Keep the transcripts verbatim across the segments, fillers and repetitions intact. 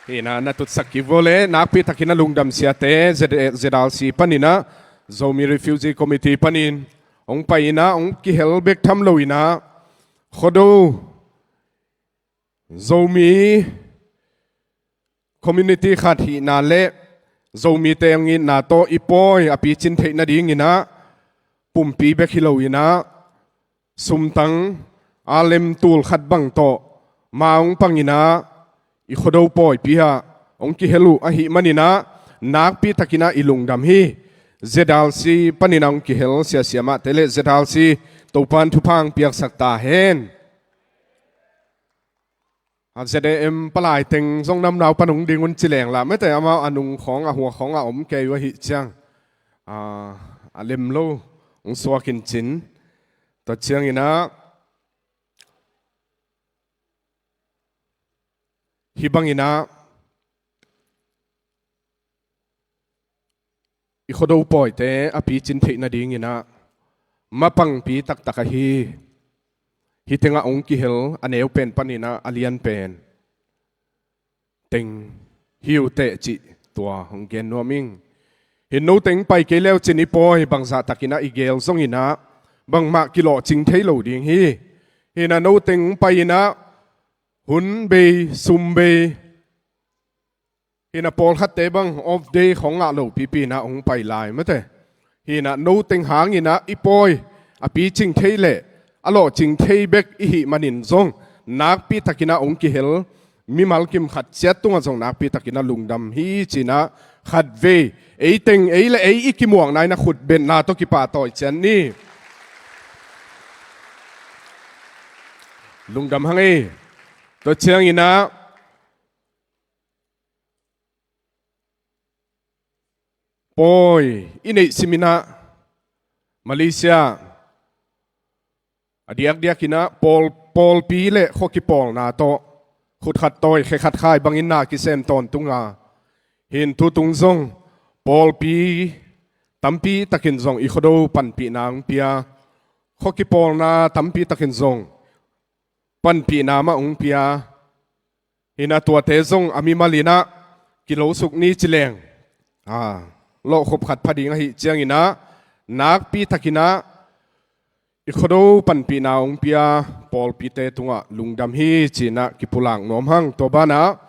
Hi-in ah na tutsak kik vua leh, nakpi takin ah lungdam siate, Z-, ZRC panin ah, Zomi Refugee Committee panin hong pai-in ah, hong kihel bek tham lo-in ah, Khuado Zomi community khat hihna leh Zomite hong itna tawh i pawi a picin theih nadingin ah, pumpi bek hi lo-in ah, sumtang a lem tul khat bang tawh ma hong pangin ah, i Khuado pawipi ah hong kihel uh ahih manin ah, nakpi takin ah i lungdam hi. ZRC panin ah hong kihel siasia mahte leh ZRC, Topa'n thupha hong piaksak ta hen. A ZAM palai teng zong namnau pan hong ding un ci leng lah, mete amau a nung khawng, a hua khawng a om kei uh ahih ciang, a, a lem lo hong suak in cin. Tua ciangin ah, hih bangin ah, i Khuado pawite a picin theih nadingin ah, mapangpi taktak ahi, hih tengah hong kihel a neu pen panin ah a lian pen teng hi uh teh cih tua hong gen nuam ing. Hih no teng pai kei leu cin i pawi bangzah takin ah i geel zongin ah, bangmah kilawhcing thei lo ding hi. Hi-in ah no teng pai-in ah, hun bei, sum bei, hi-in ah pawlkhatte bang off day khawng ngah lo pipi-in ah hong pai lai mate. Hi-in ah no teng hangin ah i pawi a picing thei leh a lawhcing thei bek i hih manin zong, nakpi takin ah hong kihel mimal kim khat ciat tungah zong nakpi takin ah lungdam hi ci-in ah, khatvei ei teng, ei leh ei i kimuakna-in ah khutbetna tawh kipahtawi ciat ni. Lungdam hang ei. Tua ciangin ah, pawi i neih simin ah, Malaysia a diakdiakin ah pawl, pawlpi leh khua kipawlna tawh, khut khat tawi khe khat khai bangin na kisem tawntung a, hi-in tutung zong pawlpi tampi takin zong i Khuado panpihna hong pia, khua kipawlna tampi takin zong panpihna mah hong pia. Hi-in ah tuate zong a mimal-in ah kilosuk ni ci leng, a, lawhkhup khat pha ding ahih ciangin ah, nakpi takin ah i Khuado panpihna hong pia pawlpite tungah lungdam hi ci-in ah kipulak nuam hang. Tua banah,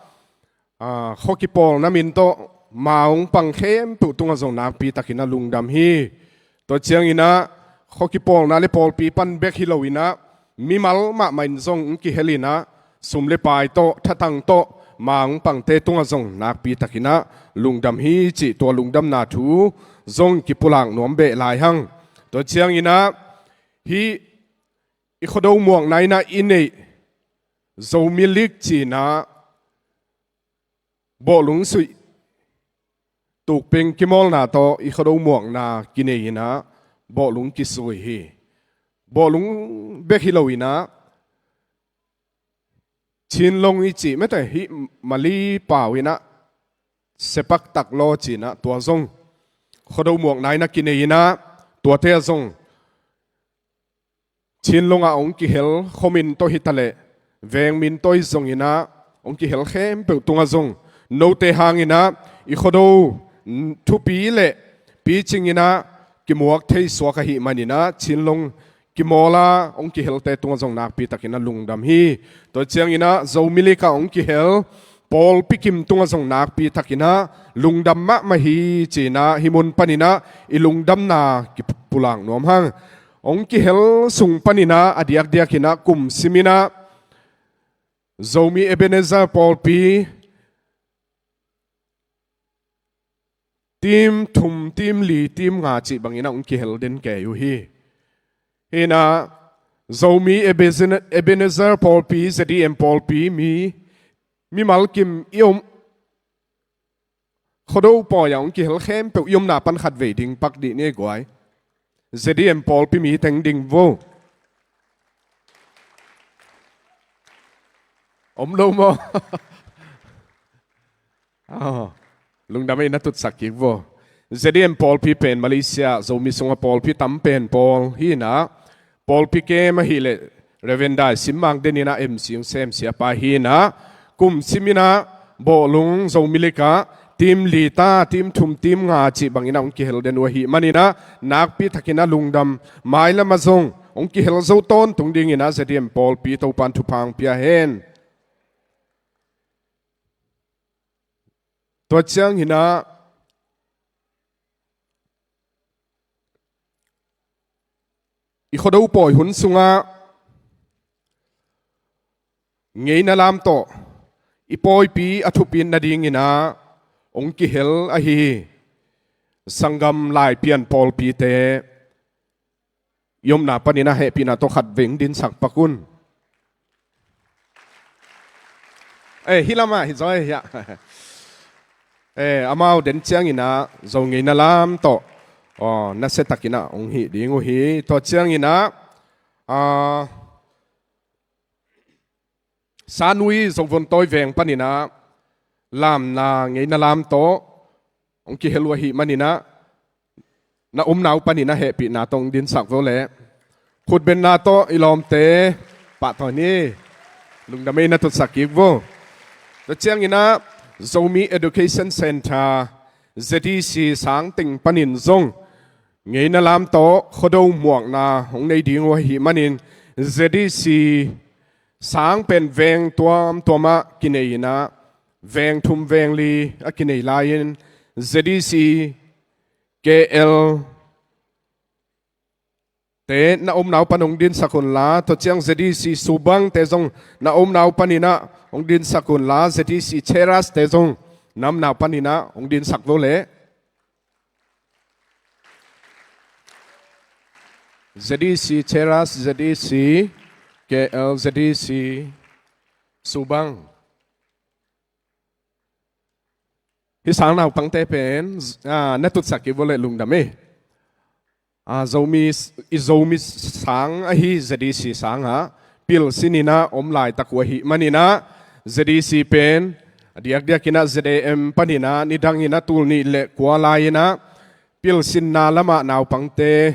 a, khua kipawlna min tawh ma hong pang khempeuh tungah zong nakpi takin ah lungdam hi. Tua ciangin ah, khua kipawlna leh pawlpi pan bek hi lo-in ah, mimal mahmah in zong hong kihel-in ah, sum leh pai tawh, thatang tawh ma hong pangte tungah zong nakpi takin ah lungdam hi cih tua lungdamna thu zong kipulak nuam beh lai hang. Tua ciangin ah, hih i Khuado muakna-in ah i neih Zomi League ci-in ah, bawhlung suih tukping kimawlna tawh i Khuado muakna kinei-in ah, bawhlung kisui hi. Bawhlung bek hi lo-in ah, Chinlong i cih mete, hih Mali pau-in ah sepak takraw ci-in ah, tua zong Khuado muakna-in ah kinei-in ah, tuate ah zong Chinlong ah hong kihel, khuamin tawh hi taleh vengmin tawh hi zongin ah, hong kihel khempeuh tungah zong note hangin ah i Khuado thupi leh picingin ah kimuak thei suak ahih manin ah, Chinlong kimawl-a hong kihelte tungah zong nakpi takin ah lungdam hi. Tua ciangin ah Zomi League ah hong kihel pawlpi kim tungah zong nakpi takin ah lungdam mahmah hi ci-in ah, hih mun panin ah i lungdamna kipulak nuam hang. Hong kihel sung panin ah a diakdiakin ah kum simin ah Zomi Ebenezer pawlpi team thum, team li, team nga cih bangin ah hong kihel den kei uh hi. Hi-in ah Zomi Ebene-, Ebenezer pawlpi, Z D M pawlpi mi, mimal kim i om, Khuado pawi-ah hong kihel khempeuh i omna pan khatvei ding pak dih ni guai. Z D M pawlpi mi teng ding vo. Om lo maw? Ah, lungdam ei, na tutsak kik vo. Z D M pawlpi pen Malaysia Zomi sungah pawlpi tam pen pawl hi-in ah, pawlpi kem ahih leh Reverend Dai Sim Mang denin ah M C hong sem siapa hi-in ah, kum simin ah bawhlung Zomi League ah team li ta, team thum, team nga cih bangin ah hong kihel den uh ahih manin ah nakpi takin ah lungdam, mailam ah zong hong kihel zo tawntung dingin ah Z D M pawlpi Topan thupha hong pia hen. Tua ciangin ah i Khuado pawi hun sungah ngeina lam tawh i pawipi a thupit nadingin ah hong kihel ahi sanggam Laipian pawlpite i omna panin ah hehpihna tawh khatvei hong dinsak pak un. Eh, hih lamah hi zaw eh, hiah. Eh, amau den ciangin ah Zo ngeina lam tawh, aw, nasia takin ah hong hih ding uh hi. Tua ciangin ah, ah, Sanui Zovontawi veng panin ah lamna ngeina lam tawh hong kihel uh ahih manin ah na omna uh panin ah hehpihna tawh hong dinsak vo leh. Khutbenna tawh i lawmte pahtawi ni. Lungdam ei, na tutsak kik vo. Tua ciangin ah Zomi Education Centre, Z E C sang teng panin zong ngeina lam tawh Khuado muakna hong nei ding uh ahih manin Z E C sang pen veng tuamtuam ah kinei in ah, veng thum veng li a kinei lai-in Z E C K L te na omna uh pan hong dinsak un la, tua ciang Z E C Subang te zong na omna uh panin ah hong dinsak un la, Z E C Cheras te zong na omna uh panin ah hong dinsak vo leh. Z E C Cheras, Z E C K L, Z E C Subang. Hih sang naupangte pen, ah, na tutsak kik vo leh lungdam ei. Ah, Zomi, i Zomi sang ahi Z E C sang ah pilsin in ah om laitak uh ahih manin ah Z E C pen a diakdiakin ah Z A M panin ah nidangin ah tul nih le kua lai-in ah pilsinna lamah naupangte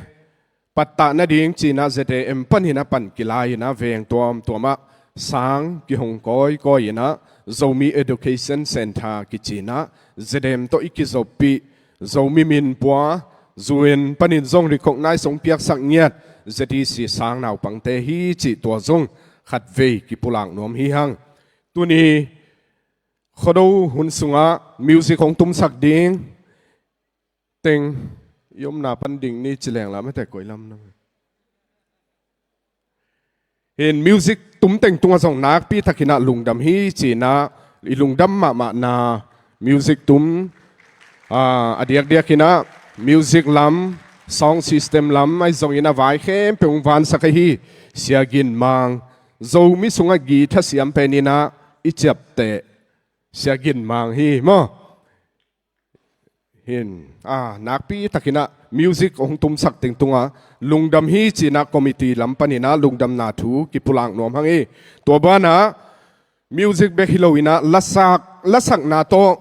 pattah nading ci-in ah Z A M panin ah pan kilai-in ah veng tuamtuam ah sang kihong kawikawi in ah Zomi Education Centre kici-in ah Z A M tawh i kizoppih, Zomi min pua, U N panin zong recognize hong piaksak ngiat Z E C sang naupangte hi cih tua zong khatvei kipulak nuam hi hang. Tuni Khuado hun sungah music hong tumsak ding teng i omna pan ding ni ci leng la mate koi lam na. Hin music tum teng tungah zong nakpi takin ah lungdam hi ci-in ah i lungdam mahmahna music tum, ah, a diakdiakin ah music lam, sound system lam ahi zongin a vai khempeuh hong vansak ahi Sia Gin Mang, Zomi sungah guitar siam pen in ah i ciapteh Sia Gin Mang hi maw. Hin, ah, nakpi takin ah music hong tumsak teng tungah lungdam hi ci-in ah committee lam panin ah lungdamna thu kipulak nuam hang hi. Tua banah music bek hi loin ah lasak, lasakna tawh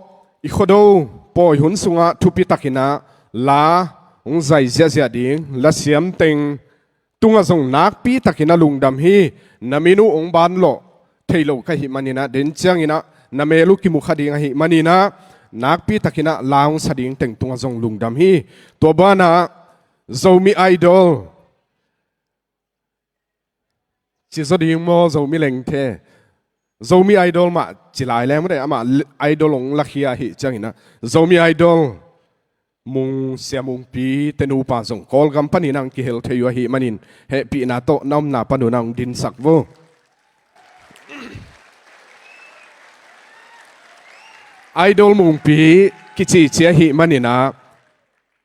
i Khuado pawi hun sungah thupi takin ah la hong zai ziahziah ding lasiam teng tungah zong nakpi takin ah lungdam hi. Na min uh hong banlawh thei lo ka hih manin ah, den ciangin ah na mel uh kimu kha ding ahih manin ah nakpi takin ah la hong sa ding teng tungah zong lungdam hi. Tua banah Zomi Idol ci zaw ding maw, Zomi Lengthe? Zomi Idol mah ci lai leng mate, amah idol hong lakhia ahih ciangin ah Zomi Idol Mung, Sia Mungpi te nupa zong Kawlgam panin ah hong kihel thei uh ahih manin hehpihna tawh na omna pan un ah hong dinsak vo. Idol Mungpi kicici ahih manin ah,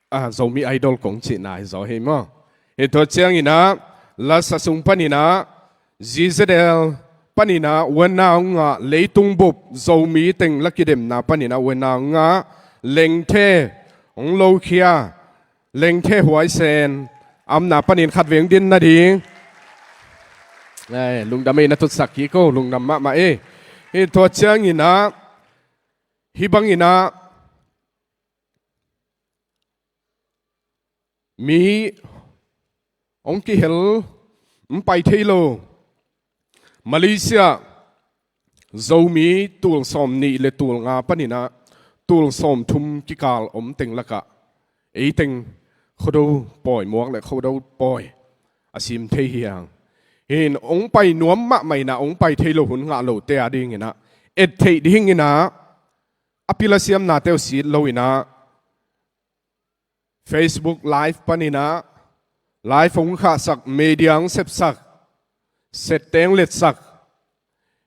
ah, Zomi Idol kong cihna hi zaw hi maw. Hi tua ciangin ah lasa sung panin ah Z Z L panin ah win na hong ngah, leitung bup Zomi teng la kidemna panin ah win na hong ngah Lengthe hong lokhia, Lengthe Huaisen a omna panin khatvei hong din nading. Eh, lungdam ei, na tutsak kik o, lungdam mahmah ei. Hi tua ciangin ah hih bangin ah mi hong kihel, hong pai thei lo Malaysia Zomi tul sawm nih le tul nga paninah tul sawm thum kikal om teng lakah eiteng Khuado pawi muak le Khuado pawi a sim thei hi hang. Hin ong pai nuam mahmah inah ong pai thei lo hun ngah lote a dinginah et theih dinginah a pil a siamnate uh sit lo inah Facebook live paninah live hong khahsak, media hong sepsak, sette hong letsak,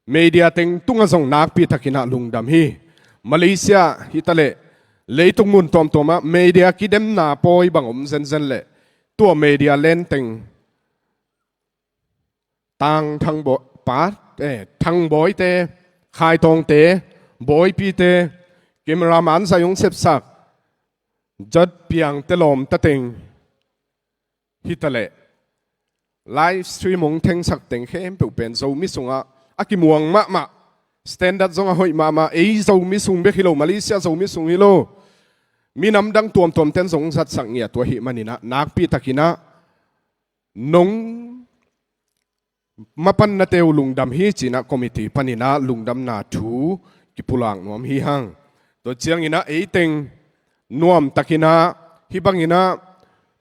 media teng tungah zong nakpi takinah lungdam hi. Malaysia hitaleh leitung mun tuamtuamah media kidemna pawi bang om zenzen leh tua media lenteng Tang Thang Bawi, pa, eh, Thang Bawite, Khai Tawngte, Bawipite, cameraman zai hong sepsak, Jot Piangte lawmtateng hitaleh live stream hong thengsak teng khempeuh pen Zomi sungah a kimuang mahmah, standard zong a hoih mahmah, ei Zomi sung bek hi lo, Malaysia Zomi sung hi lo, minam dang tuamtuamten zong zatsak ngiat uh ahih maninah nakpi takinah nong mapannate uh lungdam hi cinah committee paninah lungdamna thu kipulak nuam hi hang. Tua cianginah eiteng nuam takinah hih banginah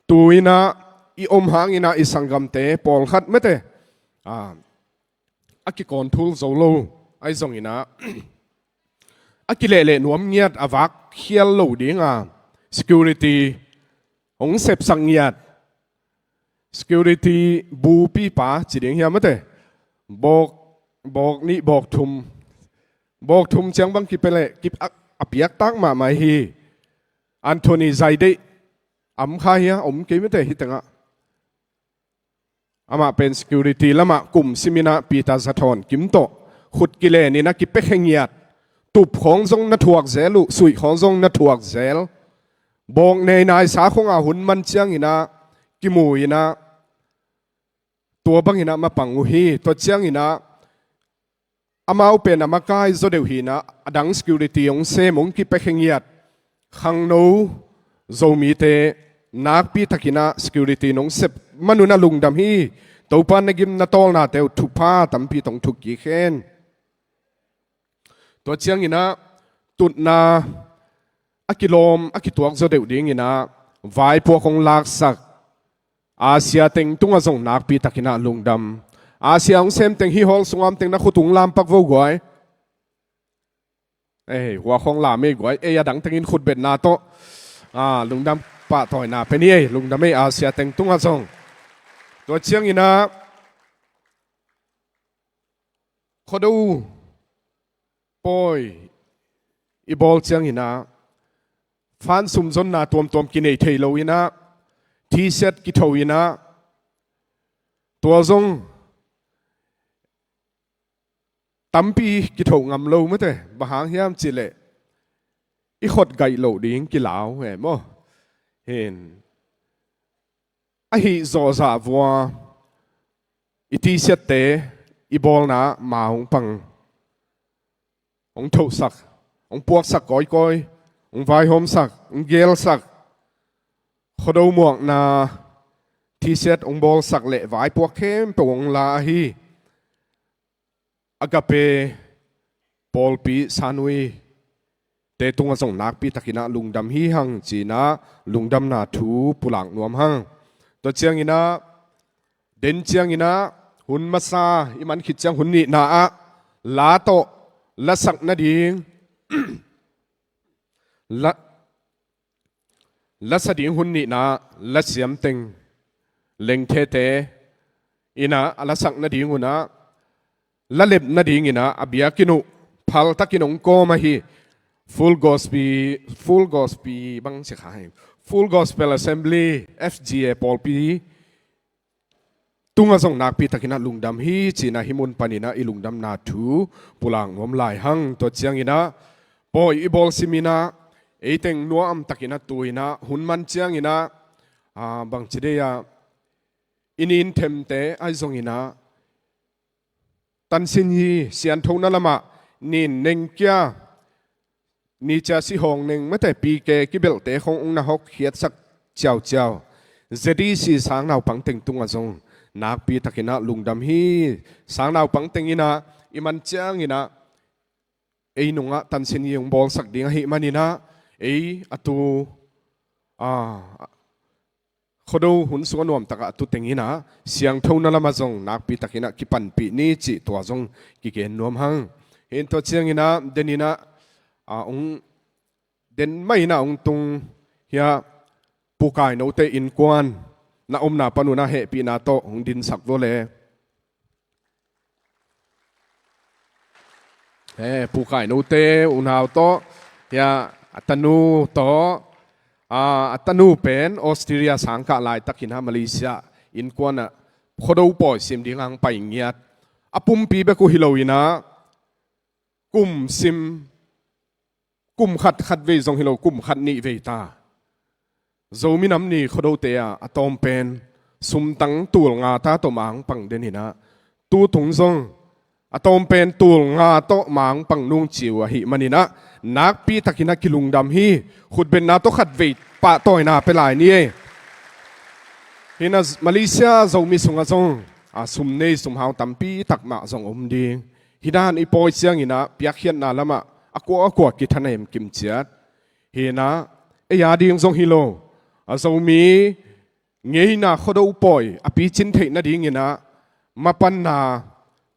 tu-inah i om hanginah i sanggamte pawlkhat mete, a, a kikawnthul zo lo ahi zonginah a kilehleh nuam ngiat, a vak khial lo dinga security hong sepsak ngiat, security bupipa ci ding hiam mate, bawk, bawk nih, bawk thum, bawk thum ciang bang kipia leh kip, a, a piaktak mahmah hi. Anthony Zaideih, a om kha hia? Om kei mate hih tengah. Amah pen security lamah kum siminah Peter Zathawn Kim tawh khut kileninah kipiakhe ngiat, tup khawng zong na thuak zel uh, suih khawng zong na thuak zel. Bawk nei naisa khawngah hun man cianginah kimu inah tua banginah mapang uh hi. Tua cianginah amau pen a makai zaw deuh hinah a dang security hong sem, hong kipiakhe ngiat khangno Zomite nakpi takinah security nong sep manunah lungdam hi. Topa na gim na tawlnate uh thupha tampi tong thuk kik hen. Tua cianginah tutna a kilawm a kituak zaw deuh dinginah vaipuak hong laksak Asia teng tungah zong nakpi takinah lungdam. Asia hong sem teng hih hall sungah om teng na khut hong lampak vo guai. Ei, hua khawng lam ei guai. Ei, a dang tengin khutbetna tawh, a, lungdam pahtawina pe ni ei, lungdam ei Asia teng tungah zong. Tua cianginah Khuado pawi i bawl cianginah fan sumzonna tuamtuam kinei thei loinah T-shirt kitho inah tua zong tampi kitho ngam lo mate, bang hang hiam cihleh i khot gaih loh ding kilau e maw. Hin ahi zawhzah vua i T-shirt-te i bawlna ma hong pang, hong thohsak, hong puaksak kawikawi, hong vaihawmsak, hong gelsak, Khuado muakna T-shirt hong bawlsak leh vaipuak khempeuh hong la ahi Agape pawlpi Sanui te tungah zong nakpi takinah lungdam hi hang cinah lungdamna thu pulak nuam hang. Tua cianginah den cianginah hun masa i man khit ciang hun nihna ah la tawh lasak nading la, lasa ding hun nihna lasiam teng lengthete inah a lasak nading unah lalep nadinginah a biakinn uh phaltakin hong kawm ahi Full Gospel, Full Gospel bang sia kha hi, Full Gospel Assembly, F G A pawlpi tungah zong nakpi takinah lungdam hi cinah hih mun paninah i lungdamna thu pulak nuam lai hang. Tua cianginah pawi i bawl siminah eiteng nuam takinah tu-inah hun man cianginah, a, bangci dei-ah i nin themte ahi zonginah tansin hi, sianthona lamah nin nengkia, nicia sihawng neng mate, P K kibelhte khong ung na hawkkhiatsak ciauciau Z D C sangnaupang teng tungah zong nakpi takinah lungdam hi. Sangnaupang tenginah i man cianginah ei nungah tansin i hong bawlsak ding ahih maninah, ei a tu, a, Khuado hun sungah nuamtakah a tu tenginah siangtho na lamah zong nakpitakinah kipanpih ni cih tua zong kigen nuam hang. Hih tua cianginah deninah, a, hong den mah inah hong tung hiah Pu Kai Note innkuan na omna pan unah hehpihna tawh hong dinsak vua le. He, Pu Kai Note unau tawh, hiah a tanu tawh, a, a tanu pen Australia sangkah laitakinah Malaysia innkuanah Khuado pawi sim dingah hong pai ngiat. A pumpi bek uh hi loinah kum sim, kum khat khat vei zong hi lo, kum khat nih vei ta. Zomi Nam Ni Khuadote ah a tawm pen sumtang tul nga ta tawh mangpang deninah, tu tung zong a tawm pen tul nga tawh mangpang nung ci uh ahih maninah nakpitakinah kilungdam hi. Khutbetna tawh khatvei pahtawina pia lai ni ei. Hinah Malaysia Zomi sungah zong, a, sum nei sum hau tampi tak mah zong om ding. Hih dan i pawi cianginah piakkhiatna lamah a kua a kua kithanem kimciat. Hinah ei a ding zong hi lo, a, Zomi ngeina Khuado pawi a picin theih nadinginah mapanna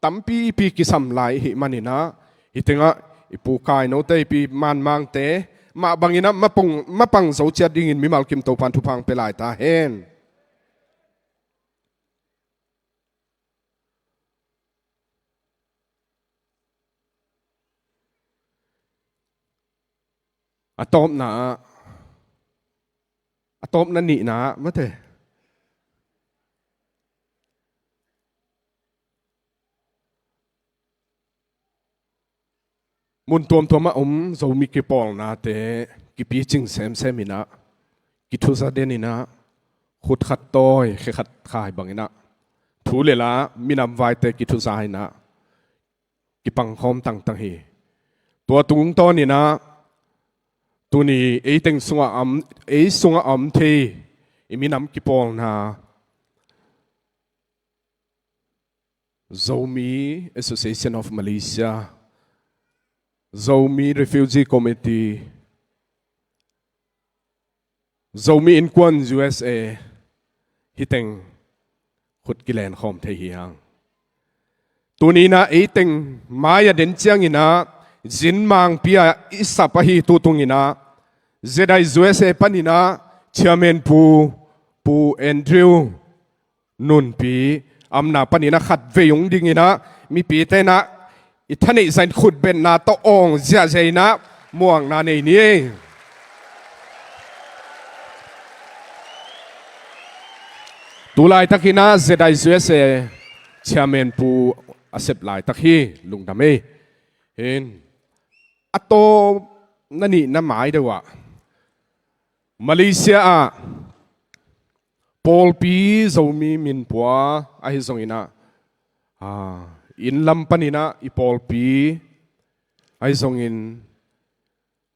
tampipi kisam lai ahih maninah, hih tengah i Pu Kai Note, i Pi Man Mangte mah banginah mapang, mapang zo ciat dingin mimal kim Topan thupha hong pia lai ta hen. A tawpna ah, a tawpna nihna ah mate, mun tuamtuam a om Zomi kipawlnate kipicing semsem inah, kithuza den inah, khut khat tawi khe khat khai banginah, thu le la minam vaite kithuza inah kipangkhawm tangtang hi. Tua tungtawn inah tuni ei teng sungah om, ei sungah om thei i minam kipawlna, Zomi Association of Malaysia, Zomi Refugee Committee, Zomi Innkuan U S A, hih teng khut kilen khawm thei hi hang. Tuninah ei teng mai-ah den cianginah Zinmangpi ah i sap ahi tu tunginah Z I U S A paninah Chairman Pu, Pu Andrew Nunpi amna paninah khatvei hong dinginah mipite inah i thaneih zah in khutbetna tawh awng ziahziah inah muakna nei ni. Tulaitakinah Z I U S A Chairman Pu a sep laitak hi, lungdam ei. Hin a tawpna nihna mai deuh ah Malaysia ah pawlpi Zomi minpua ahi zonginah, a, inn lam paninah i pawlpi ahi zongin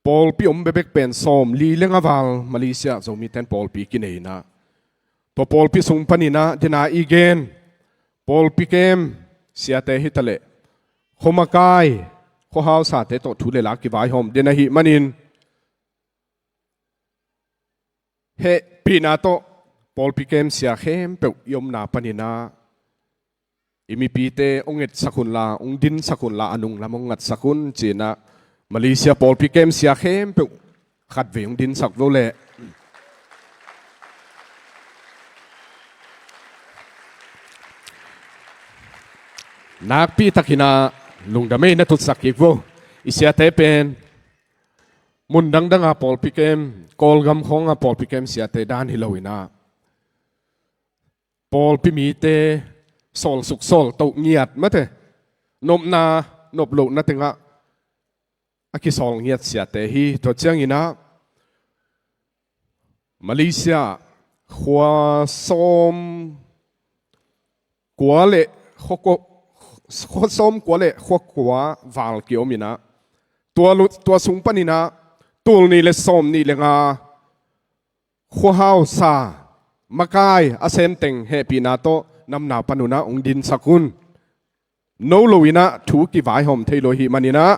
pawlpi om bekbek pen sawmli le nga val Malaysia Zomite'n pawlpi kinei inah, tua pawlpi sung paninah dena i gen pawlpi kem siate hitaleh khuamakai, khuahausate tawh thu le la kivaihawm den ahih manin hehpihna tawh pawlpi kem sia khempeuh i omna paninah i mipite hong etsak unla, hong dinsak unla, a nunglam hong ngatsak un ci-inah Malaysia pawlpi kem sia khempeuh khatvei hong dinsak vo leh. Nakpitakinah lungdam ei, na tutsak kik vo. I siate pen mun dangdanga pawlpi kem, Kawlgam khawnga pawlpi kem siate dan hi loinah pawlpi mite sawlsuk sawltoh ngiat mate, nopna nop lohna tengah a kisawl ngiat siate hi. Tua cianginah Malaysia khua sawm kua le khua kua, khua sawm kua le khua kua val kiom inah, tua lu-, tua sung paninah tul nih le sawm nih le nga khuahausa makai a semteng hehpihna tawh namna panunah hong dinsak un. No loinah thu kivaihawm thei lo ahih maninah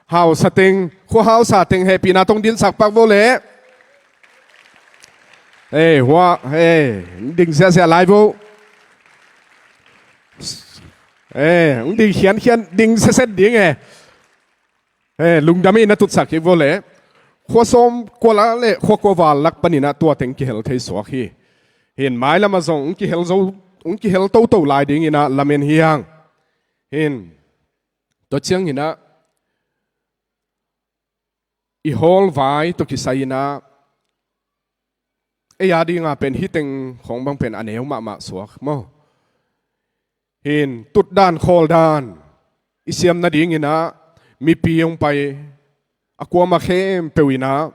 Hausa teng, khua hausa teng hehpihna tawh hong dinsak pak vo leh. Ei, hua, ei, ding ziahziah lai vo. Ei, hong ding khiankhian, ding siasia ding e. Ei, lungdam in na tutsak kik vo leh. Khua sawm kua lak leh khua kua val lak panin ah tua teng kihel thei suak hi. Hin mailam ah zong hong kihel zo, hong kihel toto lai dingin ah lamen hi hang. Hin, tua ciangin ah i hall vai tawh kisai-in ah ei a ding a pen hih teng khawng bang pen a neu mahmah suak maw. Hin tutdan khawldan i siam nadingin ah mipi hong pai a kuamah khempeuh in ah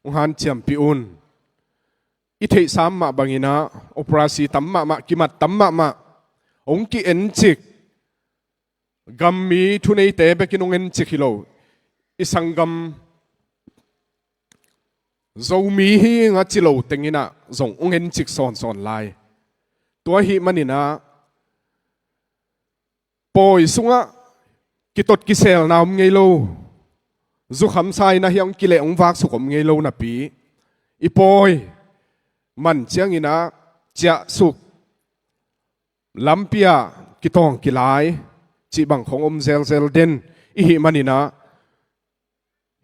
hong hanciampih un. I theihsa mah bangin ah operasi tam mahmah, kimat tam mahmah, hong ki-encik. Gammi thuneite bekin hong encik hi lo, i sanggam Zomi hi ing a ci lo teng in ah zong hong encik sawnsawn lai. Tua ahih manin ah pawi sungah kitot kiselna om ngei lo. Zukham sa in ah hiah hong kileh hong vaksuk om ngei lo napi, i pawi man ciangin ah ciahsuk, lampi ah kitawng kilai cih bang khawng om zelzel den i hih manin ah,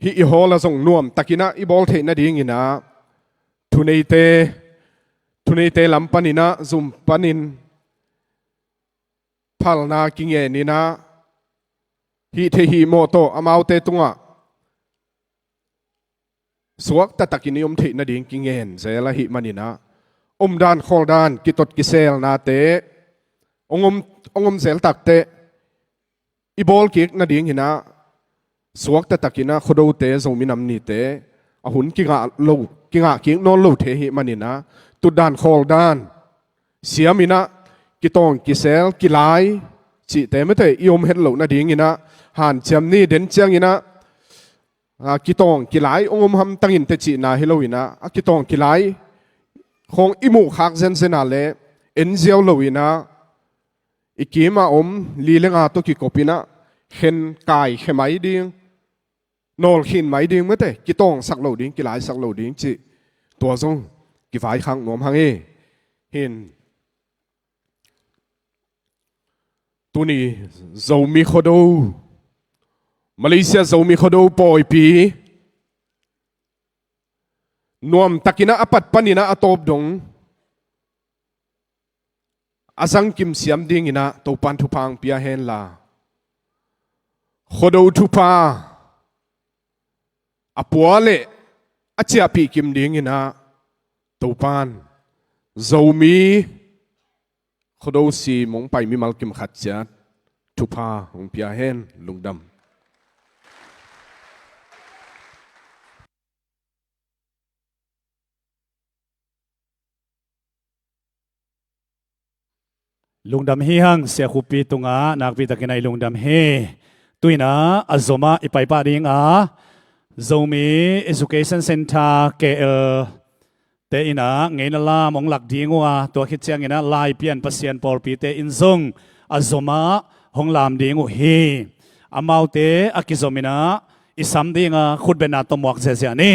hih i hall ah zong nuamtakin ah i bawl theih nadingin ah thuneite, thuneite lam panin ah zum panin phalna kingen in ah hih theih hih mawh tawh amaute tungah suakta takin i om theih nading kingen zel ahih manin ah, omdan khawldan kitot kiselnate hong om, hong om zel takteh i bawl kik nadingin ah suakta takin ah Khuadote Zomi Nam Nite a hun kingah lo, kingah kik nawn lo thei ahih manin ah tutdan khawldan siam in ah kitawng kisel kilai cihte mete i om het loh nadingin ah hanciam ni. Den ciangin ah, a, kitawng kilai hong om hamtang inteh cihna hi lo in ah, a kitawng kilai khawng i muhkhak zenzen a leh en ziau lo in ah, i kim a om li le nga tawh kikop in ah khen kaikhe mai ding, nawlkhin mai ding mete, kitawngsak lo ding, kilaisak lo ding cih tua zong kivaikhak nuam hang hi. Hin, tuni Zomi Khuado, Malaysia Zomi Khuado pawipi nuamtakin ah a pat panin ah a tawp dong a zangkim siam dingin ah Topan thupha hong pia henla, Khuado thupha a pua leh a ciahpih kim dingin ah Topan Zomi Khuado sim hong pai mimal kim khat ciat thupha hong pia hen. Lungdam. Lungdam hi hang, Sia Khup Pi tungah nakpi takin ah i lungdam hi. Tu-in ah a zomah i pai pah ding a, Zomi Education Centre, K L te in ah ngeina lam hong lak ding uh a, tua khit ciangin ah Laipian Pasian pawlpite in zong a zomah hong lam ding uh hi. Amaute a kizom in ah i sam ding a, khutbetna tawh muak ziahziah ni.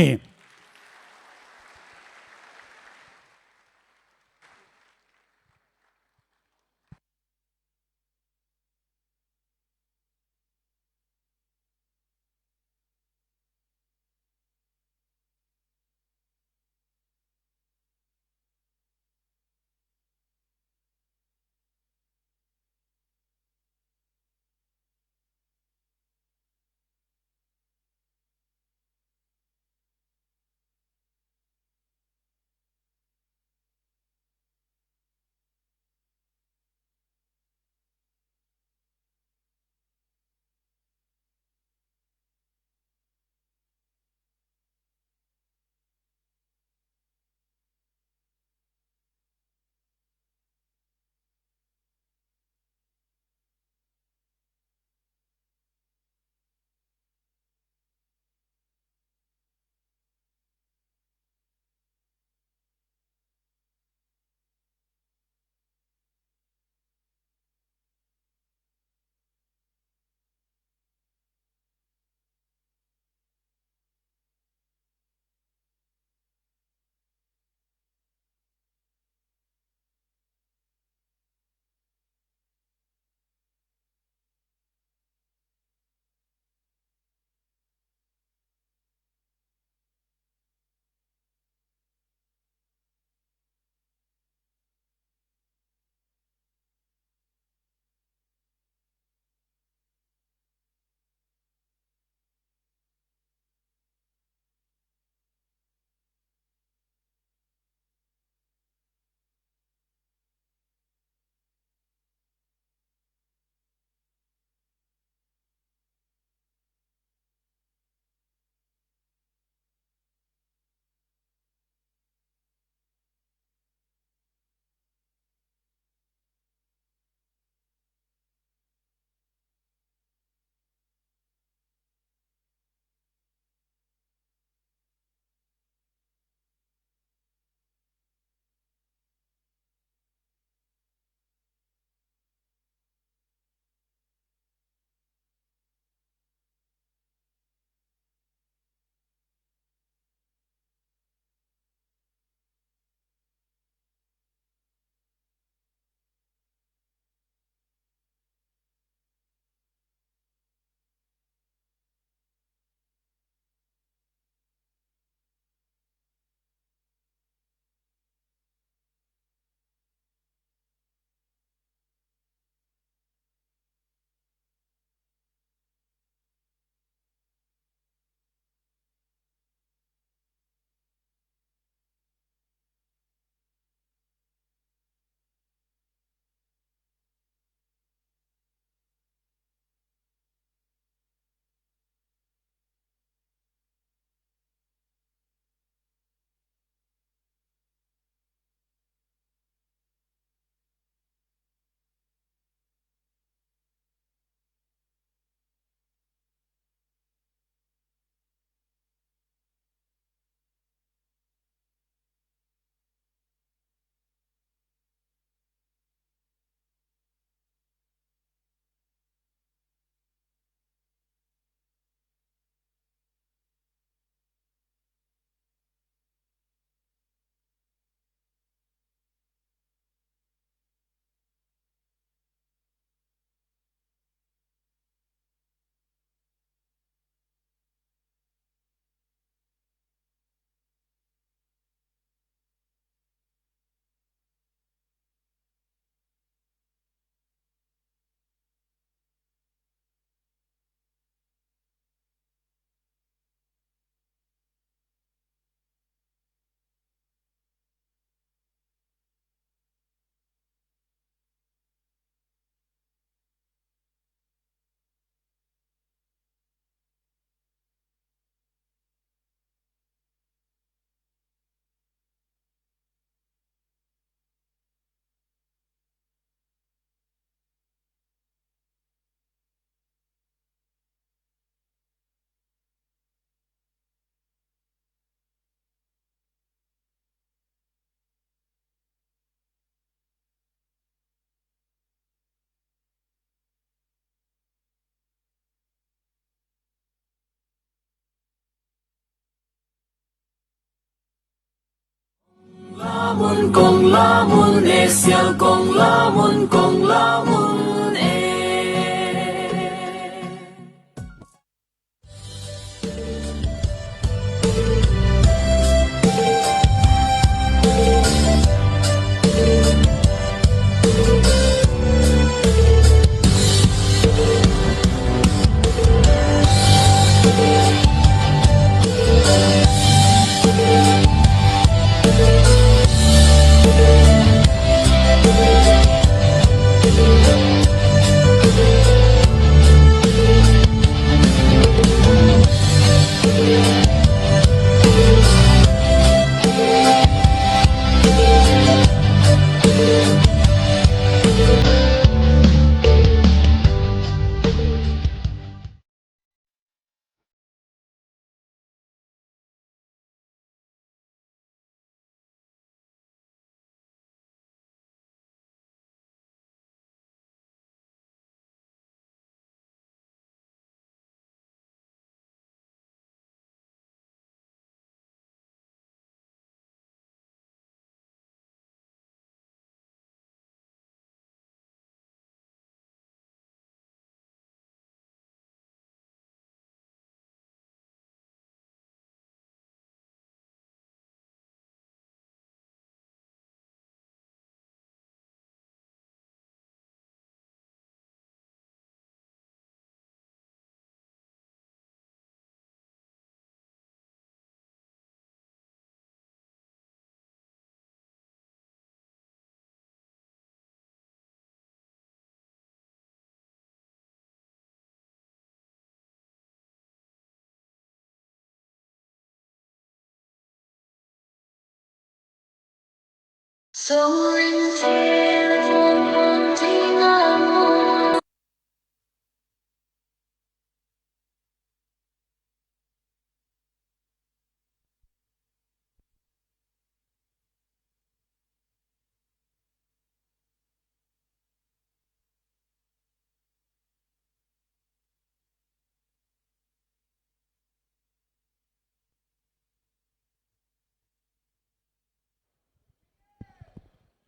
Lamun kong lamun e, sial kong lamun, kong lamun e.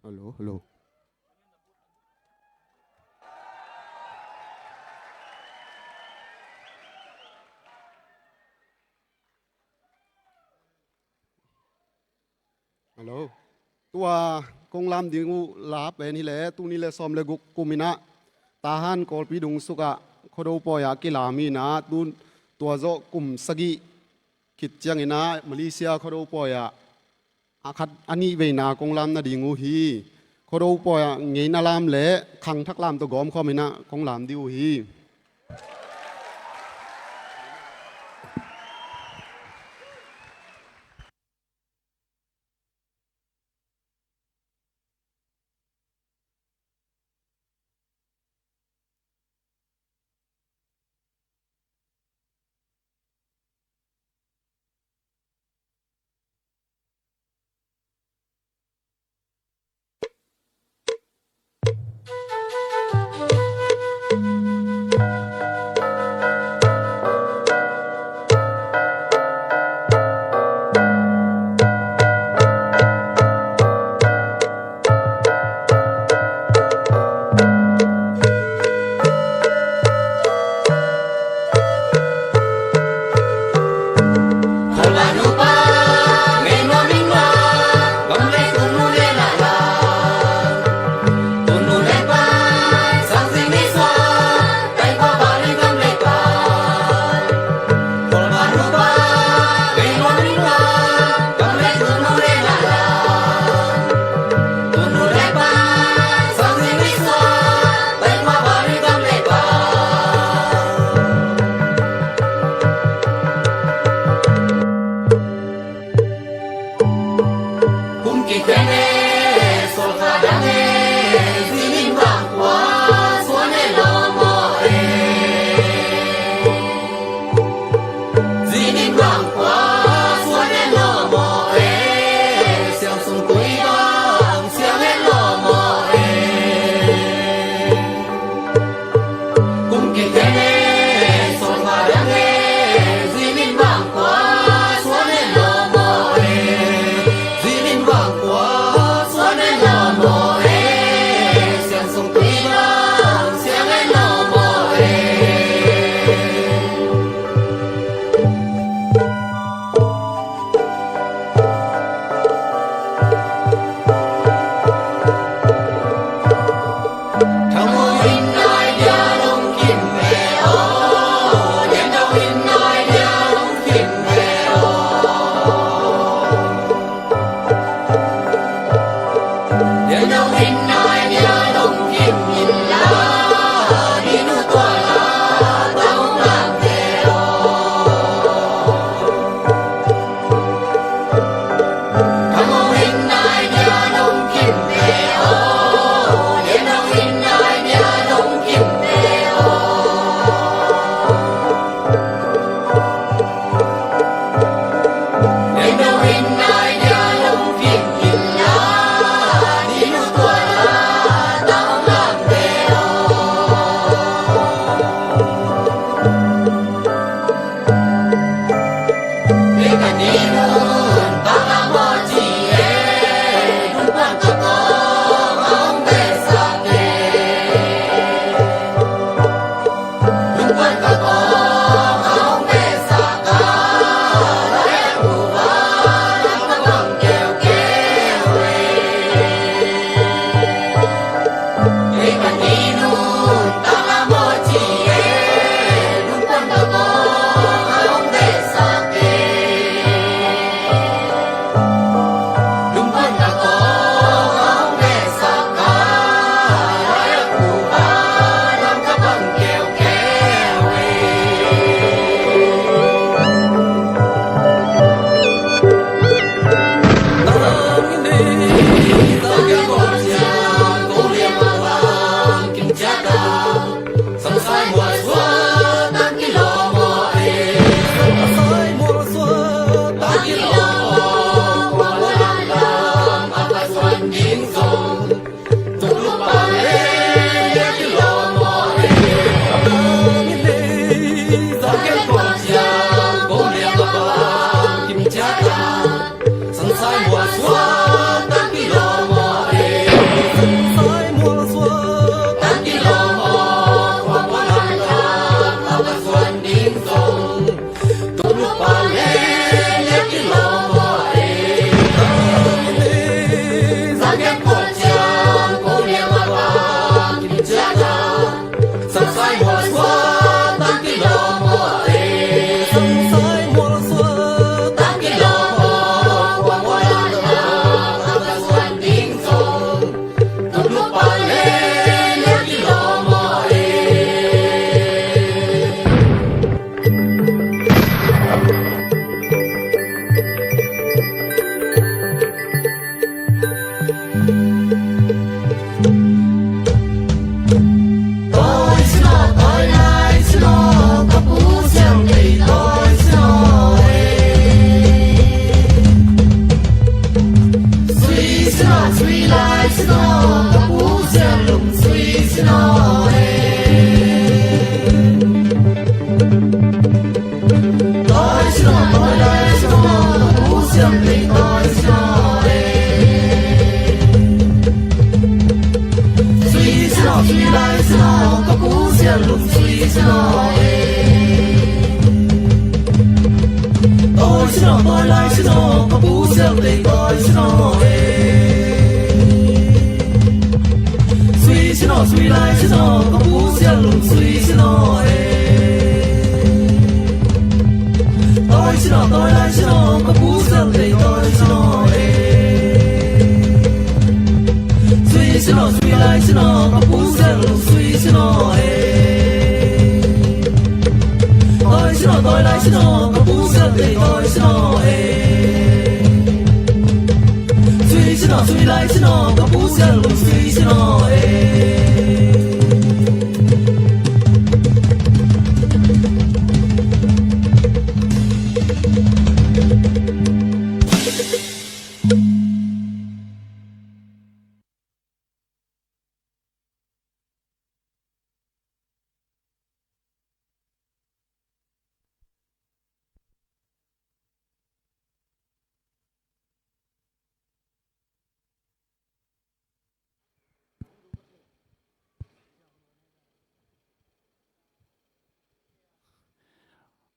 Hello, hello. Hello. Tua kong lam ding uh la pen hileh, tuni le sawm le guk kum in ah Tahan Kawlpi dungsuk ah Khuado pawi ah kilam hi in ah, tu tua zawh kum sagih khit ciangin ah Malaysia Khuado pawi ah a khat a nih veina kong lam nading uh hi. Khuado pawi ah ngeina lam le khangthak lam tawh gawmkhawm in ah kong lam ding uh hi.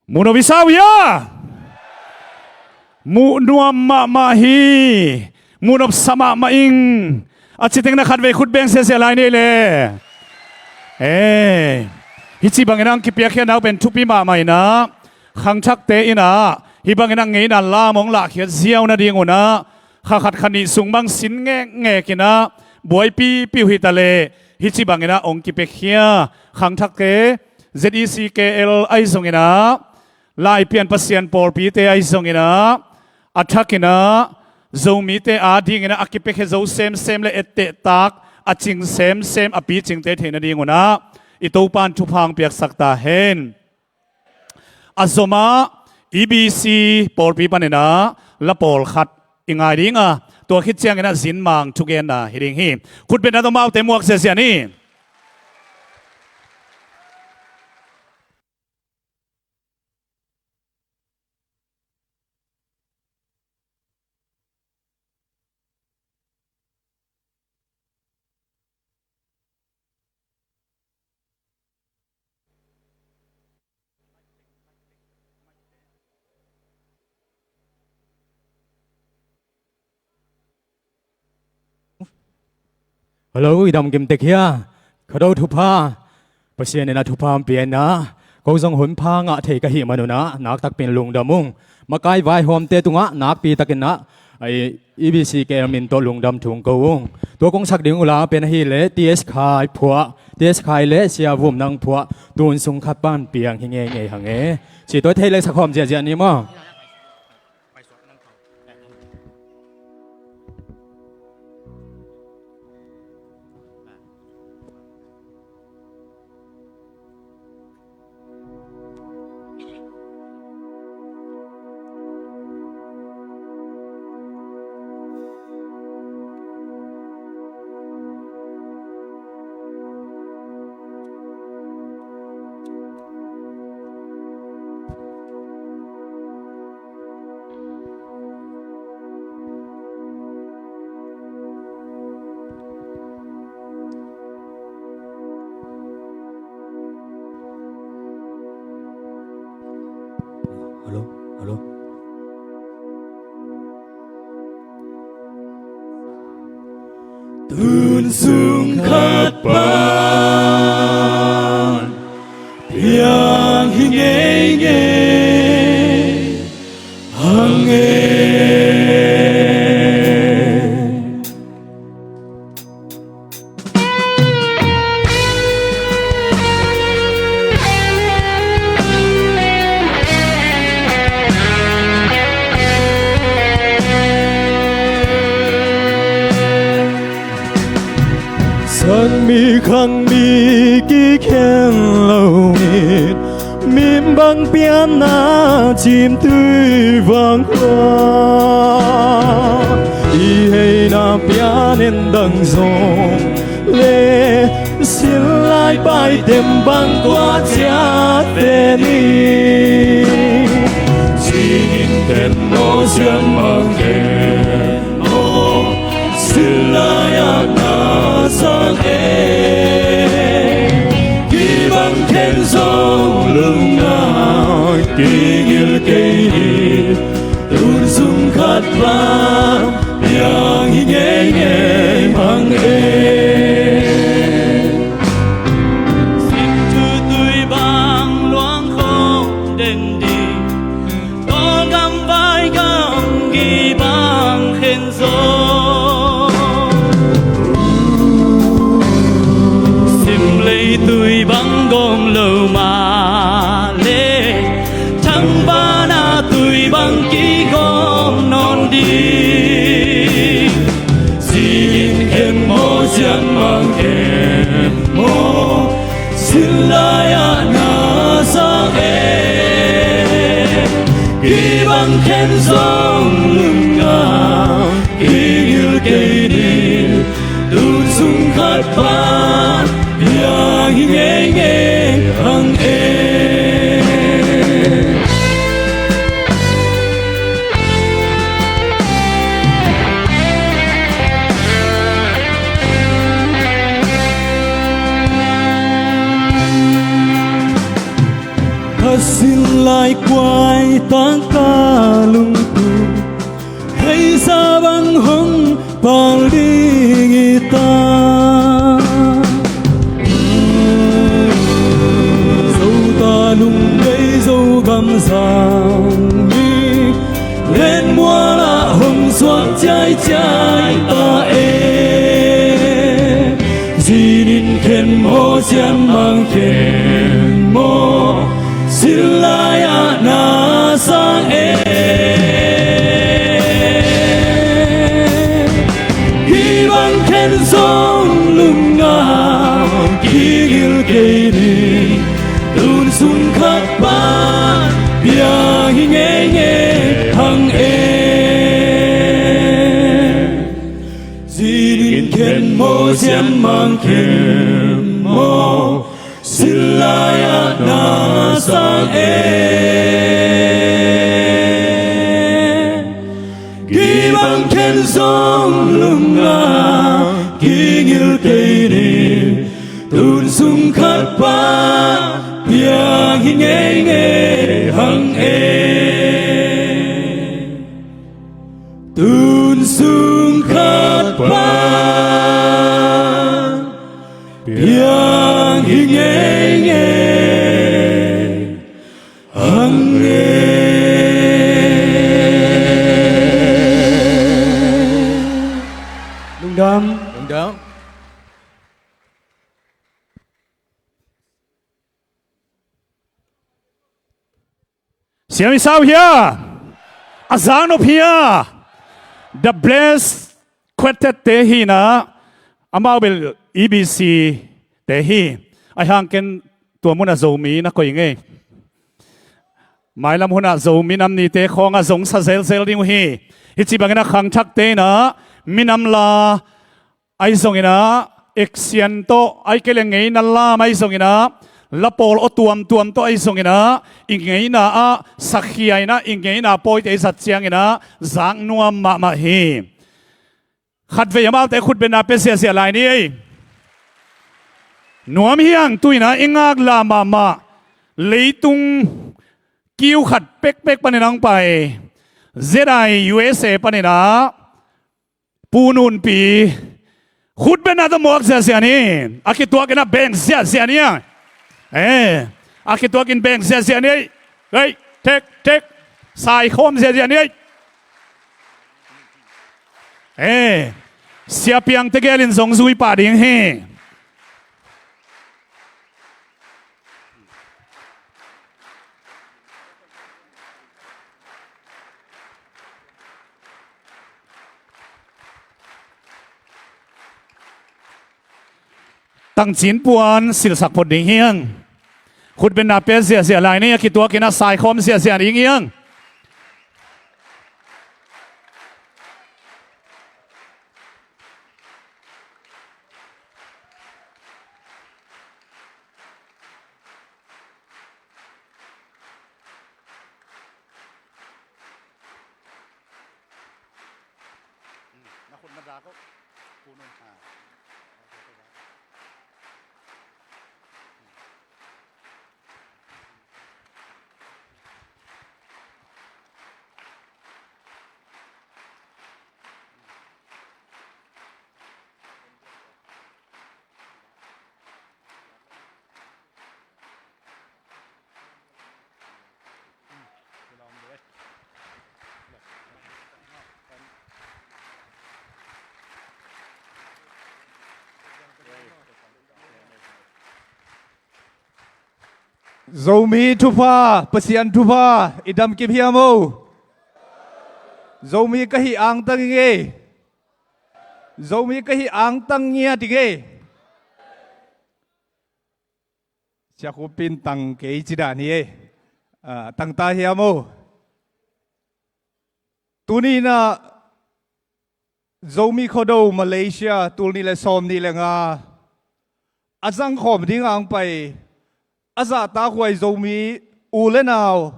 Muhnop i sa uh hia? Muh nuam mahmah hi. Muhnop sa mahmah ing. A citeng na khatvei khut beng siasia lai ni le. Hei, hih ci bangin ang kipiakkhiatna uh pen thupi mahmah inah, khangthakte inah hih bangin ang ngeina lam hong lahkhiat ziau nadingunah, kha khat kha nih sung bang sin ngekngek inah buaipipi uh hi ta leh, hih ci bangin ah hong kipiakhia khangthakte, Z E C K L ahi zonginah, Laipian Pasian pawlpite ahi zonginah, a thakinah Zomite adinginah a kipiakhia zo semsem le ettehtak a cing semsem a picingte theih nadingunah i Topa in thupha hong piaksak ta hen. A zomah E B C pawlpi paninah la pawlkhat i ngai dinga, tua khit cianginah zinmang thugenna hi ding hi. Khutbetna tawh amaute muak ziazia ni. Hello, i dam kim tek hia? Khuado thupha. Pasian in a thupha hong pia inah ko zong hun pha ngah thei ka hih manunah naktakpi in lungdam ung. Makai vaihawmte tungah nakpitakinah E B C K L min tawh lungdam thu hong ko ung. Tua kong sak ding uh la pen ahih leh T S Khai phuah, T S Khai le Sia Vum Nang phuah, tun sung khat pan piang hi ngeingei hang e. Ci tua thei leh sakhawm ziahziah ni maw? Hello, hello. Tun sung khat pan piang hi ngeingei hang e. Sang mi khang mi kikhen lo in, min bang pianna cimtui vang khua, i heina pianin dang zong le, sin lai pai tem bang tua ciat ve ni. Cing Khen maw, siam mang khen maw, silh lai-ah na sang e. Kibang khen zong lungngai kigil kei ni, tun sung khat pan piang hi ngeingei mang e. Singtutui bang luang khawng den ding, Kawlgam vaigam kibang khen zong, sim leitui bang gawm lo mah leh, thangvana tui bang kigawm nawn ding. Zinin khen maw, sian mang khen maw, silh lai-ah na sang e. Kibang khen zong lungngai kigil kei ni, tun sung khat pan piang hi ngeingei hang e. Khasin lai kuai tangka lungtu, hei sa bang hong pal ding i ta. Zota lungdei Zogam zang i, Len mual ah hong suak ciaiciai ta e. Zinin khen maw, sian mang khen maw, silh lai-ah na sang e. Kibang khen zong lungngai kigil kei ni, tun sung khat pan piang hi ngeingei hang e. Zinin khen maw, sian mang khen maw, silh lai-ah na sang e. Kibang khen zong lungngai kigil kei ni, tun sung khat pan piang hi ngeingei hang e. Tun sung khat pan piang hi ngeingei hang e. Lungdam. Lungdam. Siam i sau hia? A zak nop hia? The Blessed Quartet te hi na, amau bel E B C te hi. Ahi hang ken tua munah Zomi na koih ngei. Mailam hunah Zomi nam nite khawngah zong sa zelzel ding uh hi. Hih ci bangin a khangthakte inah minam la ahi zonginah, eksian tawh ahi kei le ngeina lam ahi zonginah, la pawl aw tuamtuam tawh ahi zonginah, i ngeina ah sakhiainah, i ngeina pawite i zat cianginah zak nuam mahmah hi. Khatvei amaute khutbetna pia ziahziah lai ni ei. Nuam hiang tuinah i ngakla mahmah leitung kiu khat pekpek panin ang pai Z I U S A paninah Pu Nunpi khutbetna tawh muak ziahziah ni. A kituakinah beng ziahziah ni a. Eh, a kituakin beng ziahziah ni. Hei, tek tek. Saikhawm ziahziah ni. Eh, siapiang tegel in zong zui pah ding hi. Tangcin puan silhsak phot ding hiang. Khutbetna pia ziahziah lai ni, a kituakinah saikhawm ziahziah ding hiang. Zomi thupha, Pasian thupha, i dam kim hiam o? Zomi ka hih angtang i ngei. Zomi ka hih angtang ngiat i ngei. Sia Khup in tang kei ci dan hi ei. Ah, tang ta hiam o? Tuni in ah Zomi Khuado Malaysia tul nih le sawm nih le nga a zangkhawm ding ang pai a zahtakhuai Zomi u le nau,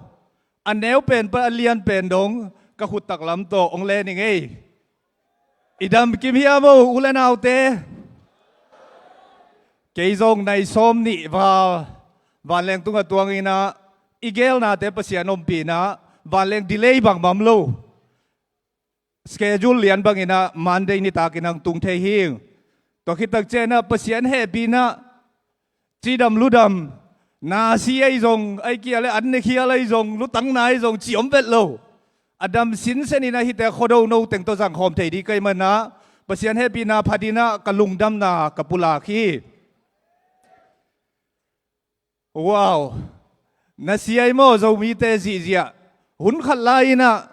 a neu pen pan a lian pen dong ka khut taklam tawh hong len i ngei. I dam kim hiam o, u le naute? Kei zong nai sawm nih val vanleng tungah tuang in ah i geelnate Pasian ompih in ah vanleng delay bangmah om lo. Schedule lian bang in ah Monday nitak in hong tung thei hi. Tua khit tak ciang in ah Pasian hehpihna, cidam ludam, na si ahi zong, ahih kei leh an ne khial ahi zong, lutang na ahi zong, ci om vet lo. A dam sinsen in ah hihte Khuado no teng tawh zangkhawm thei ding ka hih manin ah Pasian hehpihna phat in ah ka lungdamna ka pulak hi. Wow! Na si ahi maw, Zomite zihziah? Hun khat lai in ah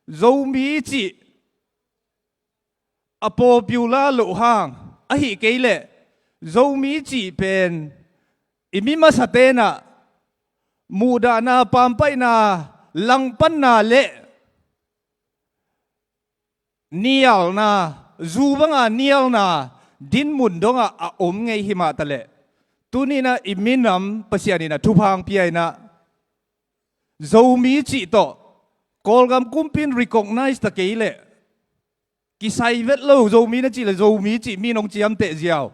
Zomi cih a popular loh hang, ahih kei leh Zomi cih pen i mi masate in ah muhdahna, pampaihna, langpanna le nialna, zu banga nialna dinmun dongah a om ngei hi mah taleh, tuni in ah i minam Pasian in ah thupha hong pia in ah Zomi cih tawh Kawlgam kumpi in recognize ta kei leh kisai vet lo. Zomi na cih leh Zomi cih mi in hong ciamteh ziau.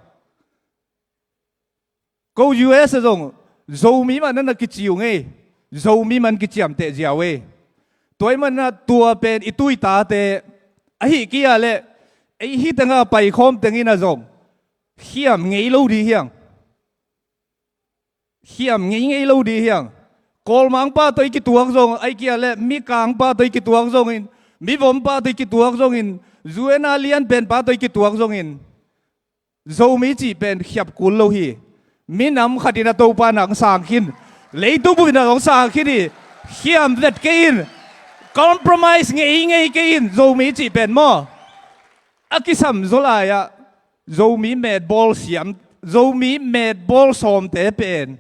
Ko U S ah zong Zomi mah na na kici uh ngei, Zomi mah in kiciamteh ziau ei. Tua ahih manin ah tua pen i tuitate, ahih kei leh ei hih tengah paikhawm teng in ah zong khiam ngei lo ding hi hang. Khiam ngei ngei lo ding hi hang. Kawlmangpa tawh i kituak zong, ahih kei leh Mikangpa tawh i kituak zongin, Mivompa tawh i kituak zongin, U N a lian penpa tawh i kituak zongin, Zomi cih pen khiap kul lo hi. Minam khat in ah Topa in ah hong sang khin, leitung bup in ah hong sang khin hi. Khiam vet kei in, compromise ngei ngei kei in, Zomi cih pen maw. A kisam zaw lai-ah Zomi metbawl siam, Zomi metbawl sawmte pen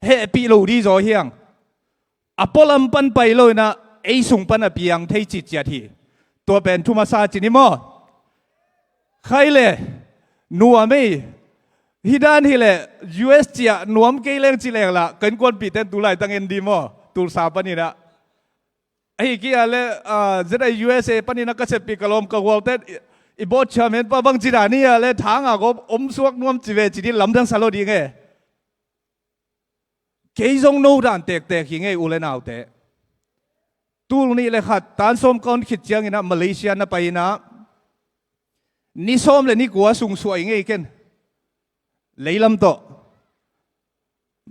hehpih lo ding zaw hi hang. A pualam pan pai lo in ah ei sung pan a piang thei citciat hi. Tua pen thu masa ci ni maw? Khai le, nuam ei. Hih dan hi leh U S ciah nuam kei leng ci leng lah ka innkuanpihte in tu laitang en ding maw, Tulsa pan in ah. Ahih kei leh, ah, Z I U S A pan in ah ka seppih ka lawm ka gualte, i, i board chairman pa bang ci dan hi leh thang a gawp om suak nuam ci ve ci ding, lamdang sa lo ding e. Kei zong no dan tektek hi ngei, u le naute. Tul nih le khat tan sawm ka hon khit ciangin ah Malaysia na pai in ah ni sawm le ni kua sung suah i ngei ken. Leilam tawh.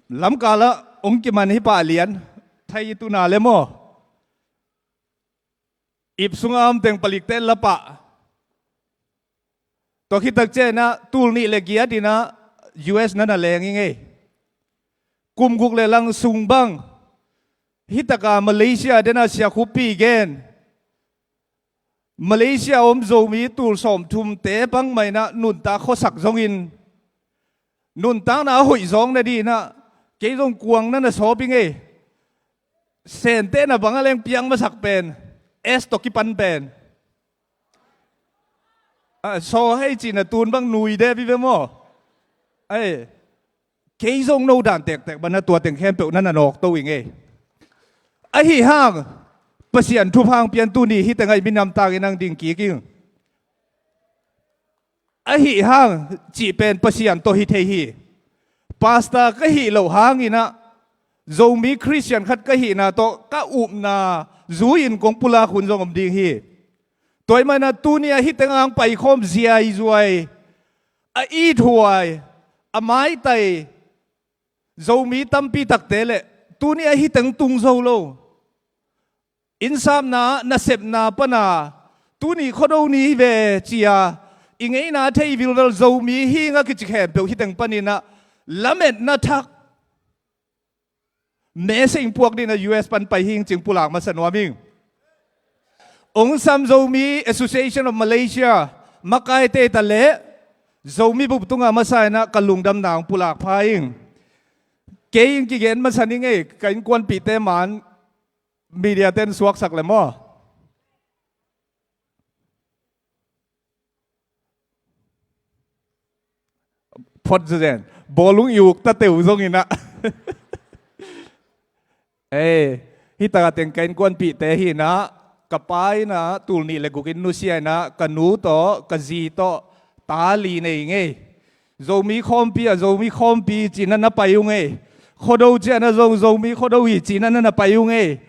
Lamkal ah hong kiman hi pah lian. Thai i tuna le maw. Ip sungah om teng palikte la pah. Tua khit tak ciang in ah tul nih le giat in ah U S na na leng i ngei. Kum guk le lang sung bang hih takah Malaysia den a Sia Khup pi gen, Malaysia om Zomi tul sawmthumte bangmah in ah nuntak khuasak zongin, nuntakna a hoih zawng nading in ah kei zong kuang na na sawp i ngei. Sentehna bang a leng piang masak pen S tawh kipan pen. Ah, saw hei cihna tun bang nui de vive maw? Ai, kei zong no dan tektek bang na tua teng khempeuh na na nawkto i ngei. Ahi hang Pasian thupha hong pian tuni hih tengah i minam tangin hong ding kik ing. ahi hang cih pen Pasian tawh hi thei hi. Pastor ka hih loh hangin ah Zomi Khristian khat ka hihna tawh ka upna zui-in kong pulak hun zong om ding hi. Tua ahih manin ah tuni-ah hih teng hang paikhawm ziaizuai, a ithuai, a maitai Zomi tampi takte le tuni-ah hih teng tung zo lo, innsapna, nasepna pana tuni Khuado ni ve ci-a i ngeina thei vilvel Zomi hi ing a kici khempeuh hih teng panin ah lametna thak message puak dingin ah U S pan pai hi ing cih pulak masa nuam ing. Aung San Zomi Association of Malaysia makaite ta le Zomi bup tungah masa in ah ka lungdamna hong pulak pha ing. Kei in kigen masa ning ei, ka innkuanpihte man media ten suaksak le maw. Phot zen. Bawlung i uk ta teu zongin ah. Ei, hih takah teng ka innkuanpihte hi in ah, ka pa in ah tul nih le guk in nusia in ah, ka nu tawh, ka zi tawh, ta li nei ing ei. Zomi khawmpi ah, Zomi khawmpi ci-in ah na pai ung ei. Khuado ciangin ah zong Zomi Khuado hi ci-in ah na na pai ung ei.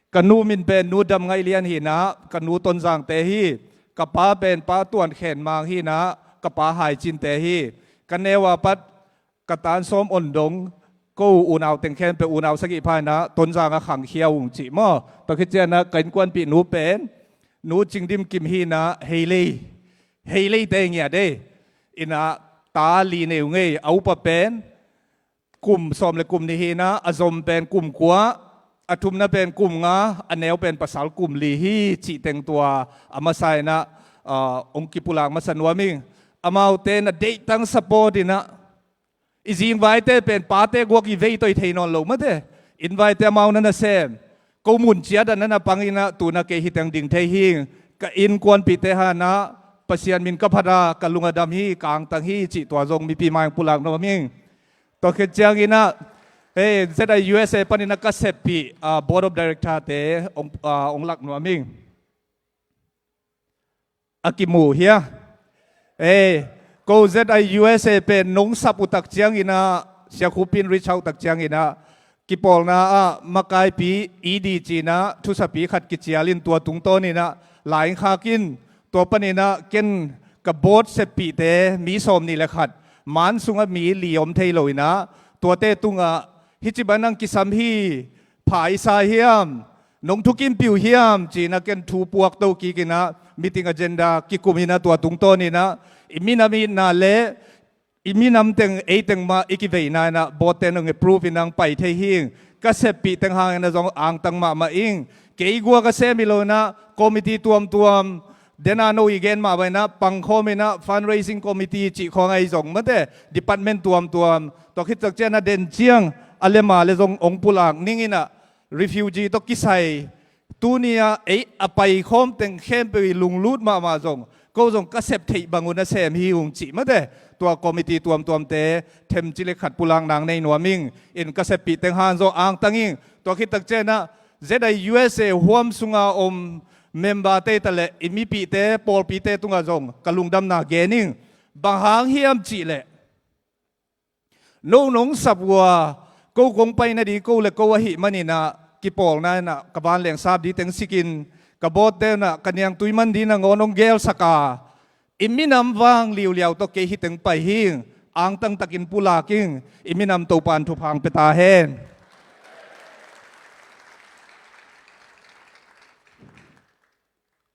Ka nu min pen Nu Dam Ngaih Lian hi in ah, ka nu Tonzangte hi. Ka pa pen Pa Tuan Khen Mang hi in ah, ka pa Hai Cinte hi. Ka neu a pat ka tan sawm on dong, ko unau teng khempeuh unau sagih pha in ah Tonzang ah khangkhia ung cih maw. Tua khit ciangin ah ka innkuanpih nu pen Nu Cing Dim Kim hi in ah, Hei Lei, Hei Leite ngiat ei. In ah ta li nei ung ei, a upa pen kum sawm le kum nih hi in ah, a zom pen kum kua, a thumna pen kum nga, a neu pen pasal kum li hi cih teng tua a masa in ah, ah, hong kipulak masa nuam ing. Amaute na deihtang support in ah, i zingvaite pen pate guak i vei tawh i thei nawn lo mate. Innvaite amau na na sem, ko mun ciat ah na na pang in ah, tu-in ah kei hih teng ding thei hi ing. Ka innkuanpihte hangin ah Pasian min ka phat a, ka lung a dam hi, ka angtang hi cih tua zong mipi mai-ah pulak nuam ing. Tua khit ciangin ah, eh, Z I U S A panin ah ka seppih, ah, Board of Director-te hong, ah, hong lak nuam ing. A kimu hia? Eh, ko Z I U S A pen nong sap uh tak ciangin ah, Sia Khup in reach out tak ciangin ah, kipawlna ah makaipi E D ci-in ah thusapi khat kicial in, tua tungtawnin ah lai khak in, tua panin ah ken ka board seppihte mi sawm nih le khat, man sungah mi li om thei lo in ah, tuate tungah hih ci bang nang kisam hi, pha i sa hiam, nong thukimpih uh hiam ci-in ah ken thu puakto kik in ah, meeting agenda kikum in ah, tua tungtawnin ah i minam itna le i minam teng, ei teng mah i kiveina in ah board-ten hong approve in ah hong pai thei hi ing. Ka seppih teng hangin ah zong angtang mahmah ing. Kei guak a sem hi lo in ah, committee tuamtuam, den a no i gen mah bangin ah pangkhawm in ah, fundraising committee cih khawng ahi zong mate, department tuamtuam, tua khit tak ciangin ah den ciang a lem a le zong hong pulak ning in ah, refugee tawh kisai, tuni-ah ei a paikhawm teng khempeuh i lunglut mahmah zong, ko zong ka sep theih bang un a sem hi ung cih mate. Tua committee tuamtuamte themcik le khat pulakna hong nei nuam ing. In ka seppih teng hang zong angtang ing. Tua khit tak ciangin ah Z I U S A huam sunga om member-te ta le i mipihte, pawlpite tungah zong ka lungdamna gen ing. Bang hang hiam cih leh, no nong sap uh a, ko kong pai nading ko le ko ahih manin ah, kipawlna in ah ka vanleng sap ding teng sikin, ka board-te in ah ka niangtui man ding nangawn hong gelsak a, i minam vang liuliau tawh kei hih teng pai hi ing. Angtang takin pulak ing. I minam Topa'n thupha hong pia ta hen.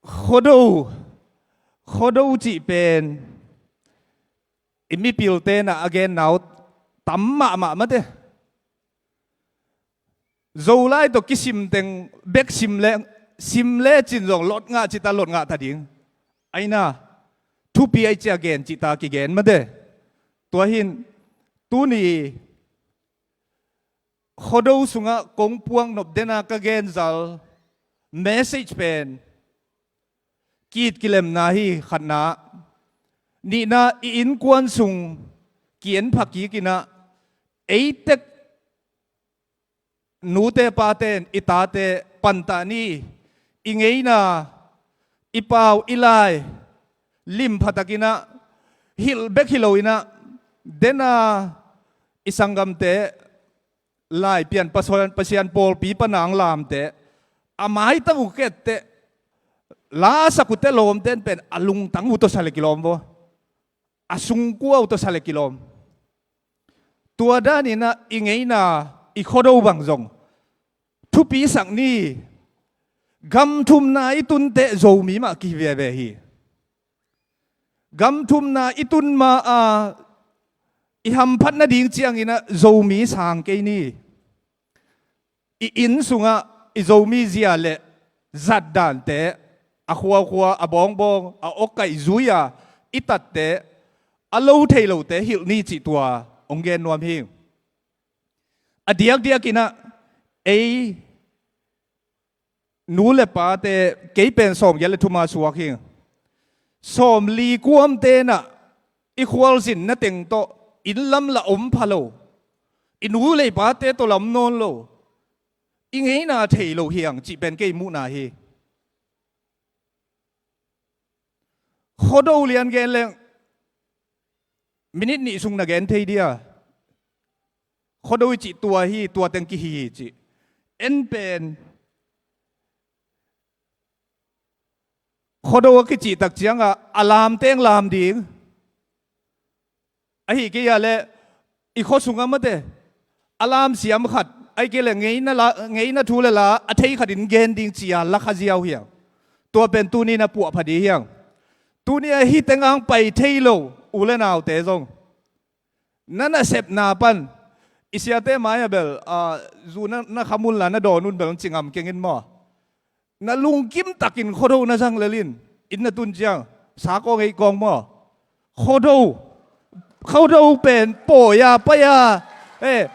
Khuado, Khuado cih pen i mipilte in ah a genna uh tam mahmah mate. Zolai tawh kisim teng bek sim le, sim lecin zong lot ngah cih ta, lot ngah ta ding. Aina, thupi ahi ciang gen cih ta kigen mate. Tua hi in, tuni Khuado sungah kong puak nop den a ka genzal message pen, ki-it kilemna hi, khatna. Nihna, i innkuan sung ki-en pha kik in ah, ei tek nute pate in i tate pantah ni, i ngeina, i pau, i lai lim pha takin ah, hilh bek hi lo inah, dena i sanggamte laipian Pasian, Pasian pawlpi pana ang lamte a maitang uh ketteh lasak uhte lawmten pen a lungtang uh tawh sa le kilawm vaw, a sungkua uh tawh sa le kilawm. Tua daninah i ngeina, i khuado bang zong thupisak ni. Gam thumna i tunteh Zomi mah kihi veve hi. Gam thumna i tun ma a i hamphat nading cianginah Zomi sang kei ni. I inn sungah i Zomi zia le zatdante, a khuakhua, a bawngbawng, a awkaih zui-a i tatte, a lo thei lote hilh ni cih tua hong gen nuam hi. A diakdiakinah ei nu le pate, kei pen sawmgiat le thuma suak hi. Sawmli kuamte inah i khualzinna teng tawh inn lam la om pha lo, i nu le i pate tawh lam nawn lo, i ngeina thei lo hiang cih pen kei muhna hi. Khuado lian gen leng minit nih sung na gen thei dia? Khuado i cih tua hi, tua teng kihi hi cih. En pen khuado a kicih tak cianga a lamteng lam ding. Ahi kei a le i khua sungah mate a lamsiam khat, ahi kei le ngeina la, ngeina thu le la a thei khatin gen ding cia la kha ziau hiang. Tua pen tuni na puahpha dih hiang. Tuni a hih teng ang pai thei lo u le naute zong, na nasepna pan, i siate mai-ah bel, ah, zu na, na kham unla na dawn un bel ci ngam kengin maw? Na lungkim takin khuado na zang lelin, inn na tun ciang, sa kawng ei kawng maw? Khuado, khuado pen pawi-a pai-a, eh,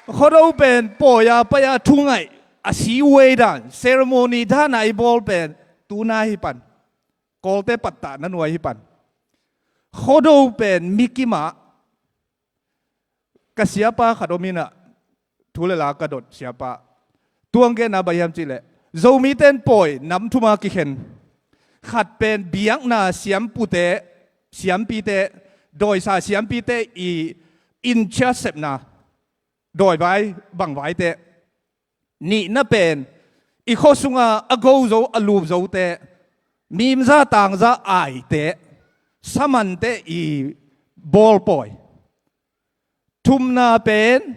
khuado pen pawi-a pai-a thungaih, a si wei dan, ceremony dan a i bawl pen tuna hi pan. Kawlte pattah na nuai hi pan. Khuado pen mikimah ka siapa khat om inah, thu le la ka dot siapa. Tuang genna bang hiam cihleh, Zomite in pawi nam thuma kikhen. Khat pen biakna siampute, siampite, dawisa siampite i in-charge sepna, dawivai bangvaite. Nihna pen i khua sunga a go zo, a lup zote, mimza tangza aite, samante i bawlpawi. Thumna pen,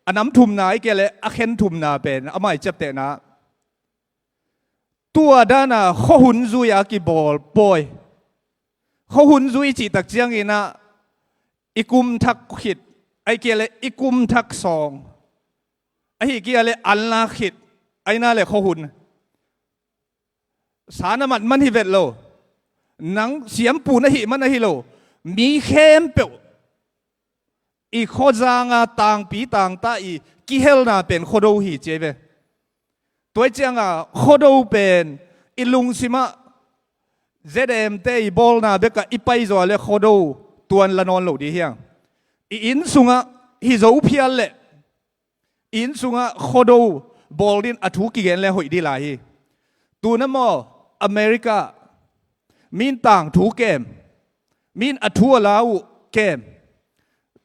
a nam thumna i kei le a khen thumna pen a mai ciaptehna. Tua dana khuahun zui a kibawl pawi. Khuahun zui cih tak cianginah i kum thak khit, ahi kei le i kum thak sawng, ahi kei le an lak khit, aina le khuahun. Sa na mat man hi vet lo. Nang siampu na hih man ahi lo. Mi khempeuh i khuazanga tangpi tangta i kihelna pen khuado hi ci ei ve. Tua i cianga khuado pen i lungsimah Z M te i bawlna bekah i paizaw le khuado tuan la nawn lo dih hiang. I inn sungah hi zo phial leh i inn sungah khuado bawl din a thu kigen le hoih dih lai hi. Tuna maw, America min tangthu kem, min a thu a la uh kem.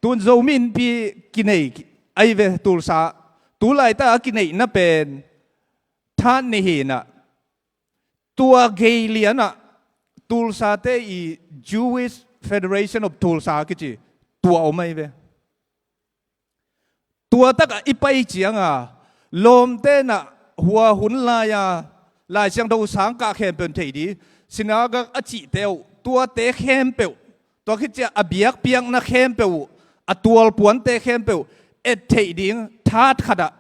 Tun Zomi Innpi kinei ahi ve Tulsa. Tulaitak a kineihna pen than nihinah tua gei lianah Tulsate i Jewish Federation of Tulsa kici tua om ahi ve. Tua takah i pai cianga lawmte nah hua hun lai-a Lai Siangtho sangkah khempeuh thei dih, sinagag a cihte uh, tuate khempeuh, tua khit ciah a biakpiakna khempeuh uh, a tualpuante khempeuh et theih ding that khatah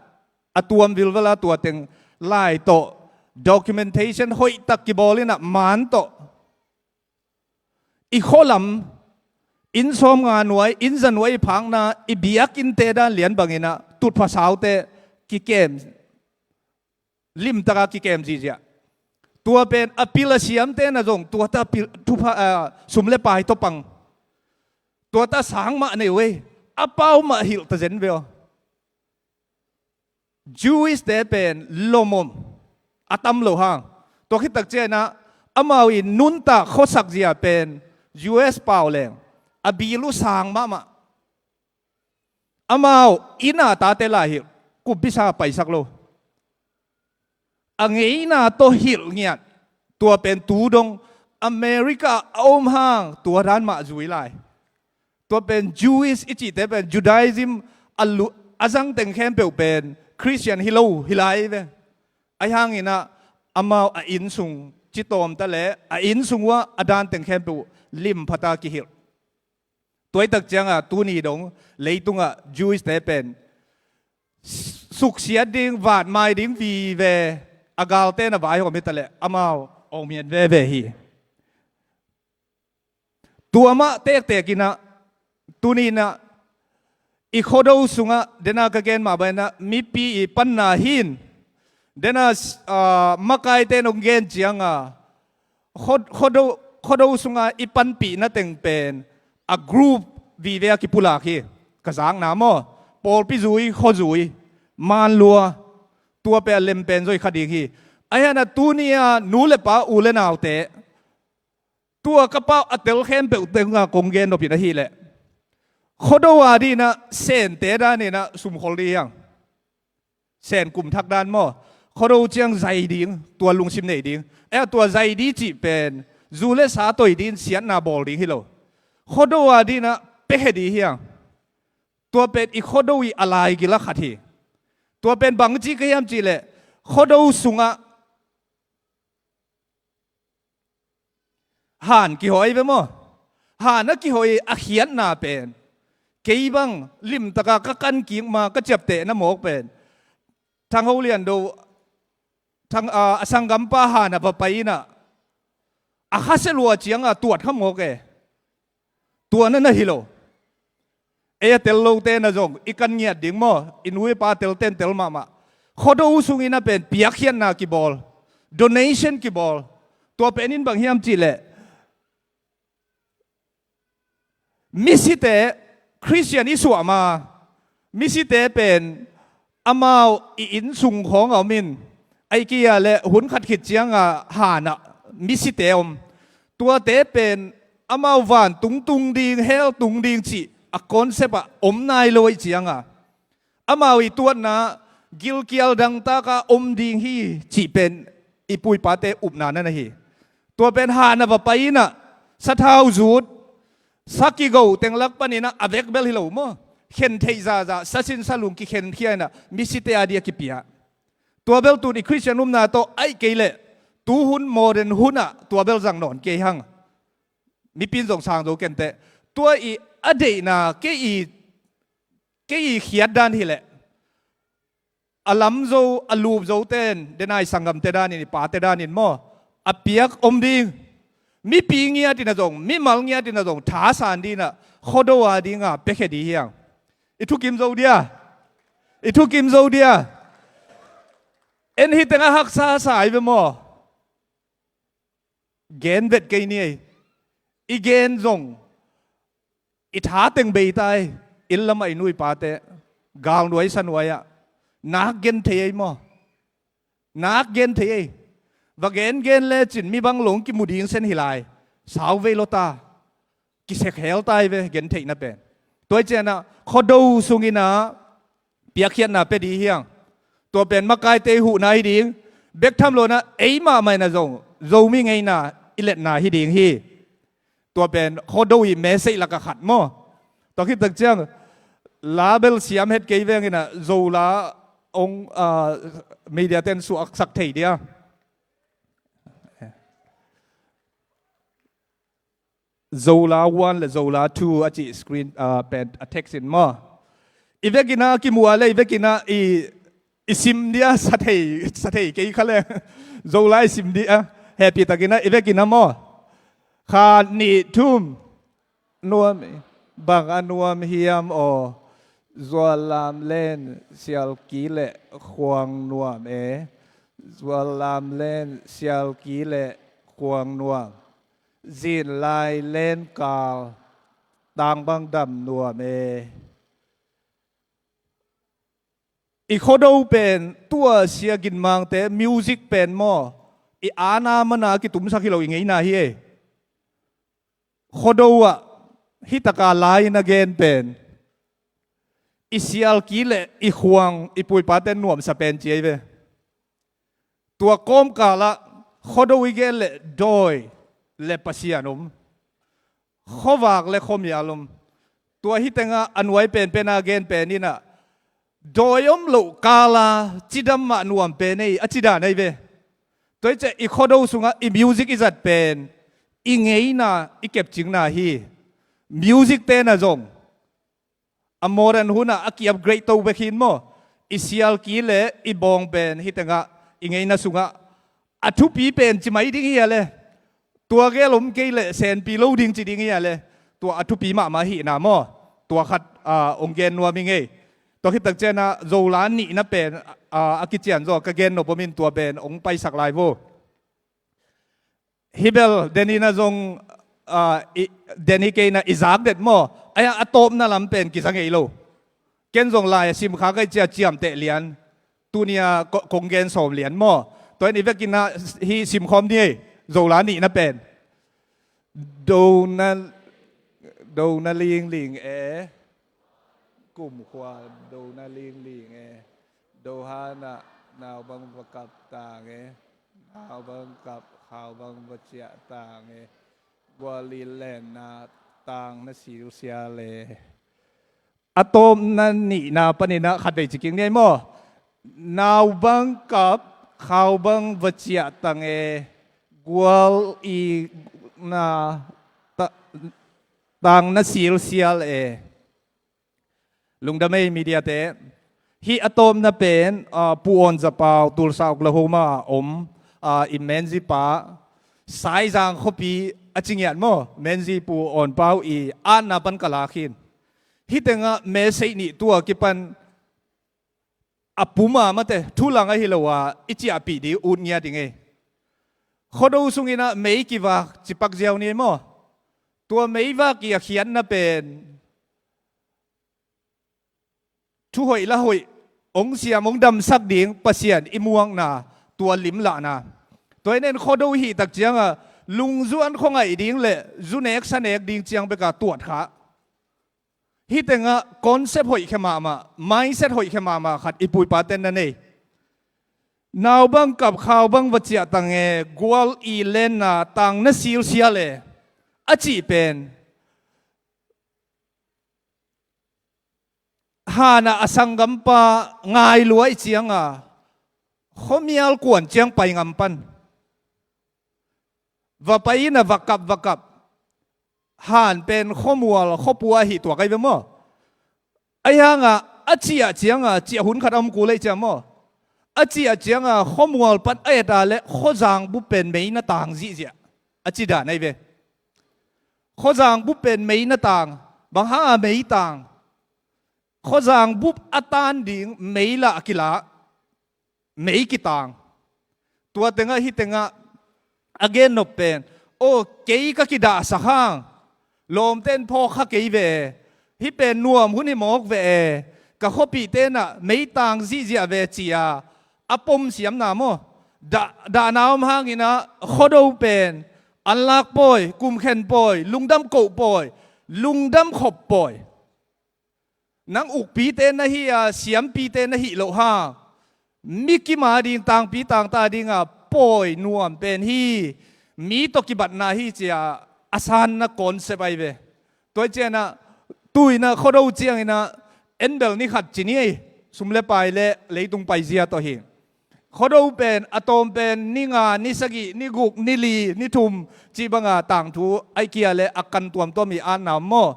a tuam vilvela tua teng lai tawh documentation hoihtak kibawl inah man tawh i khualam, inn sawmnga nuai, inn za nuai i phakna, i biakinnte dan lian banginah tutpha saute kikem, limtaka kikem zihziah. Tua pen a pil a siamte na zong tuata pil, thupha, ah, sum le pai tawh pang. Tuata sang mah nei uh ei, a pau mah hilh ta zen ve aw. Jewish te pen lomom a tam lo hang. Tua khit tak cianah amau i nuntak khuasak zia pen U S pau leng a bill uh sang mahmah. Amau inn a tate lai hilh, kumpisa paisak lo. A ngeina tawh hilh ngiat. Tua pen tu dong America a om hang tua dan mah zui lai. Tua pen Jewish i cihte pen Judaism a lu-, a zang teng khempeuh pen Christian hi lo hi lai ve. Ahi hangin ah amau a inn sung citawm ta leh a inn sung uah a dan teng khempeuh lim phata kihilh. Tuaitak cianga tuni dong leitungah Jewish te pen suksiat ding, vatmai ding vive, a galte na vaihawm hi ta leh amau awngmian veve hi. Tua mah tektek inah tuni inah i khuado sungah dena ka gen mah banginah mipi i panna hin dena, ah, makaite nong gen cianga khuado, khuado sunga i panpihna teng pen a group vive a kipulak hi. Ka zakna maw, pawlpi zui, khua zui, man lua, tua pen a lem pen zoi kha ding hi. Ahi hanah tuni a nu le pa u le naute tua ka pau a tel khempeuh tenga kong gen nopin ahileh khuado a dinah sente daninah sumkhol ding hiang. Sen kum thak dan maw? Khuado ciang zai ding, tua lungsim nei ding. E, tua zai ding cih pen zu le sa toi ding siatna bawl ding hi lo. Khuado a dinah piakhia ding hiang. Tua pen i khuado i a laigil a khat hi. Tua pen bangci ka hiam cihleh khuado sungah han kihawi ve maw? Han a kihawi a khiatna pen kei bang limtaka ka kan kik ma ka ciaptehna mawk pen Thang Ho Lian Do, thang, a, a sanggampa han a va pai inah a khasia lua cianga tuat kha mawk e. Tua na na hi lo. Ei a tel lote na zong i kan ngiat ding maw? I nu i pa tel ten tel mahmah. Khuado sungin a pen piakkhiatna kibawl, donation kibawl. Tua pen in bang hiam cihleh misite Christian i suah ma, misite pen amau i inn sung khawng a om in, ahi kei a le hun khat khit cianga hanah misite om. Tuate pen amau vantung tung ding, hell tung ding cih a concept ah om nai lo ahi cianga amau i tuatna gilkial dangtaka om ding hi cih pen i pu i pate upna na na hi. Tua pen han a va pai inah sathau zut, sa kigo tenglak paninah a vekbel hi lo maw? Khen theih zahzah, sasin salung kikhenkhia inah misite a dia kipia. Tua bel tun i Christian upna tawh ahi kei leh tuhun modern hunah tua bel zang nawn kei hang. Mipi in zong sang zo kenteh. Tua i a deihna kei i, kei i khiat dan hileh a lam zo, a lup zo ten, dena i sanggamte danin, i pate danin maw? A piak om ding. Mipi ngiatin a zong, mimal ngiatin a zong thasan dinah khuado a dinga piakhia ding hiang. I thukim zo dia? I thukim zo dia? En hi tengah haksa sa i ve maw? Gen vet kei ni ei. I gen zong i tha teng bei ta ei. Inn lamah i nu i pate galnuai sanuai ah nak gen thei ei maw? Nak gen thei ei. Va gen gen lecin mi bang long kimu ding sen hi lai. Sau vei lo ta. Kisek hel ta ei ve gen theihna pen. Tua i cianah khuado sunginah piakkhiatna pia ding hiang. Tua pen makaite i huhna hi ding. Bek tham lonah ei mahmah inah zong Zomi ngeina i letna hi ding hi. Tua pen khuado i message laka khat maw? Tua khit tak ciang la bel siam het kei venginah Zola ong, ah, media ten suaksak thei dia. Zola one le Zola two a cih screen, ah, pen a text in maw? I vekinah kimuh a le i vekinah i, i sim dia sa thei, sa thei kei kha le. Zola i sim dia hehpih takinah i vekinah maw? Khat nih thum. Nuam e. Bang a nuam hiam aw? Zuallam len sialki le khuang nuam e. Zuallam len sialki le khuang nuam. Zin lai len kal tang bang dam nuam e. I khuado pen tua Sia Gin Mangte music pen maw, i ana mana kitumsak hi lo, i ngeina hi e. Khuado ah hih taka lai na gen pen i sialki le i khuang i puipate nuamsa pen ci ahi ve. Tua kawmkalah Khuado i gen le dawi le Pasian om, khuavak le khuamial om. Tua hih tengah a nuai penpen a gen pen inah dawi om loh kala cidam mah nuam pen ei a cidan ahi ve. Tua hi ciah i Khuado sungah i music i zat pen i ngeina i kepcingna hi. Music tena zong a modern hunah a ki-upgrade to bek hin maw, i sialki le i bawng pen hih tengah i ngeina sungah a thupi pen ci mai ding hi a le, tua gel om kei le senpi lo ding ci ding hi a le, tua a thupi mahmah hihna maw, tua khat a, ong gen nuam hi ngei. Tua khit tak cianah Zola nihna pen a, a kician zaw ka gen nop om in tua pen ong paisak lai vo. Hibel, den inah zong a, i, den hi kei inah i zak det maw? Aia a tawpna lam pen kiza ngei lo. Ken zong lai a simkha kai cia ciamteh lian. Tunia ko-, kong gen sawm lian maw? Tua in i vekinah hi simkhawm ni ei. Zola nihna pen. Dona, dona lingling e. Kumkhua dona lingling e. Dohanah naubang va kap tang e. Naubang kap khaubang va ciah tang e. Guali lenna tang na silsial e. A tawpna nihna paninah khatvei ci kik ni ei maw? Naubang kap khaubang va ciah tang e. Gual i na ta-, tang na silsial e. Lungdam ei mediate. Hih a tawpna pen a, Pu Awn Za Pau, Tulsa, Oklahoma a om a, i menzipa Saizang khuapi a ci ngiat maw? Menzi Pu Awn Pau i atna pan ka lak hin. Hih tengah message nih tua kipan a puma mate thulang ahi lo a i ciahpih ding ut ngiat ding ei. Khuado sunginah mei kivak cipak ziau ni ei maw? Tua meivak i a khiatna pen thu hoih la hoih ong siam ong damsak ding Pasian i muakna tua limlahna. Tua i nen Khuado hih tak cianga lungzuan khuangaih ding le zunek sanek ding ciang beka tuat kha. Hih tengah concept hoih khe mahmah, mindset hoih khe mahmah khat i puipa ten na nei. Naubang kap khaubang va ciah tang e, gual i lenna tang na silsial e a cih pen hanah a sanggampa ngai luai cianga khuamial kuan ciang pai ngam pan. Va pai inah va kap va kap. Han pen khuamual khuapua ahi tuak ahi ve maw? Ahi hangah a ciah cianga ciah hun khat a om kul ahi ciang maw? A ciah cianga khuamual pan a eta le khuazang bup pen mei na tang zihziah a ci dan ahi ve. Khuazang bup pen mei na tang, bang hanga mei tang? Khuazang bup a tan ding mei lah a kilah, mei kitang. Tua tengah hih tengah a gen nop pen, aw kei ka kidahsak hang lawmte in phawk kha kei ve e, hih pen nuam hun hi mawk ve e, ka khuapih tenah mei tang zihziah ve cia a pom siamna maw? Dah, dahna om hanginah Khuado pen anlak pawi, kumkhen pawi, lungdam koh pawi, lungdam khop pawi. Nang ukpite na hi a, siampite na hih loh hang mi kima ding, tangpi tangta dinga pawi nuam pen hi, mi tawh kibatna hi cia a sanna concept ahi ve. Tua hi cianah tuinah Khuado cianginah enbel ni khat ci ni ei, sum le pai le leitung paizia tawh hi. Khuado pen a tawm pen ni nga, ni sagih, ni guk, ni li, ni thum cih banga tangthu ahi kia le a kan tuamtuam hi atna om maw?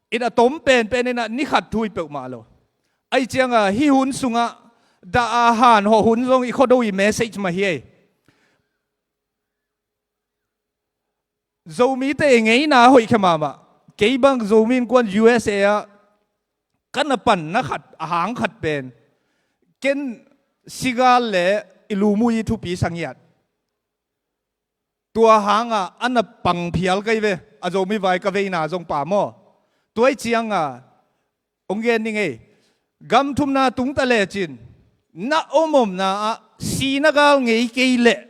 In a tom penpen inah ni khat thu hi peuhmah lo. Ahi cianga hih hun sungah dah a han hawh hun zong i Khuado i message mah hi ei. Zomite i ngeina hoih khe mahmah. Kei bang Zomi Innkuan U S A ah ka na panna khat, a hang khat pen ken sigal le i lumui i thupi sangiat. Tua hangah a na pang phial kei ve, a Zomi vai ka veina zong pa maw? Tua hi cianga ong gen ning ei. Gam thumna tungta lecin na omomna ah sina gal ngei kei leh,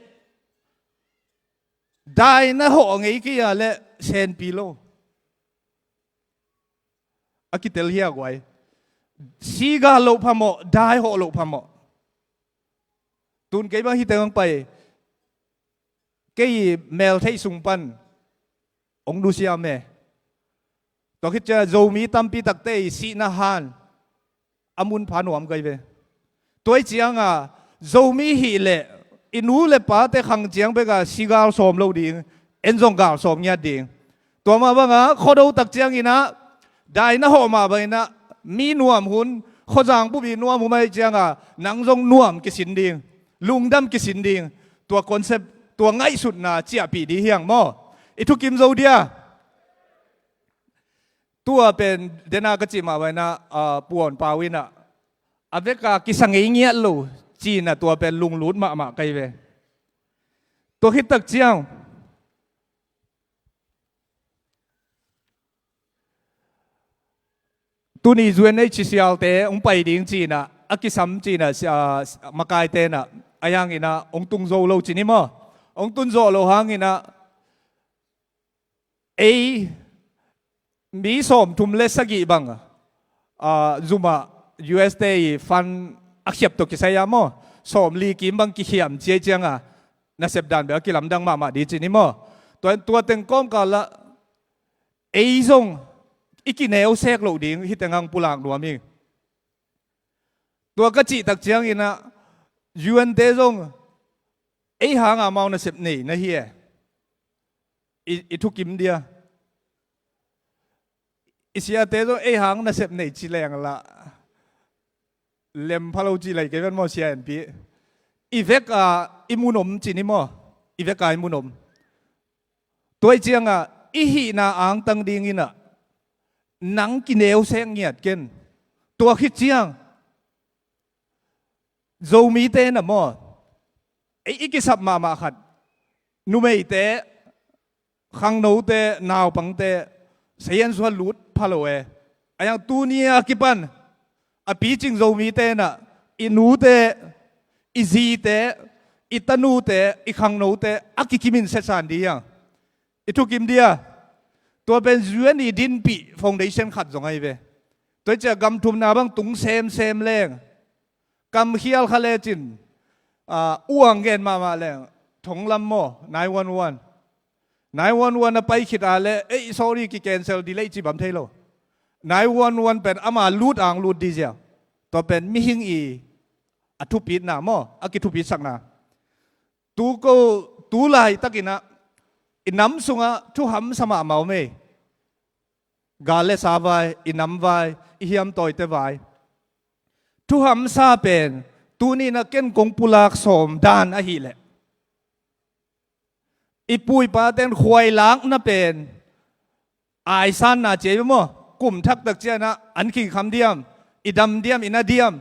dai na hawh ngei kei a leh, senpi lo. A kitel hiak uai. Sigal loh phamawh, dai hawh loh phamawh. Tun kei bang hite hong pai. Kei i mel theih sung pan hong nusiam e. Tua khit ciang Zomi tampi takte i sihna han a mun pha nuam kai ve. Tua i cianga Zomi hih leh i nu le pate khang ciang beka sigal sawm lo ding, en zong gal sawm ngiat ding. Tua mah banga khuado tak cianginah dai na hawh mah banginah mi nuam hun, khuazang bupi nuam hun ahi cianga nang zong nuam kisin ding, lungdam kisin ding. Tua concept, tua ngaihsutna ciahpih dih hiang maw? I thukim zo dia. Tua pen dena ka cih mah banginah Puan Pau inah a veka kisa ngei ngiat lo cinah tua pen lunglut mahmah kai ve. Tua khit tak ciang tuni U N H C R te hong pai ding cinah a kisam cinah makaite inah a hianginah hong tung zo lo cin hi maw? Hong tun zawh lo hanginah ei mi sawmthum le sagih bang zumah U S te i fund a khiap tawh kisai a maw? Sawmli kim bang kikhiam ciai cianga nasep dan bek a kilamdang mahmah dih cin hi maw? Tua, tua teng kawmkal ah ei zong i kineu sek loh ding hih teng hang pulak nuam hi. Tua ka cih tak cianginah U N te zong ei hanga amau nasep nei na hi e. I, i thukim dia. I siate zong ei hang nasep nei ci leng lah lem pha lo ci lai kei ven maw sia enpi. I veka i munom cin hi maw? I veka i munom. Tua i cianga i hihna angtang dinginah nang kineu sek ngiat ken. Tua khit ciang Zomite na maw? Ei i kisap mahmah khat. Numeite, khangnote, naupangte, sayan sua lut pha lo e. A yang tuni a kipan a picing Zomite na i nute, i zite, i tanute, i khangnote a kikimin setsan di hiang. I thukim dia. Tua pen U N i dinpih foundation khat zong ahi ve. Tua i cia gam thumna bang tung semsem leng. Kam khial kha lecin uang gen mahmah leng. Thonglam maw, nine one one. Nine one one a pai khit a le, ei, sorry, ki cancel delay ci bam thei lo. Nine one one pen ama lut ang lut di zia. Tua pen mihing i a thupitna maw, a kithupitsakna. Tu ko, tu laitakinah i nam sungah thuhamsa mahmah om ei. Gal le sa vai, i nam vai, i hiamtawite vai. Thuhamsa pen tuninah ken kong pulak sawm dan ahileh i puipaten khuailakna pen aisanna ciai ve maw? Kum thaktak cianah an khingkham diam, i dam diam, i na diam.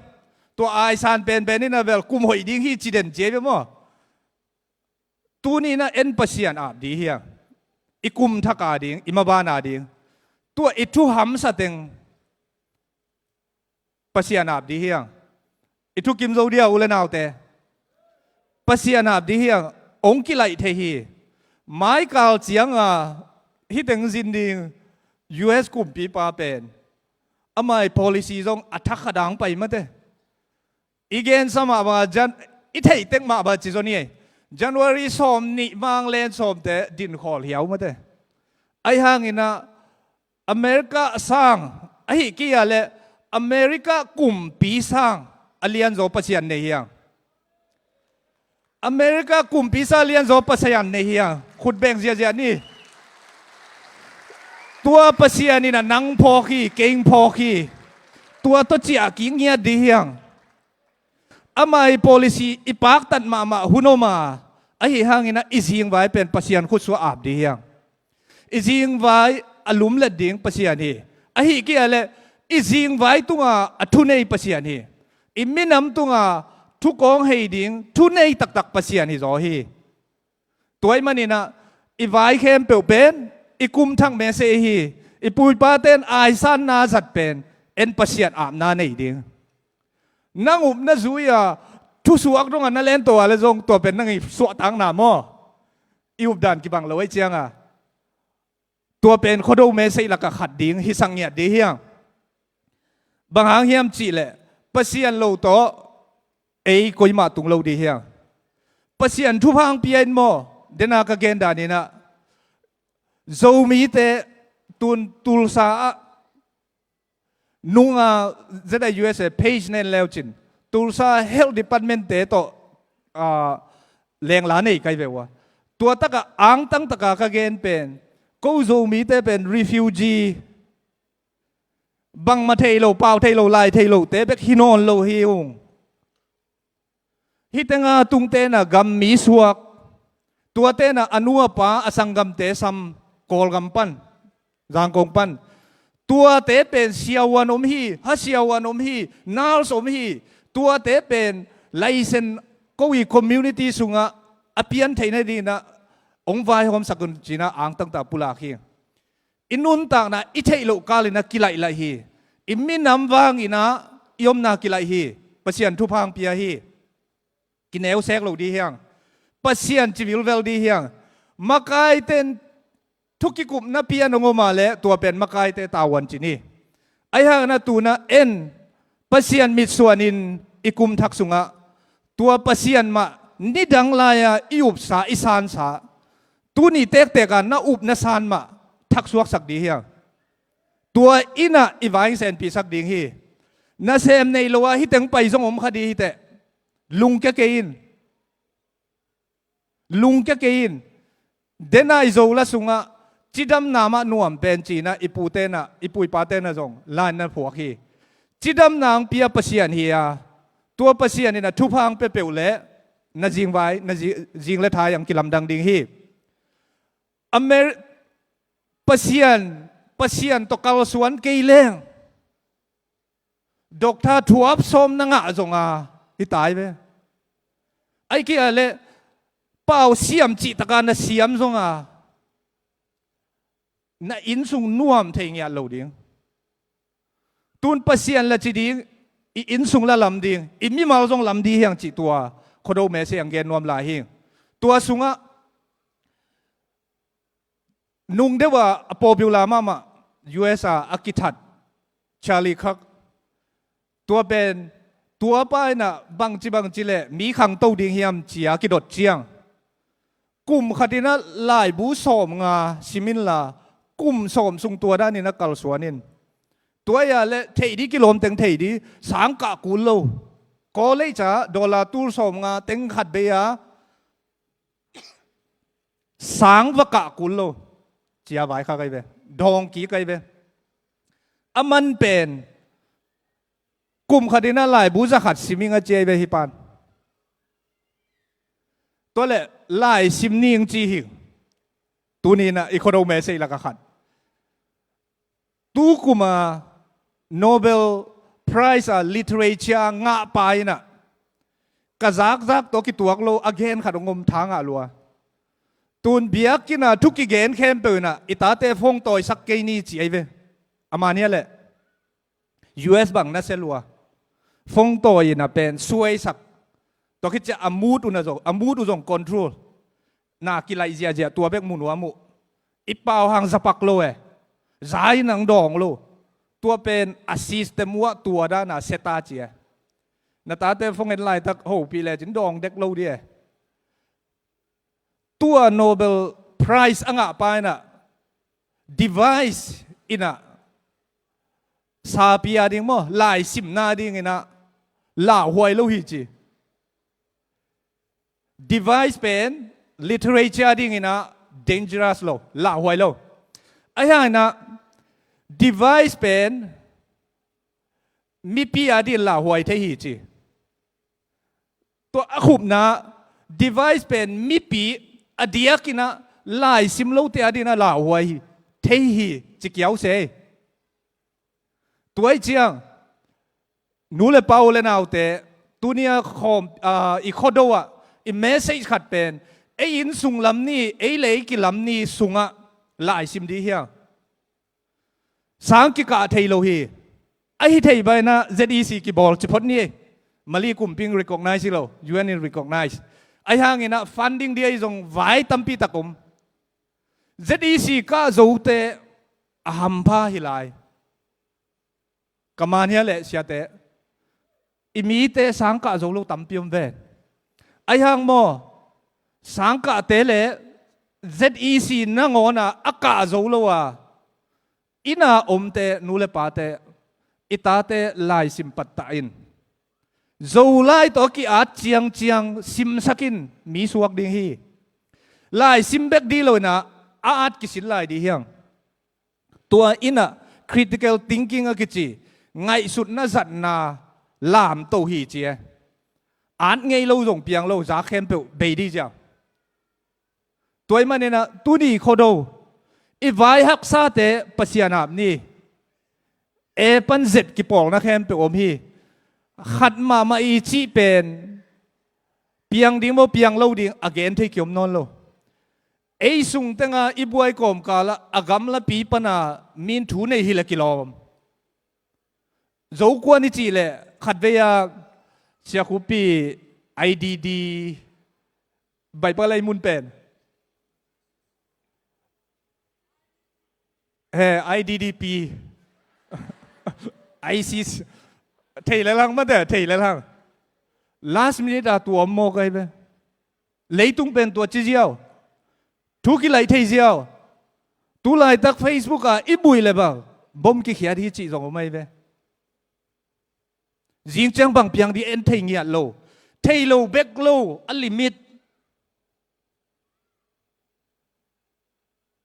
Tua aisan penpen inah vel kum hoih ding hi ci den ciai ve maw? Tuninah en Pasian ap di hiang. I kum thak a ding, i maban a ding. Tua i thuhamsa teng Pasian ap di hiang. I thukim zo dia u le naute. Pasian ap di hiang. Ong kilaih thei hi. Maikal cianga hiteng zin ding U S kumpipa pen amai policy zong a thak kha dang pai mate. I gensa mah banga jan, i theihtek mah banga ci zon hi ei. January sawm nih mang len sawmte dinkhawl hiau mate. Ahi hanginah America sang ahi kia le America kumpi sang a lianzaw Pasian nei hiang. America kumpi sang a lianzaw Pasian nei hiang. Khut beng ziazia ni. Tua Pasian inah nang phawk hi, keng phawk hi. Tua tawh ciah kik ngiat di hiang. Amai policy i paktat mahmah hun om a, ahi hanginah i zingvai pen Pasian khutsuah ap di hiang. I zingvai a lumlet ding Pasian hi. Ahi kia le i zingvai tunga a thunei Pasian hi. I minam tunga thukawng hei ding thunei taktak Pasian hi zaw hi. Tua i maninah i vai khempeuh pen i kum thak mese hi. I puipaten aisanna zat pen en Pasian apna nei ding. Nang upna zui-a thusuak dongah na lento a le zong tua pen nang i suahtakna maw? I updan kibang lo ei cianga Tua pen Khuado message lakah khat ding hi sak ngiat ding hiang. Bang hang hiam cihleh, Pasian lo tawh ei koimah tung lo ding hiang. Pasian thupha hong pia in maw, dena ka gen daninah, Zomite tun Tulsa ah nunga Z I U S A page nen leucin, Tulsa Health Department te tawh, ah, lengla nei kai ve ua. Tua takah angtang taka ka gen pen, ko Zomite pen refugee, bangmah thei lo, pau thei lo, lai thei lo te bek hi nawn lo hi ung. Hih tenga tungtena gam mi suak, tuatena a nu a pa a sanggamte sam Kawlgam pan, Zangkong pan. Tuate pen siavuan om hi, ha siavuan om hi, nurse om hi. Tuate pen laisen ko i community sungah a pian theihna dinah hong vaihawmsak un cinah angtangta pulak hi. I nuntakna i theih loh kalinah kilaih laih hi. I minam vanginah i omna kilaih hi. Pasian thupha hong pia hi. Kineu sek lo ding hiang. Pasian ci vilvel ding hiang. Makaite in thu kikupna pian hong om a leh tua pen makaite tavuan cin hi. Ahi hangin a tunah en Pasian mitsuanin i kum thak sungah tua Pasian mah nidang lai-a i upsa, i sansa, tuni tektek a na up na san mah thaksuaksak ding hiang. Tua innah i vai hong senpihsak ding hi. Nasem nei lo a hih teng pai zong om kha ding hi teh. Lungkia kei in. Lungkia kei in. Dena i Zola sungah cidamna mah nuam pen cinah i pu tenah, i pu i pa tenah zong lain na phuak hi. Cidamna hong pia Pasian hi a, tua Pasian innah thupha hong pia peuh leh na zingvai, na zi-, zing le thai hong kilamdang ding hi. Amer-, Pasian, Pasian tawh kalsuan kei leng, doctor thuap sawm na ngah zonga hi tai ve. Ai kia le pau siam cihtaka na siam zonga na innsung nuam thei ngiat lo ding. Tun Pasian la ci ding, i innsung la lam ding, i mimal zong lam ding hiang cih tua Khuado message hong gen nuam lai hi. Tua sungah nung deuh a popular mahmah U S a a kithat Charlie Kirk, tua pen, tua pa innah bangci bangci le mi khangto ding hiam cia kidot ciang, kum khat innah laibu sawm nga sim inla, kum sawm sung tua dan innah kalsuan in. Tua ia le theih ding kilawm teng theih ding sang kah kul lo. College ah dollar tul sawm nga teng khat bei a sang va kah kul lo. Cia vai kha kai ve. Dawng kik kai ve. A man pen kum khat innah laibu za khat sim ing a cia hi ve hih pan. Tua le lai sim ning ci hi. Tuni innah i Khuado message lakah khat. Tu kuma Nobel Prize a literature ngah pa innah ka zakzak tawh kituak lo a gen khat hong om, tha ngah lua. Tun biakinn a thu kigen khempeuh innah i tate phone tawisak kei ni ci ahi ve. A mania le U S bang na sia lua. Phone tawi innah pen suaisak. Tua khit ciah a mood uh na zong, a mood uh zong control. Na kilaih ziahziah tua bek mu nuam uh. I pau hang zapak lo e. Za in hong dawng lo. Tua pen a system uh ah tua dana seta ci e. Na tate phone en laitak hopih lecin dawng dek lo di e. Tua Nobel Prize a ngah pa innah device innah sapi a ding maw, laisimna ding innah lauhuai lo hi ci. Device pen literature ding innah dangerous lo, lauhuai lo. Ahi hangin ah device pen mipi a ding lauhuai thei hi ci. Tua a khupna device pen mipi a diakin ah laisim lote a ding ah lauhuai thei hi ci kiau se. Tua ih ciang nu le pa, u le naute, tuni a khawm, ah, i Khuado ah i message khat pen ei inn sung lam ni, ei lei kilam ni sungah laisim ding hi a. Sang kikah thei lo hi. Ahi thei banah Z E C kibawl ci phot ni. Mali kumpi in recognize hi lo, U N in recognize. Ahi hangin ah funding ding ahi zong vai tampi tak om. Z E C kah zote a hampha hi lai. Ka man hia leh siate, i mite sangkah zo lo tampi om ven. Ahi hang maw, sangkahte le Z E C nangawn a a kah zo lo a, inn a omte, nu le pate, i tate laisim pattah in. Zolai tawh a ki-at ciangciang simsak in, mi suak ding hi. Laisim bek ding lo in a, a at kisin lai ding hi hang. Tua in a critical thinking a kici ngaihsutna zatna lamto hi ci e. At ngei lo zong piang lo, zak khempeuh bei ding ziau. Tua ahih manin a tuni Khuado i vai haksate Pasian ap ni. A pan Z kipawlna khempeuh om hi. Khat mahmah i cih pen piang ding maw, piang lo ding a gen thei kiom nawn lo. Ei sung teng a i buai kawmkal ah a gamlapi pan a min thu nei hi leh kilawm. Zokuan i cih leh khatvei a Sia Khup i I D D, Bible a i mun pen, he, I D D P, ISIS, thei lel hang mate, thei lel hang. Last minute a tua om mawk ahi ve. Leitung pen tua ci ziau. Thu kilaih thei ziau. Tu laitak Facebook a i buai leh bang bom kikhiat hi cih zong om ahi ve. Zing ciang bang piang ding en thei ngiat lo. Thei lo bek lo, a limit.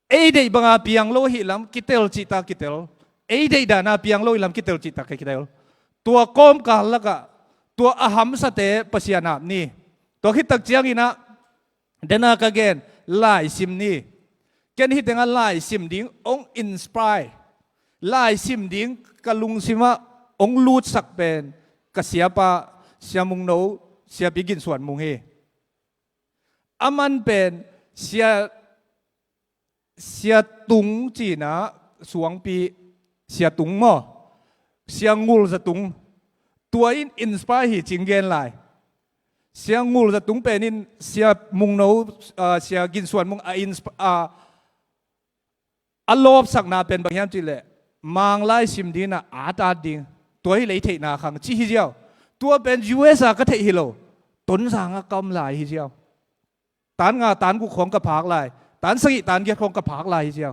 Ei deih bang a piang lo ahih lam kitel cihtak kitel. Ei deih dan a piang lo ahih lam kitel cihtak kitel. Tua kawmkal lak ah tua a hamsate Pasian ap ni. Tua khit tak ciangin a, den a ka gen, laisim ni. Ken hih teng a laisim ding hong inspire, laisim ding ka lungsim ah hong lutsak pen ka siapa, Sia Mung No, Siapi Gin Suan Mung hi. Aman pen Sia, Sia Tung ci-in a, Suangpi Sia Tung maw, Sia Ngul Za Tung, tua in inspire hi ci-in gen lai. Sia Ngul Za Tung pen in Sia Mung No, ah, Sia Gin Suan Mung a insp-, ah, a lawpsakna pen bang hiam cih leh, Manglai sim ding in a, at at ding, tua hi leh i theihna khang ci hi ziau. Tua pen U S a ka theih hi lo, Tonzang ah ka om lai hi ziau. Tan nga tan guk khawng ka phak lai, tan sagih tan giat khawng ka phak lai hi ziau.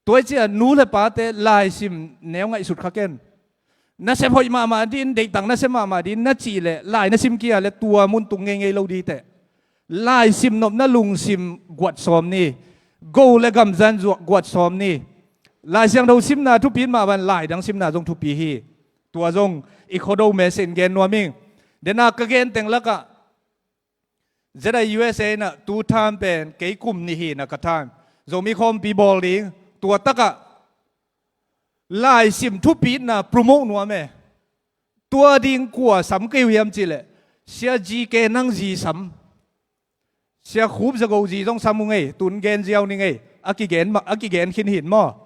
Tua hi ciang nu le pate laisim neu ngaihsut kha ken. Nasep hoih mahmah ding, deihtak nasep mahmah ding na cih leh, lai na sim kei a leh tua mun tung ngeingei lo ding teh. Laisim nopna lungsim guat sawm ni. Go le gamzan zuak guat sawm ni. Lai Siangtho simna thupi mah bang, lai dang simna zong thupi hi. Tua zong i Khuado message in gen nuam ing. Den a ka gen teng lak ah, Z I U S A in a, tu term pen kei kum nih hi in a ka term. Zomi khawmpi bawl ding, tua tak ah laisim thupitna promote nuam e. Tua ding kua sam kei uh hiam cih leh, Sia G K Nang zi sam. Sia Khup Za Go zi zong sam uh ngei, tun gen ziau ni ngei, a kigen ma-, a kigen khin hi in maw.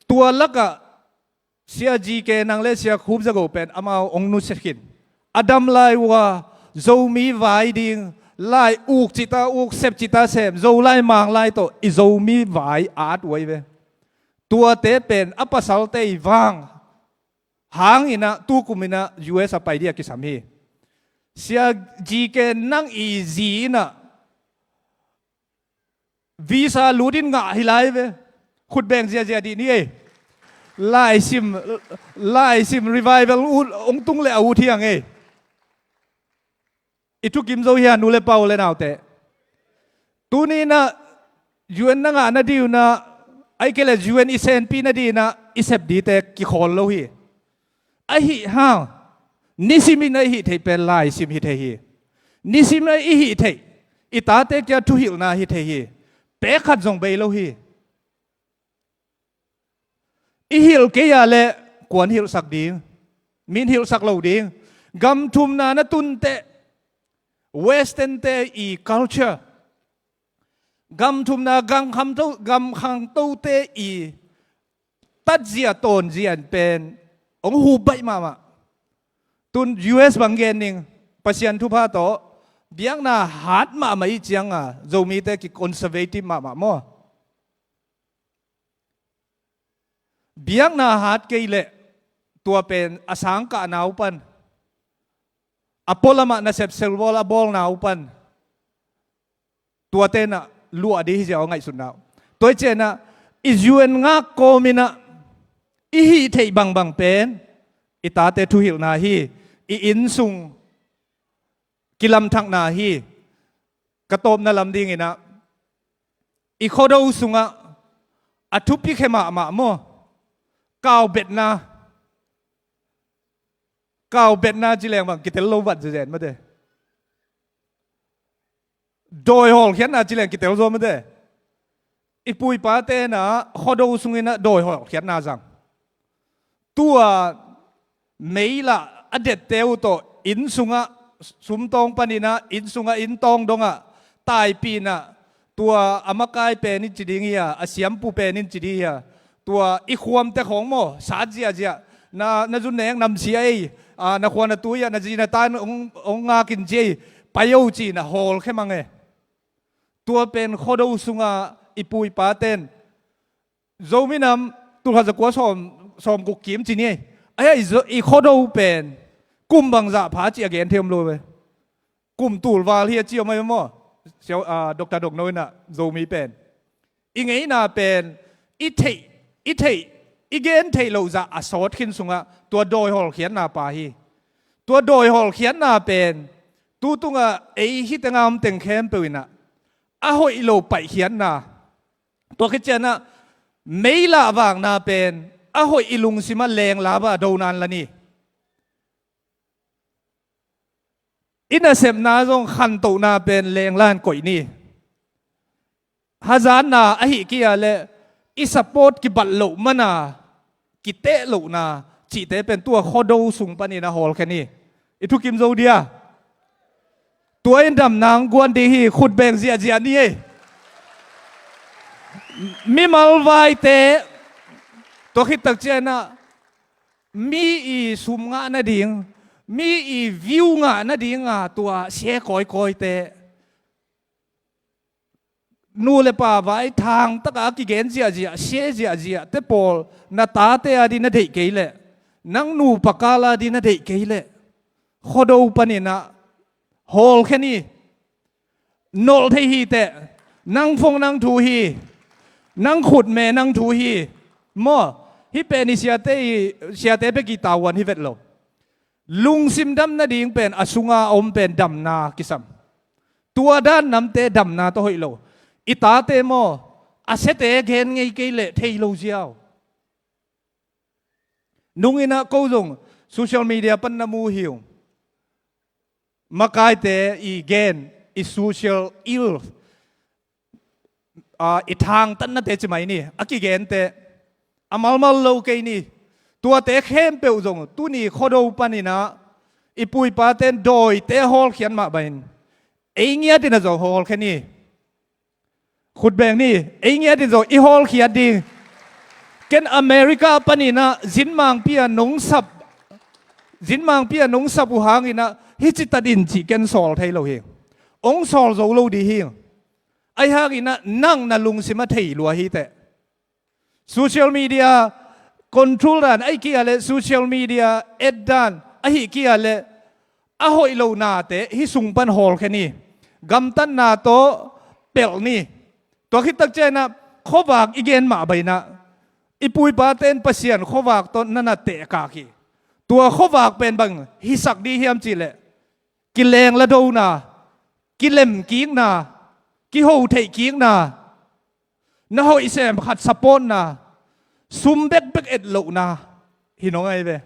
Tua lak ah Sia G K Nang le Sia Khup Za Go pen amau hong nusia khin. A dam lai uh a, Zomi vai ding, lai uk cihtak uk, sep cihtak sem, Zolai Manglai tawh i Zomi vai a at uh ahi ve. Tuate pen a pasalte i vang hang in a, tu kum in a U S a pai ding a kisam hi. Sia G K Nang i zi in a, visa lut in ngah hi lai ve. Khut beng ziazia dih ni ei. Laisim, laisim revival ut, hong tung leh a ut hi hang ei. I thukim zo hi a, nu le pa, u le naute. Tuni in a U N na ngah nading un a, ahih kei leh U N i senpih nading in a, i sep dingte kikhawl lo hi. Ahi hang, nisim in a i hih theih pen laisim hi thei hi. Nisim in a i hih theih, i tate kiang thuhilhna hi thei hi. Pek khat zong bei lo hi. I hilh kei a leh kuan hilhsak ding, min hilhsak lo ding. Gam thumna na tun teh, Western te i culture, gam thumna, gam khangto, gam khangtote i tatzia tawnzia pen hong hup baih mahmah. Tun U S bang gen ning, Pasian thupha tawh, Biakna hat mahmah i cianga Zomite ki conservative mahmah maw? Biakna hat kei leh tua pen a sangkahna uh pan, a pualamah nasep selbawl a bawlna uh pan, tua tenah luah ding hi ziau a ngaihsutna uh. Tua i cianah i U N ngak kawminah i hih theih bangbang pen i tate thuhilhna hi. I innsung kilamthakna hi. Ka tawpna lam dinginah i khuado sungah a thupi khe mahmah maw? Kaubetna. Kaubetna ci leng bang kitel lo vat zezen mate. Dawi hawlkhiatna ci leng kitel zaw mate. I puipa tenah khuado sunginah dawi hawlkhiatna zang. Tua meilah a dette uh tawh inn sungah sumtawng paninah inn sungah inn tawng dongah taipinah tua a makai pen in ci ding hi a, a siampu pen in ci ding hi a, tua i khuamte khawng maw sat ziahziah, na, na zu nek namsia ei, a, na khua na tui ah na zi na ta in hong, hong ngakin ci ei, pai o cinah hawlkhia mang e. Tua pen khuado sungah i puipa ten Zomi nam tulkhat zakua sawm, sawmguk kim ci ni ei. Ahi a i zo-, i khuado pen kum bangzah pha cih a gen thei om lo ve. Kum tulval hi a ci om ahi maw? Siau, a, Doctor Dongno inah Zomi pen i ngeina pen i theih, i theih, i gen theih loh zah a sawt khin sungah tua dawi hawlkhiatna pa hi. Tua dawi hawlkhiatna pen tu tungah ei hite nga om teng khempeuh inah a hoih lo paihkhiatna. Tua khit cianah meilah vakna pen a hoih i lungsimah lengla va do nan la ni. I nasepna zong khantohna pen lengla in koih ni. Hazatna ahi kia le i support kibat loh mana kiteh lohna cihte pen tua khuado sung panin a hawlkhia ni. I thukim zo dia. Tua in damna hong guan ding hi, khut beng ziahziah ni ei. Mimal vaite tua khit tak cianah mi i sum ngah nading, mi i view ngah nadinga tua sia kawikawite, nu le pa vai thangtaka a kigen ziahziah, sia ziahziah te pawl na tate a ding na deih kei leh, nang nupa kal a ding na deih kei leh, khuado paninah hawlkhia ni. Nolh thei hi teh, nang phone nang thu hi, nang khutme nang thu hi. Maw, hih pen i siate i, siate bek i tavuan hi vet lo. Lungsim dam nading pen a sunga a om pen damna kisam. Tua dan namte damna tawh hoih lo. I tate maw, a siate gen ngei kei leh thei lo ziau. Nunginah ko zong social media pan na mu hi ung. Makaite i gen, i social ill, a, i thangtatnate ci mai ni, a kigente a malmal lo kei ni. Tuate khempeuh zong tuni khuado paninah i puipaten dawite hawlkhiat mah bangin ei ngiatin a zong hawlkhia ni. Khut beng ni, ei ngiatin zong i hawlkhiat ding. Ken America paninah zinmangpi a nong sap, zinmangpi a nong sap uh hanginah hih citatin cih ken sawl thei lo hi. Ong sawl zo lo dih hi. Ahi hanginah nang na lungsim a thei lua hi teh. Social media control dan ahi kia le social media et dan ahi kia le a hoih lo nate hih sung pan hawlkhia ni. Gamtatna tawh pelh ni. Tua khit tak cianah khuavak i gen mah bangin ah i puipaten Pasian khuavak tawh na na tehkak hi. Tua khuavak pen bang hisak dih hiam cihleh kileng ladona, kilemkikna, kihotheihkikna, na hoih sem khat supportna, sum bekbek etlohna hi nong ahi ve.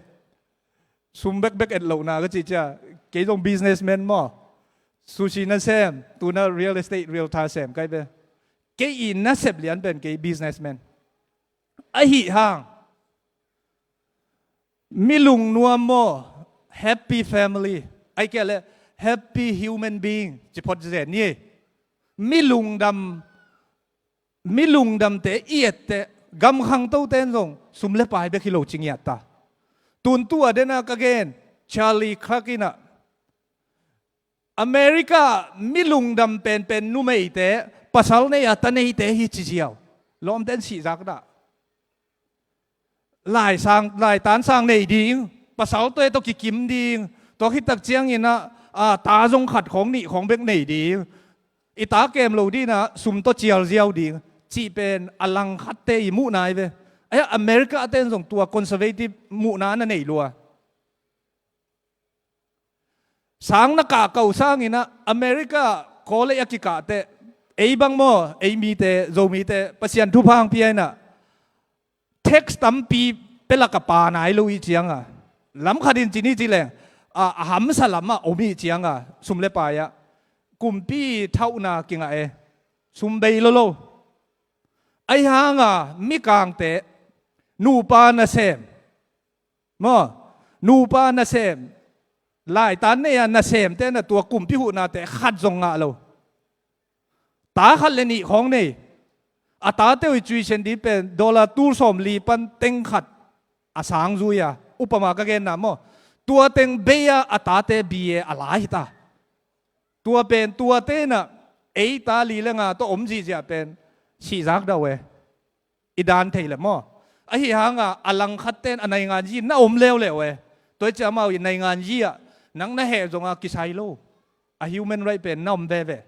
Sum bekbek etlohna ka cih cia, kei zong businessman maw, sushi nasem, tuna real estate realtor sem ka hi ve. Kei i nasep lian pen kei businessman. Ahi hang mi lungnuam maw, happy family, ahi kia le happy human being ci phot zen ni. Mi lungdam, mi lungdamte i etteh, gam khangtote in zong sum le pai bek hi lo ci ngiat ta. Tun tua dena ka gen, Charlie Kirk inah America mi lungdam penpen numeite, pasal nei a ta neite hi ci ziau. Lawmte in sihzak dah. Lai sang, laitan sang nei ding, pasal tawh e tawh kikim ding, tua khit tak ciangin ah, a, ta zong khat khawng nih khawng bek nei ding, i ta kem lo ding ah sum tawh cial ziau ding, cih pen a langkhatte i muhna hi ve. Ahi a America te in zong tua conservative muhna na nei lua. Sang na kah kau sangin ah America college a kikah teh, ei bang maw, ei mite, Zomite Pasian thupha hong pia in ah, tax tampi pia lak a pa nai lo i ciang a, lam khat in ci ni ci leng, a, a hamsa lam ah om i ciang a, sum le pai ah kumpi thauhna kingah e, sum bei lo lo. Ahi hang a mikangte, nupa nasem, maw, nupa nasem, laitan nei a nasemte in ah tua kumpi huhnate khat zong ngah lo. Ta khat le nih khawng nei. A tate uh i tuition ding pen dollar tul sawmli pan teng khat a sang zui a, upama ka genna maw, tua teng bei a, a tate B A a la hi ta. Tua pen tuate in ah ei ta li le nga tawh om zihziah pen sihzak dah uh e. I dan thei le maw. Ahi hang a, a langkhatte in a nainganyi na om leuleu e. Tua hi ciang amau i nainganyi ah nang na heh zong a kisai lo. A human right pen na om veve.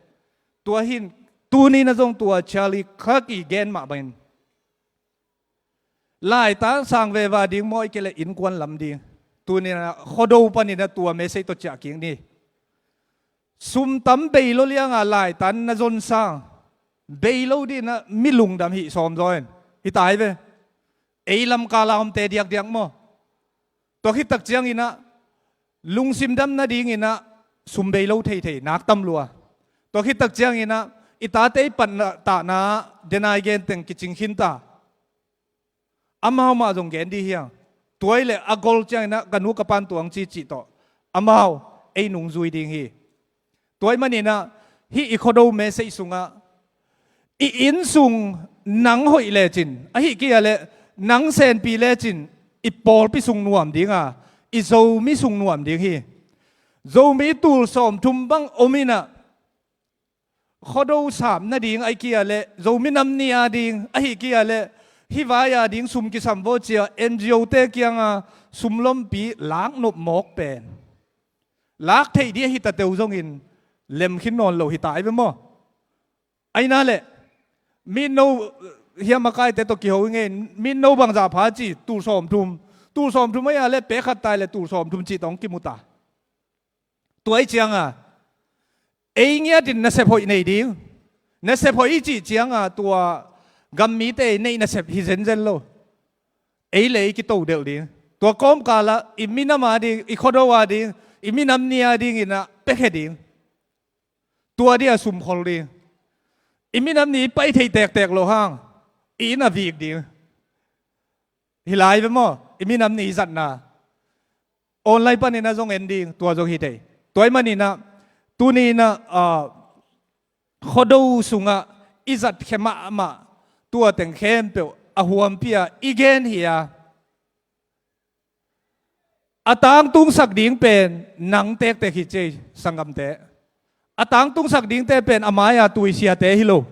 Tua hi in, tuni in ah zong tua Charlie Kirk i gen mah bangin, laitan sang veve ding maw, ahih kei leh innkuan lam ding. Tuni in ah Khuado panin ah tua message tawh ciah kik ni. Sum tam bei lo liang a laitan na zon sang, bei lo ding in ah mi lungdam hih sawm zaw in. Hi ta hi ve. Ei lamkal a omte diakdiak maw. Tua khit tak ciangin ah lungsim dam nadingin ah sum bei lo theithei nak tam lua. Tua khit tak ciangin ah i tate i patna tahna, denai gen teng kicing khin ta. Amau mah zong gen ding hi hang. Tua hi leh a gol ciangin ah ka nu ka pan tuang ci cih tawh amau ei nungzui ding hi. Tua ahih manin ah hih i Khuado message sungah, i inn sung nang hoih lecin, ahih kei a leh nang senpi lecin, i pawlpi sung nuam ding a, i Zomi sung nuam ding hi. Zomi tul sawmthum bang om in ah, Khuado sam nading ahih kei a leh, Zomi Nam Ni a ding ahih kei a leh, hih vai a ding sum kisam vo ci a N G O te kiang a sum lompi lak nop mawk pen, lak theih ding ahi ta teu zongin lem khin nawn lo hi ta hi ve maw. Ahi na leh, mi no, hiah makaite tawh kiho i ngei in, mi no bangzah pha ci, tul sawmthum. Tul sawmthum ahi a leh, pek khat ta hi leh tul sawmthum cih tawh hong kimu ta. Tua ahih ciang a, ei ngiat in nasep hoih nei ding. Nasep hoih i cih ciang a, tua gam mite i neih nasep hi zenzen lo. Ei le ei kito delh ding. Tua kawmkal ah i minam a ding, i Khuado a ding, i minam ni a dingin ah piakhia ding. Tua ding a sum khol ding. I minam ni i pai thei tektek loh hang, i inn a vik ding. Hi lai ve maw, i minam ni i zatna. Online panin ah zong en ding, tua zong hi thei. Tua ahih manin ah, tuni in ah, ah, Khuado sungah i zatkhia mahmah, tua teng khempeuh a huampi a i gen hi a, a tangtungsak ding pen nang tektek hi ci ei, sanggamte. A tangtungsak dingte pen a mai-a tuisiate hi lo.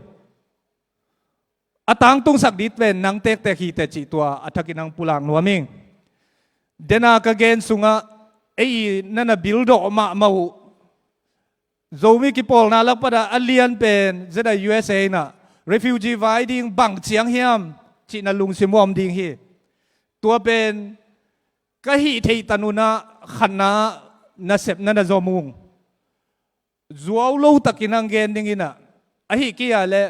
A tangtungsak ding pen nang tektek hi teh cih tua a thakin hong pulak nuam ing. Dena ka gen sungah ei na na bildawh mahmah uh, Zomi kipawlna lakpat ah a lian pen Z I U S A in ah refugee vai ding bang ciang hiam cihna lungsim uh a om ding hi. Tua pen ka hih theih tan un ah khatna nasepna na zom ung. Zuau lo takin hong gen dingin ah, ahih kei a leh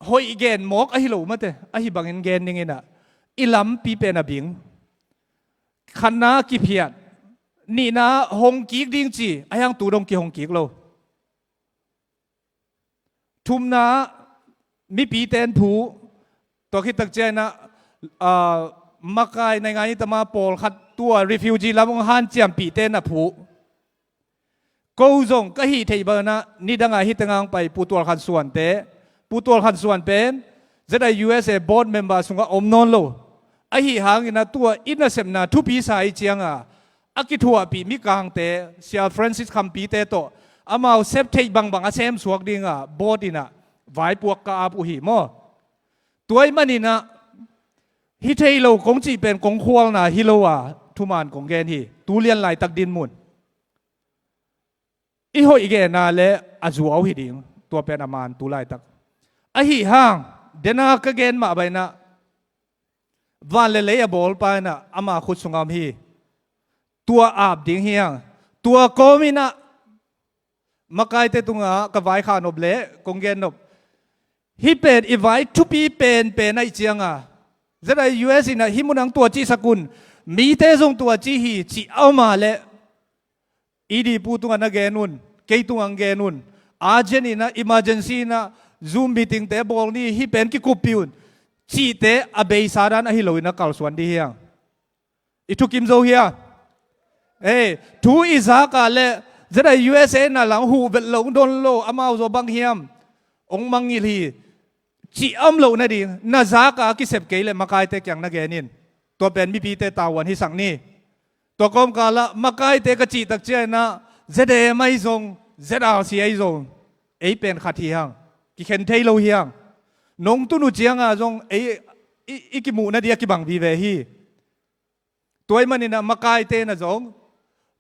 hoih gen mawk ahi lo mate, ahi bangin gen dingin ah, i lampi pen a bing. Khatna kiphiat, nihna hong kik ding ci, ahi hang tu dong kihong kik lo. Thumna, mipite in phu, tua khit tak ciangin ah, ah, makai naingan i tama pawlkhat tua refugee lam hong hanciampihte in a phu. Ko zong ka hih theih bangin ah nidang a hih teng hong pai Pu Tual Khan Suante, Pu Tual Khan Suan pen Z I U S A board member sungah om nawn lo. Ahi hangin ah tua i nasepna thupi sa i ciang a, a kithuahpih mikangte, Sia Francis Khampite tawh amau sep theih bangbang a semsuak dingah board inah vaipuak ka ap uh hi maw. Tua ahih maninah hih thei lo kong cih pen kong khualna hi lo a thuman kong gen hi. Tu lian laitak dinmun i hoih genna le a zuau hi ding, tua pen a man tu laitak. Ahi hang, dena ka gen mah bainah van le lei a bawlpa inah ama khut sungah om hi. Tua ap ding hi hang. Tua kawm inah makaite tungah ka vaikhak nop le kong gen nop, hih pen i vai thupi penpen ahih cianga ZIUS inah hih munah tua cihsak un, mite zong tua ci hi cih a om a leh, i dipu tungah na gen un, kei tungah hong gen un. Urgent inah, emergency inah Zoom meetingte bawl ni, hih pen kikuppih un, cihte a beisa dan ahi lo inah kalsuan dih hiang. I thukim zo hia? Ei, thu i zak a leh ZIUSA inah lang huh vet lo, hong don lo, amau zaw bang hiam, hong mangngilh hi cih a om loh nading, na zak a kisep kei leh makaite kiang na gen in. Tua pen mipite tavuan hisak ni. Tua kawmkalah makaite ka cihtak cianginah ZAM ahi zong, ZRC ahi zong, ei pen khat hi hang. Kikhen thei lo hi hang. Nong tun uh cianga zong ei i, i kimuh nading a kibang vive hi. Tua ahih maninah makaite na zong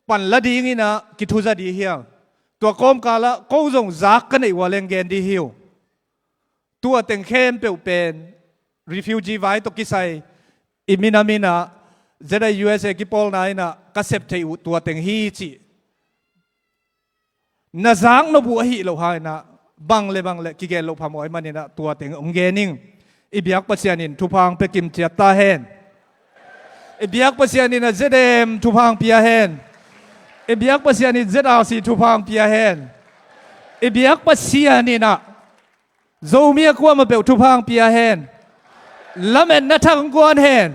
panla dinginah kithuza dih hiang. Tua kawmkalah ko zong zak ka neih uh a leng gen dih hi uh. Tua teng khempeuh pen refugee vai tawh kisai i minam inah ZIUSA kipawlna inah ka sep theih uh tua teng hi cih na zak nop uh ahi loh hanginah bang le bang le kigen loh phamawh ahih maninah tua teng hong gen ing. I biak Pasian in thupha hong pia kim ciat ta hen. I biak Pasian inah ZAM thupha hong pia hen. I biak Pasian in ZRC thupha hong pia hen. I biak Pasian inah Zomi a kuamah peuh thupha hong pia hen. Lametna thak hong guan hen.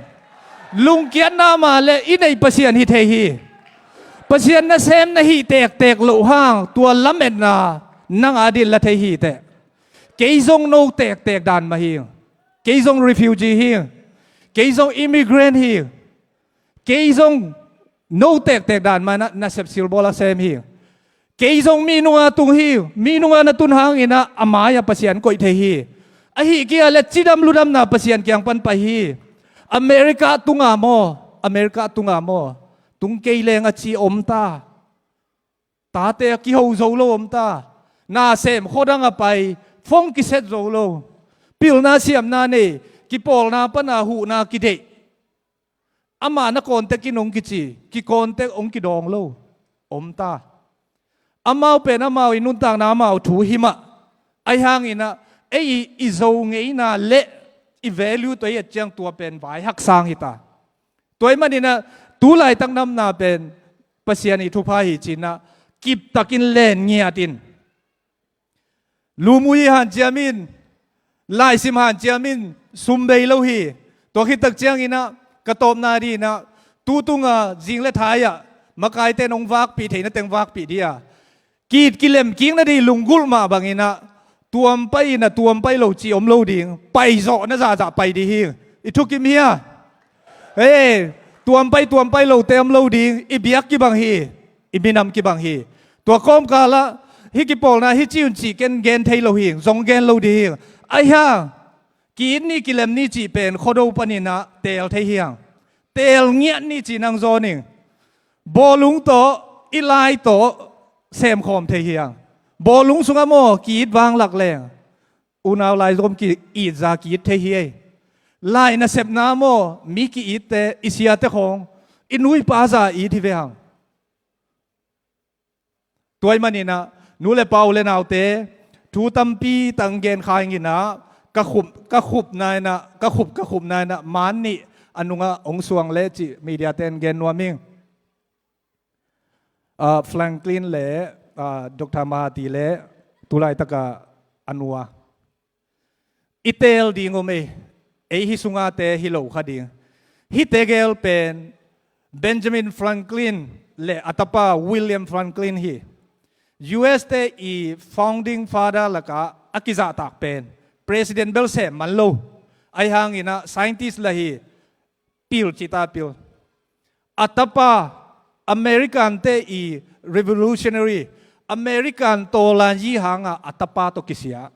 Lungkiatna mah le i neih Pasian hi thei hi. Pasian nasem na hih tektek loh hang tua lametna nang adin la thei hi teh. Kei zong no tektek dan mah hi. Kei zong refugee hi. Kei zong immigrant hi. Kei zong no tektek dan mah na, nasep silbawl a sem hi. Kei zong mi nunga tung hi. Mi nunga na tun hanginah a mai-ah Pasian koih thei hi. Ahi kia le cidam ludamna Pasian kiang pan pai hi. America tunga maw, America tunga maw, tung kei leng a ci om ta. Tate a kiho zo lo om ta. Na sem khuadang a pai, phone kiset zo lo. Pilna siamna nei, kipawlna pana huhna kideih. Amah na contact in hong kici, kicontact hong kidawng lo om ta. Amau pen amau i nuntakna amau thu hi mah. Ahi hanginah ei i, i Zo ngeina le i value tawh i et ciang tua pen vai haksang hi ta. Tua ahih maninah tu laitak namna pen Pasian i thupha hi cinah kiptakin len ngiatin. Lumuhi hanciamin, laisim hanciamin, sum bei lo hi. Tua khittak cianginah ka tawpna dinah tu tunga zing le thai-ah makaite in hong vakpih theihna teng vakpih dih a, ki-it kilem kik nading lunggulh mah banginah tuam pai inah tuam pai lo ci om lo ding, paizawhna zahzah pai dih hi. I thukim hia? Hei, tuam pai tuam pai lote om lo ding, i biak kibang hi, i minam kibang hi. Tua kawmkalah hih kipawlna hih ci un cih ken gen thei lo hi, zong gen lo dih hi. Ahi hang ki-it ni kilem ni cih pen Khuado paninah teel thei hiang. Teel ngiat ni cih nang zawn ing. Bawlung tawh i lai tawh semkhawm thei hiang. Bawlung sungah maw ki-it vanglak leng unau lai zom ki-it za ki-it thei hi ei. Lai nasepna maw mi ki-itte i siate khawng i nu i pa za it hi ve hang. Tua ahih maninah nu le pa u le naute thu tampi tang gen kha inginah ka khup ka khupna inah ka khup ka khupna inah man nih a nungah hong suang le cih mediate in gen nuam ing. Ah, Franklin le, ah, Doctor Mahati le tu laitaka a nua i teel ding om ei. Ei hih sungate hi lo kha ding. Hihte gel pen Benjamin Franklin le a tapa William Franklin hi. U S te i founding father laka a kizahtak pen president bel sem man lo. Ahi hanginah scientist la hi. Pil cita pil. A tapa American te i revolutionary, American tawlanyi hanga a tapa tawh kisia.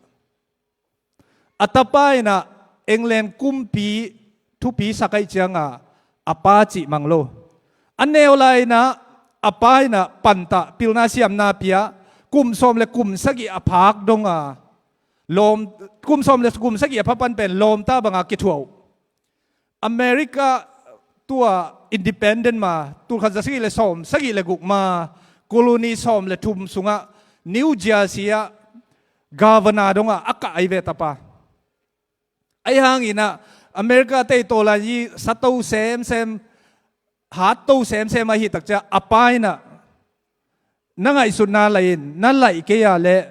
A tapa inah England kumpi thupi sak aih cianga a pa cih mang lo. A neu lai inah a pa inah pantah pilna siamna pia, kum sawm le kum sagih a phak donga lawm, kum sawm le kum sagih a pha pan pen lawmta banga kithuah uh. America tua independent ma tulkhat za sagih le sawm sagih le guk ma colony sawm le thum sungah New Jersey ah governor dongah a kah ahi ve tapa. Ahi hanginah America tei tawlanyi sato semsem, hatto semsem ahi takcia a pa inah na ngaihsutna laih in na laih kei a le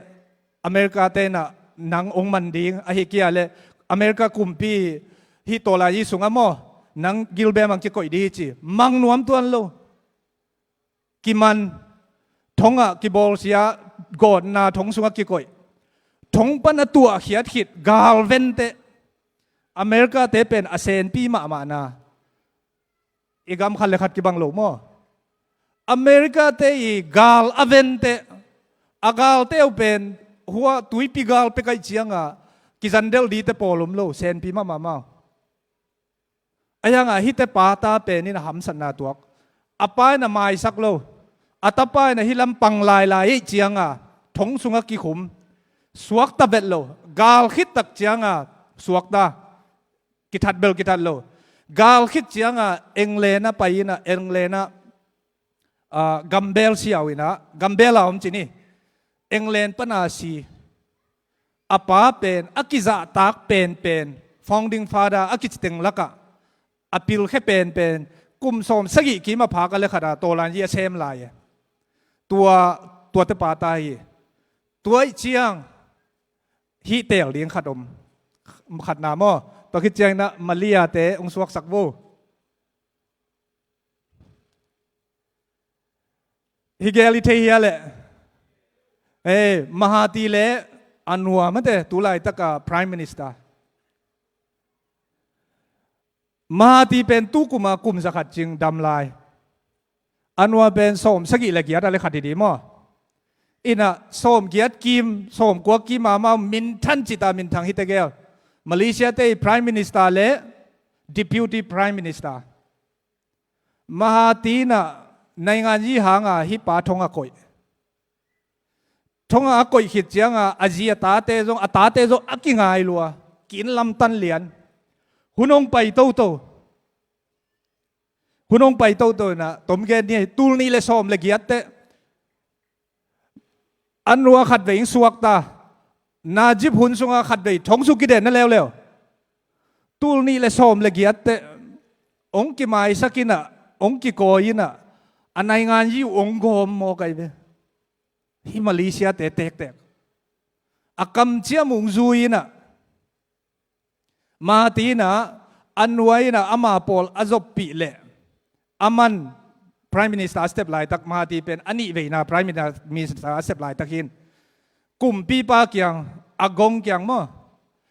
America tenah nang ong man ding ahi kei a le America kumpi hih tawlanyi sungah maw nang gilbem ang kikoih dih ci mang nuam tuan lo. Kiman, thongah kibawlsia, gawtna thong sungah kikoih. Thong pan a tuahkhiat khit galvente America te pen a senpi mahmahna i gam khat le khat kibang lo maw? America te i gal a vente a galte uh pen hua tuipi gal pekaih cianga kizandelh dite pawl om lo, senpi mahmah mau. Ahi hanga hihte pata penin a hamsatna tuak. A pa in a maisak lo. A tapa in a hih lam pang lailai ei cianga thong sungah kikhum. Suakta vet lo. Gal khittak cianga suakta. Kithat bel kithat lo. Gal khit cianga England a pai ina England a ah, gambel siau ina gambel a om cini. England pana si a pa pen a kizahtak penpen founding father a kiciteng lakah a pilkhe penpen kum sawm sagih kim a phak a le khata tawlanyi a sem lai e. Tua tuate pata hi. Tua ih ciang hih teel ding khat om. Khatna maw? Tua khit ciang ina Malia te ung suaksak vo. Hi gel i thei hia leh? Ei, Mahati le Anwar mate tu laitaka Prime Minister. Mahati pen tu kuma kum zakhat cing dam lai. Anwar pen sawm sagih le giat a le khat hi di maw? Ina sawm giat kim sawm kua kim a mau minthan cita minthang hite gel. Malaysia te i Prime Minister le Deputy Prime Minister. Mahati na naingan yi hanga hih pa thong a koih. Thong a koih khit cianga a zi a tate zong a tate zong a kingai lua. Kin lamtan lian. Hun hong pai toto. Hun hong pai toto na tom gen ni tul nih le sawm le giatte. Anwar khatvei in suakta. Najib hun sunga khatvei thong suk kiden na leuleu. Tul nih le sawm le giatte ong kimaisak ina ong kikawi ina a naingan yi uh ong gawm maw kai ve. Hi Malaysia te tektek a kamciam ung zui ina Mahati ina Anwar ina ama pawl a zoppih leh aman Prime Minister a step laitak Mahati pen a nih veina Prime Minister a step laitak hin kumpipa kiang a gong kiang maw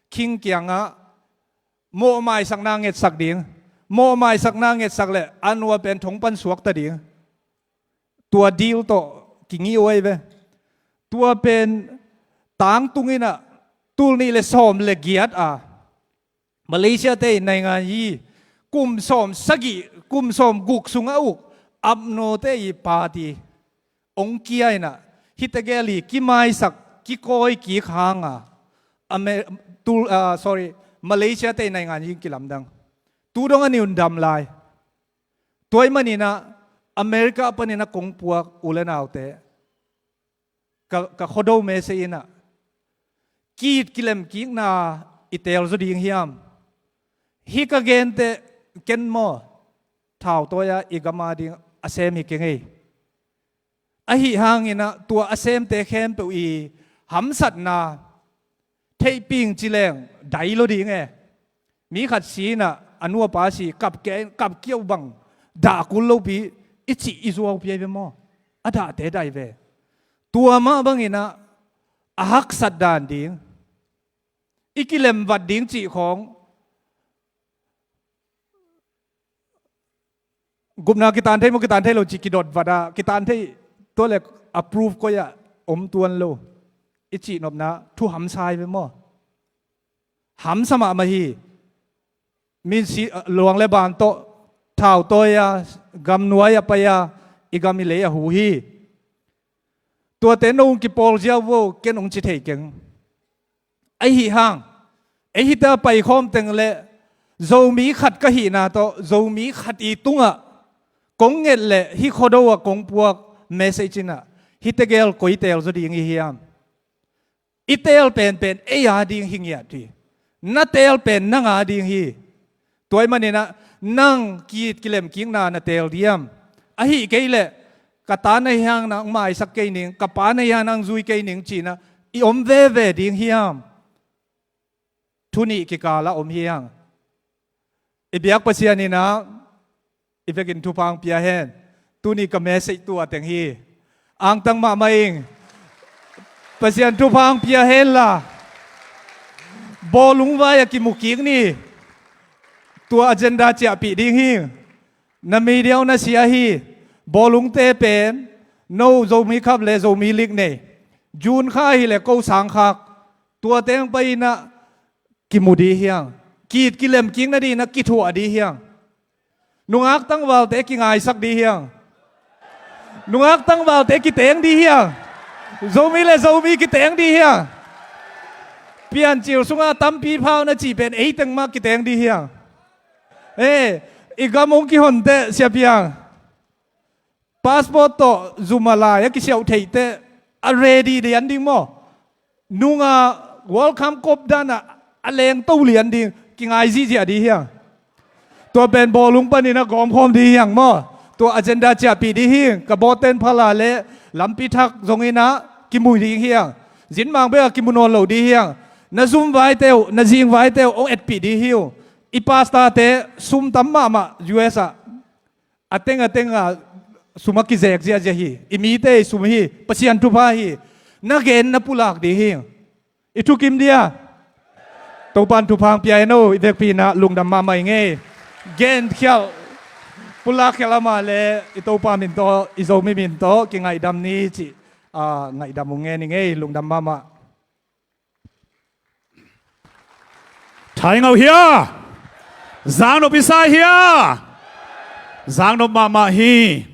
king kiangah mawhmaisakna ngetsak ding. Mawhmaisakna ngetsak leh Anwar pen thong pan suakta ding. Tua deal tawh kingih uh ahi ve. Tua pen tangtung ina tul nih le sawm le giat a Malaysia te in naingan yi kum sawm sagih kum sawm guk sungah uh apno te i party ong kia ina hite gel i kimaisak kikawi kik hanga Amer- tul- ah, sorry, Malaysia te in naingan yi kilamdang. Tu dong a ni un dam lai. Tua ih maninah America paninah kong puak u le naute ka, ka khuado mese inah ki-it kilemkikna i teel zaw ding hiam? Hih ka gente ken maw thautawi-ah i gam ading a sem hi keng ei. Ahi hanginah tua a semte khempeuh i hamsatna theihping cileng dai lo ding e. Mi khat si inah a nuapa si kapkia in kapkia uh bang dah kul lopi i cih i zuaupi ahi ve maw? A dahte dai ve. Tua mah banginah a haksat dan ding i kilemvat ding cih khawng Gupna kitan thei maw, kitan thei lo cih kidot vat ah, kitan thei, tua le approve koi ah om tuan lo i cih nopna thu hamsa hi ve maw? Hamsa mahmah hi. Min si, luang le ban tawh thau tawi a, gam nuai a pai a, i gam i lei a hu hi. Tuate no hong kipawl ziau vo, ken hong ci thei keng. Ahi hang, ei hita paikhawm teng le Zomi khat ka hihna tawh Zomi khat i tungah kong nget le hih Khuado ah kong puak message in ah, hih tegel koi teel zaw ding i hiam? I teel penpen ei a ding hi ngiat hi. Na teel pen nang a ding hi. Tua ahih manin ah nang ki-it kilemkikna na teel diam? Ahih kei leh ka ta na hi hang nang maisak kei ning, ka pa na hi hang nang zui kei ning ci-in ah i om veve ding hiam? Thu nih kikal ah om hi hang. I biak Pasian in ah i vekin thupha hong pia hen. Tuni ka message tua teng hi. Angtang mahmah ing. Pasian thupha hong pia hen la. Bawlung vai a kimu kik ni. Tua agenda ciahpih ding hi. Na media uh na sia hi. Bawlungte pen no Zomi Cup le Zomi League nei. June kha hi le ko sang khak. Tua teng pai in ah kimu ding hiang. Ki-it kilemkik nading in ah kithuah ding hiang. Nungak tangvalte kingaisak ding hiang. Nungak tangvalte kiteng ding hiang. Zomi le Zomi kiteng ding hiang. Piancil sungah tampi phau na cih pen ei teng mah kiteng ding hiang. Eh, i gam hong kihon teh, Sia Piang. Passport tawh zum a lai a kisiauh theih teh a ready lian ding maw? Nunga World Cup kop dan ah a lengto lian ding, kingai zihziah ding hiang. Tua pen bawlung panin a gawmkhawm ding hiang maw? Tua agenda ciahpih ding hi. Ka bawten phala le lampi thak zongin ah kimu ding hiang. Zinmang bek a kimu nawn lo ding hiang. Na zum vaite uh, na zing vaite uh hong etpih ding hi uh. I pastorte sum tam mahmah U S ah. A teng a teng a sum a kizek ziahziah hi. I mite i sum hi. Pasian thupha hi. Na gen na pulak ding hi. I thukim dia. Topan thupha hong pia hen o, i vekpi in ah lungdam mahmah ing ei. Gen khial, pulak khial a mah le i Topa min tawh, i Zomi min tawh kingaihdam ni cih, ah, ngaihdam hong ngen ing ei, lungdam mahmah. Thaingau hia? Zangnop i sa hia? Zangnop mahmah hi.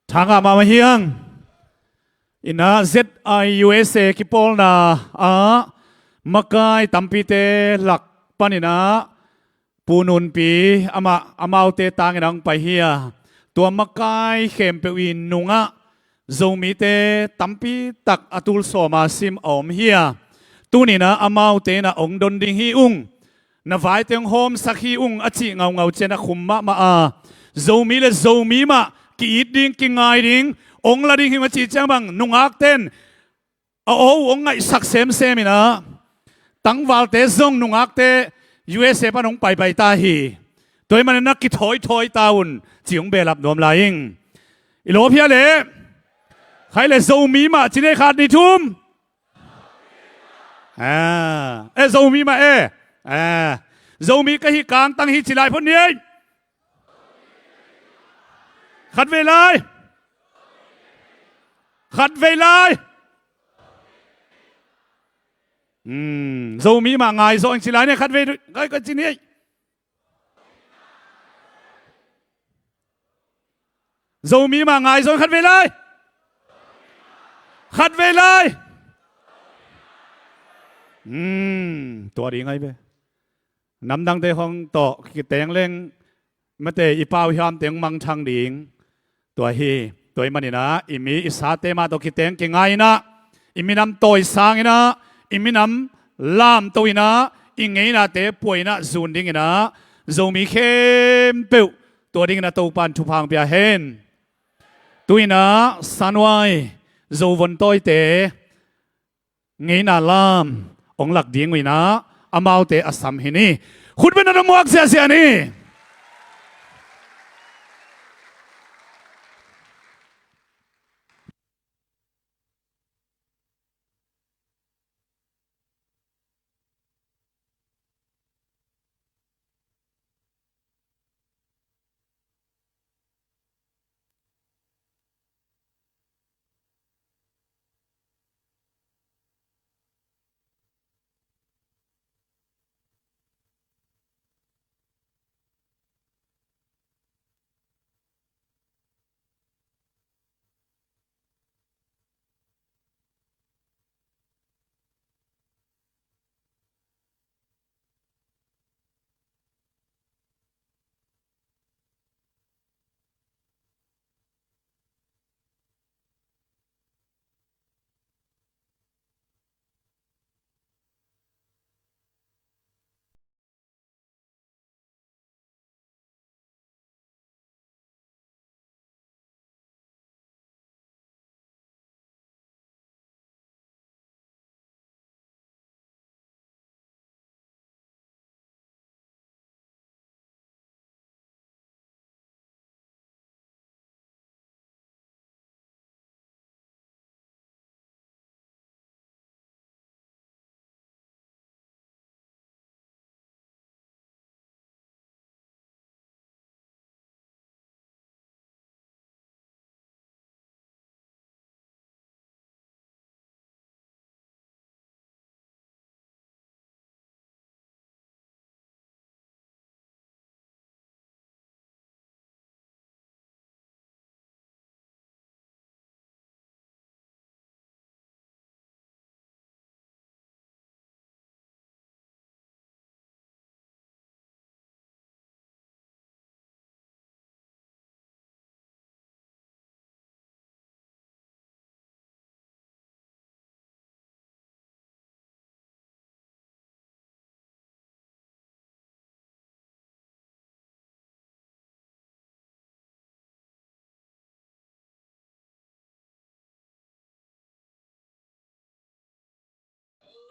Thangah mahmah hiang. Inah Z I U S A kipawlna ah makai tampite lak paninah Pu Nunpi amah amaute tangin a hong pai hi a, tua makai khempeuh i nungah Zomite tampi tak a tul sawma sim a om hi a, tuninah amaute inah hong don ding hi ung. Na vaite hong hawmsak hi ung a cih ngaungau cian a khum mahmah a, Zomi le Zomi mah ki-it ding, kingai ding, hong la ding hi ung a cih ciang bang nungakten a aw uh hong ngaihsak semsem inah, tangvalte zong nungakte U S A pan hong paipai ta hi. Tua ahih manin na kithawithawi ta un ci hong behlap nuam lai ing. I lawp hia leh? Khai le Zomi mah ci ni, khat nih thum. Ah, eh, Zomi mah eh. Ah, Zomi ka hih kangtang hi ci lai phot ni ei. Khatvei lai. Khatvei lai. Hmm, Zomi mah ngai zaw ing ci lai ni, khatvei, ngai ka ci ni ei. Zomi mah ngai zaw, khatvei lai. Khatvei lai. Hmm, tua ding ai ve. Namdangte hong tawh kiteng leng mate i pau hiamte hong mangthang ding. Tua hi, tua ahih maninah i mi i sate mah tawh kiteng kingai inah, i minam tawi sang inah, i minam lamto inah, i ngeinate pua inah zun dinginah Zomi khempeuh tua dinginah Topan thupha hong pia hen. Tu inah Sanuai Zovon tawite ngeina lam hong lak ding uh inah amaute a sam hi ni. Khutbetna dong muak ziahziah ni.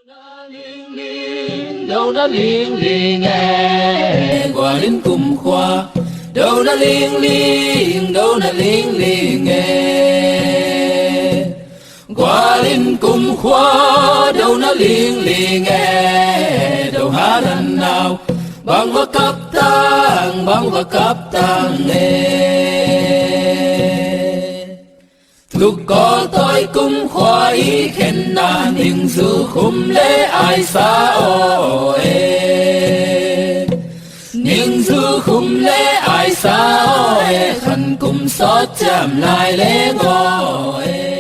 Lingling, do na lingling e, Gualin kumkhua. Do na lingling, do na lingling e, Gualin kumkhua. Do na lingling e, do hadan nau. Bang va kap tang, bang va kap tang e. Tuk Kawl tawi kumkhua i khenna, Ningzu khum le Aisa aw e. Ningzu khum le Aisa aw e, Khan kum sawt ciam lai le ngaw e.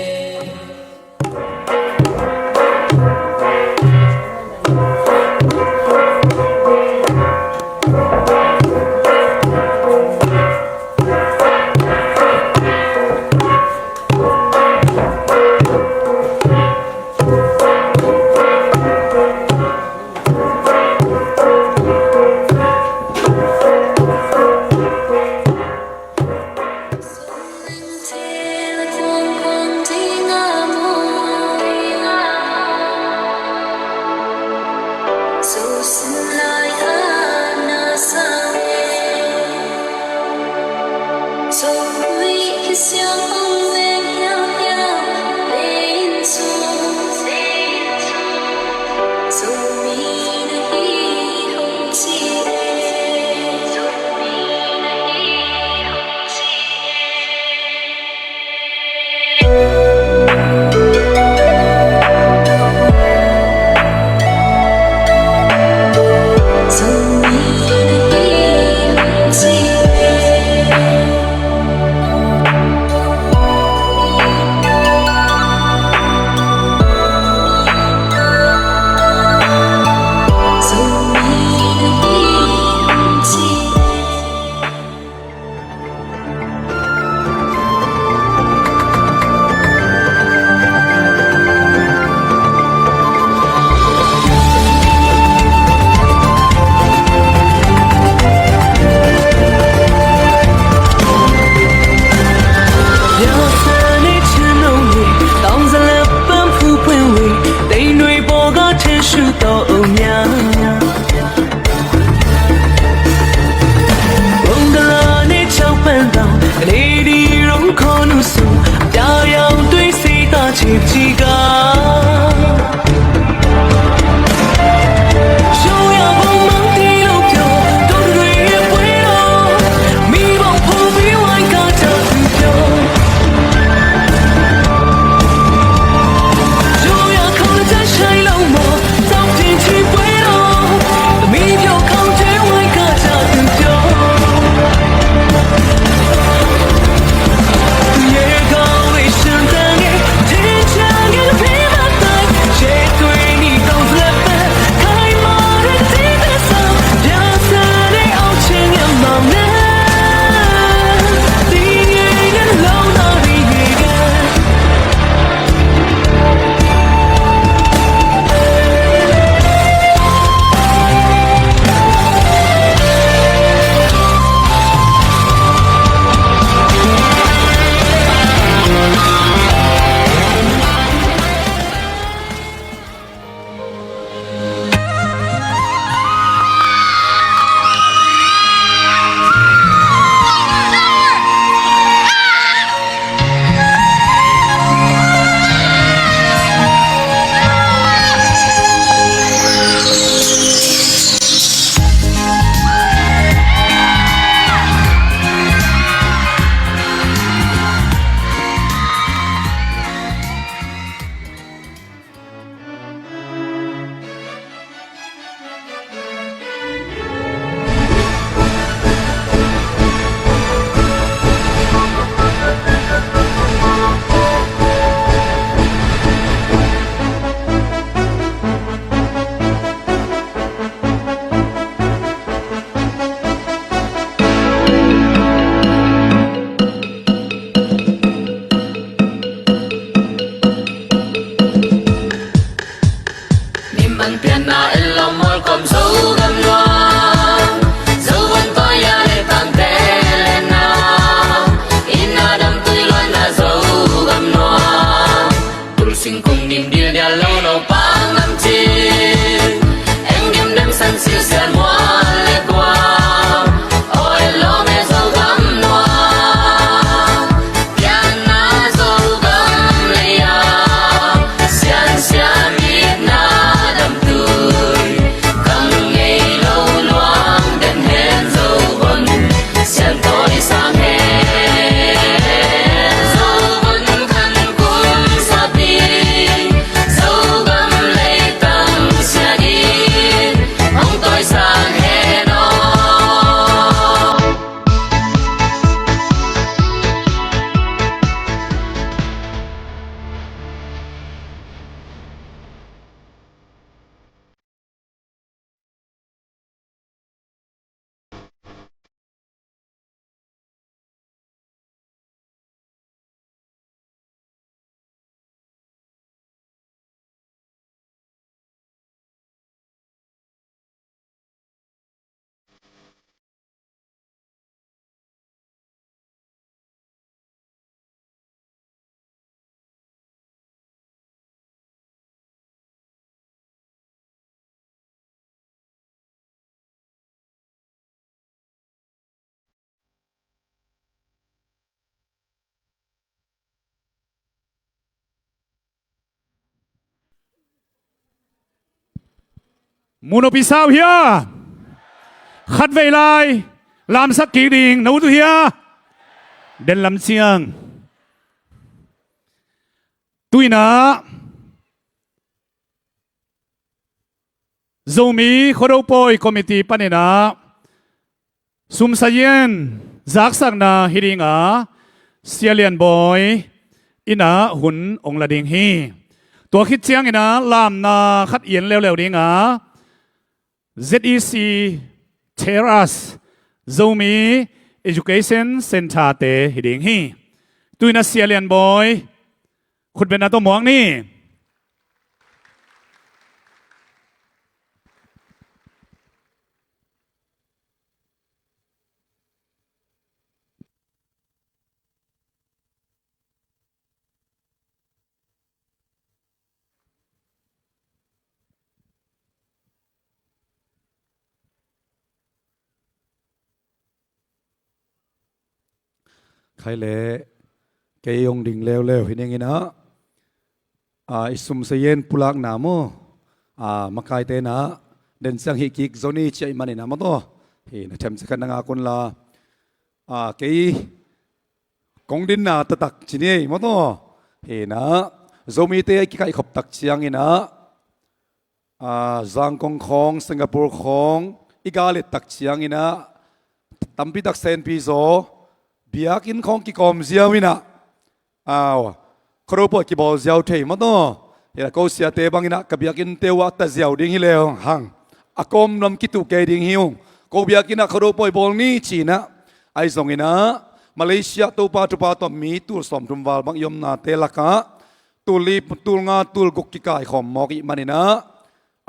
Siusian mual le kua, oi lawm e Zogam nuam, pianna Zogam lei-ah, siansia mitna damtui, kam ngei lo luang den hen Zo hun, siantawi sang hen Zo hun khan kum sa ding, Zogam leitang sia ding, hong tawisang hen aw. Mun opi sau hia? Khatvei lai lamsak kik ding na ut uh hia? Den lam ciang. Tuinah Zomi Khuado Pawi Committee paninah sumsayen zaksakna hi dinga Sia Lian Bawi innah hun ong la ding hi. Tua khit cianginah lamna khat ian leuleu dinga Z E C Terrace Zomi Education Centre te hi ding hi. Tuinah Sia Lian Bawi khutbetna tawh muak ni. Khai le kei hong ding leuleu hi ninginah, a, i sumsayen pulakna maw, a, makaite inah den ciang hih kik zo ni ci ahih maninah maw taw, hi na themcikhat na ngak unla, a, kei kong dinna taktak ci ni ei maw taw, hi na Zomite a i kikaihkhop tak cianginah, a, Zangkong khawng, Singapore khawng i galet tak cianginah tampitak senpi zaw, biakinn khawng kikawm ziau inah, au, Khuado Pawi kibawl ziau thei maw taw. Hi na ko siate banginah ka biakinnte uh a ta ziau ding hi leu hang, a kawm nuam kituh kei ding hi ung. Ko biakinnah Khuado Pawi bawl ni cinah, ahi zonginah Malaysia Topa thupha tawh mi tul sawmthum val bang i omnate lakah tul li, tul nga, tul guk kikaikhawm mawk ih maninah,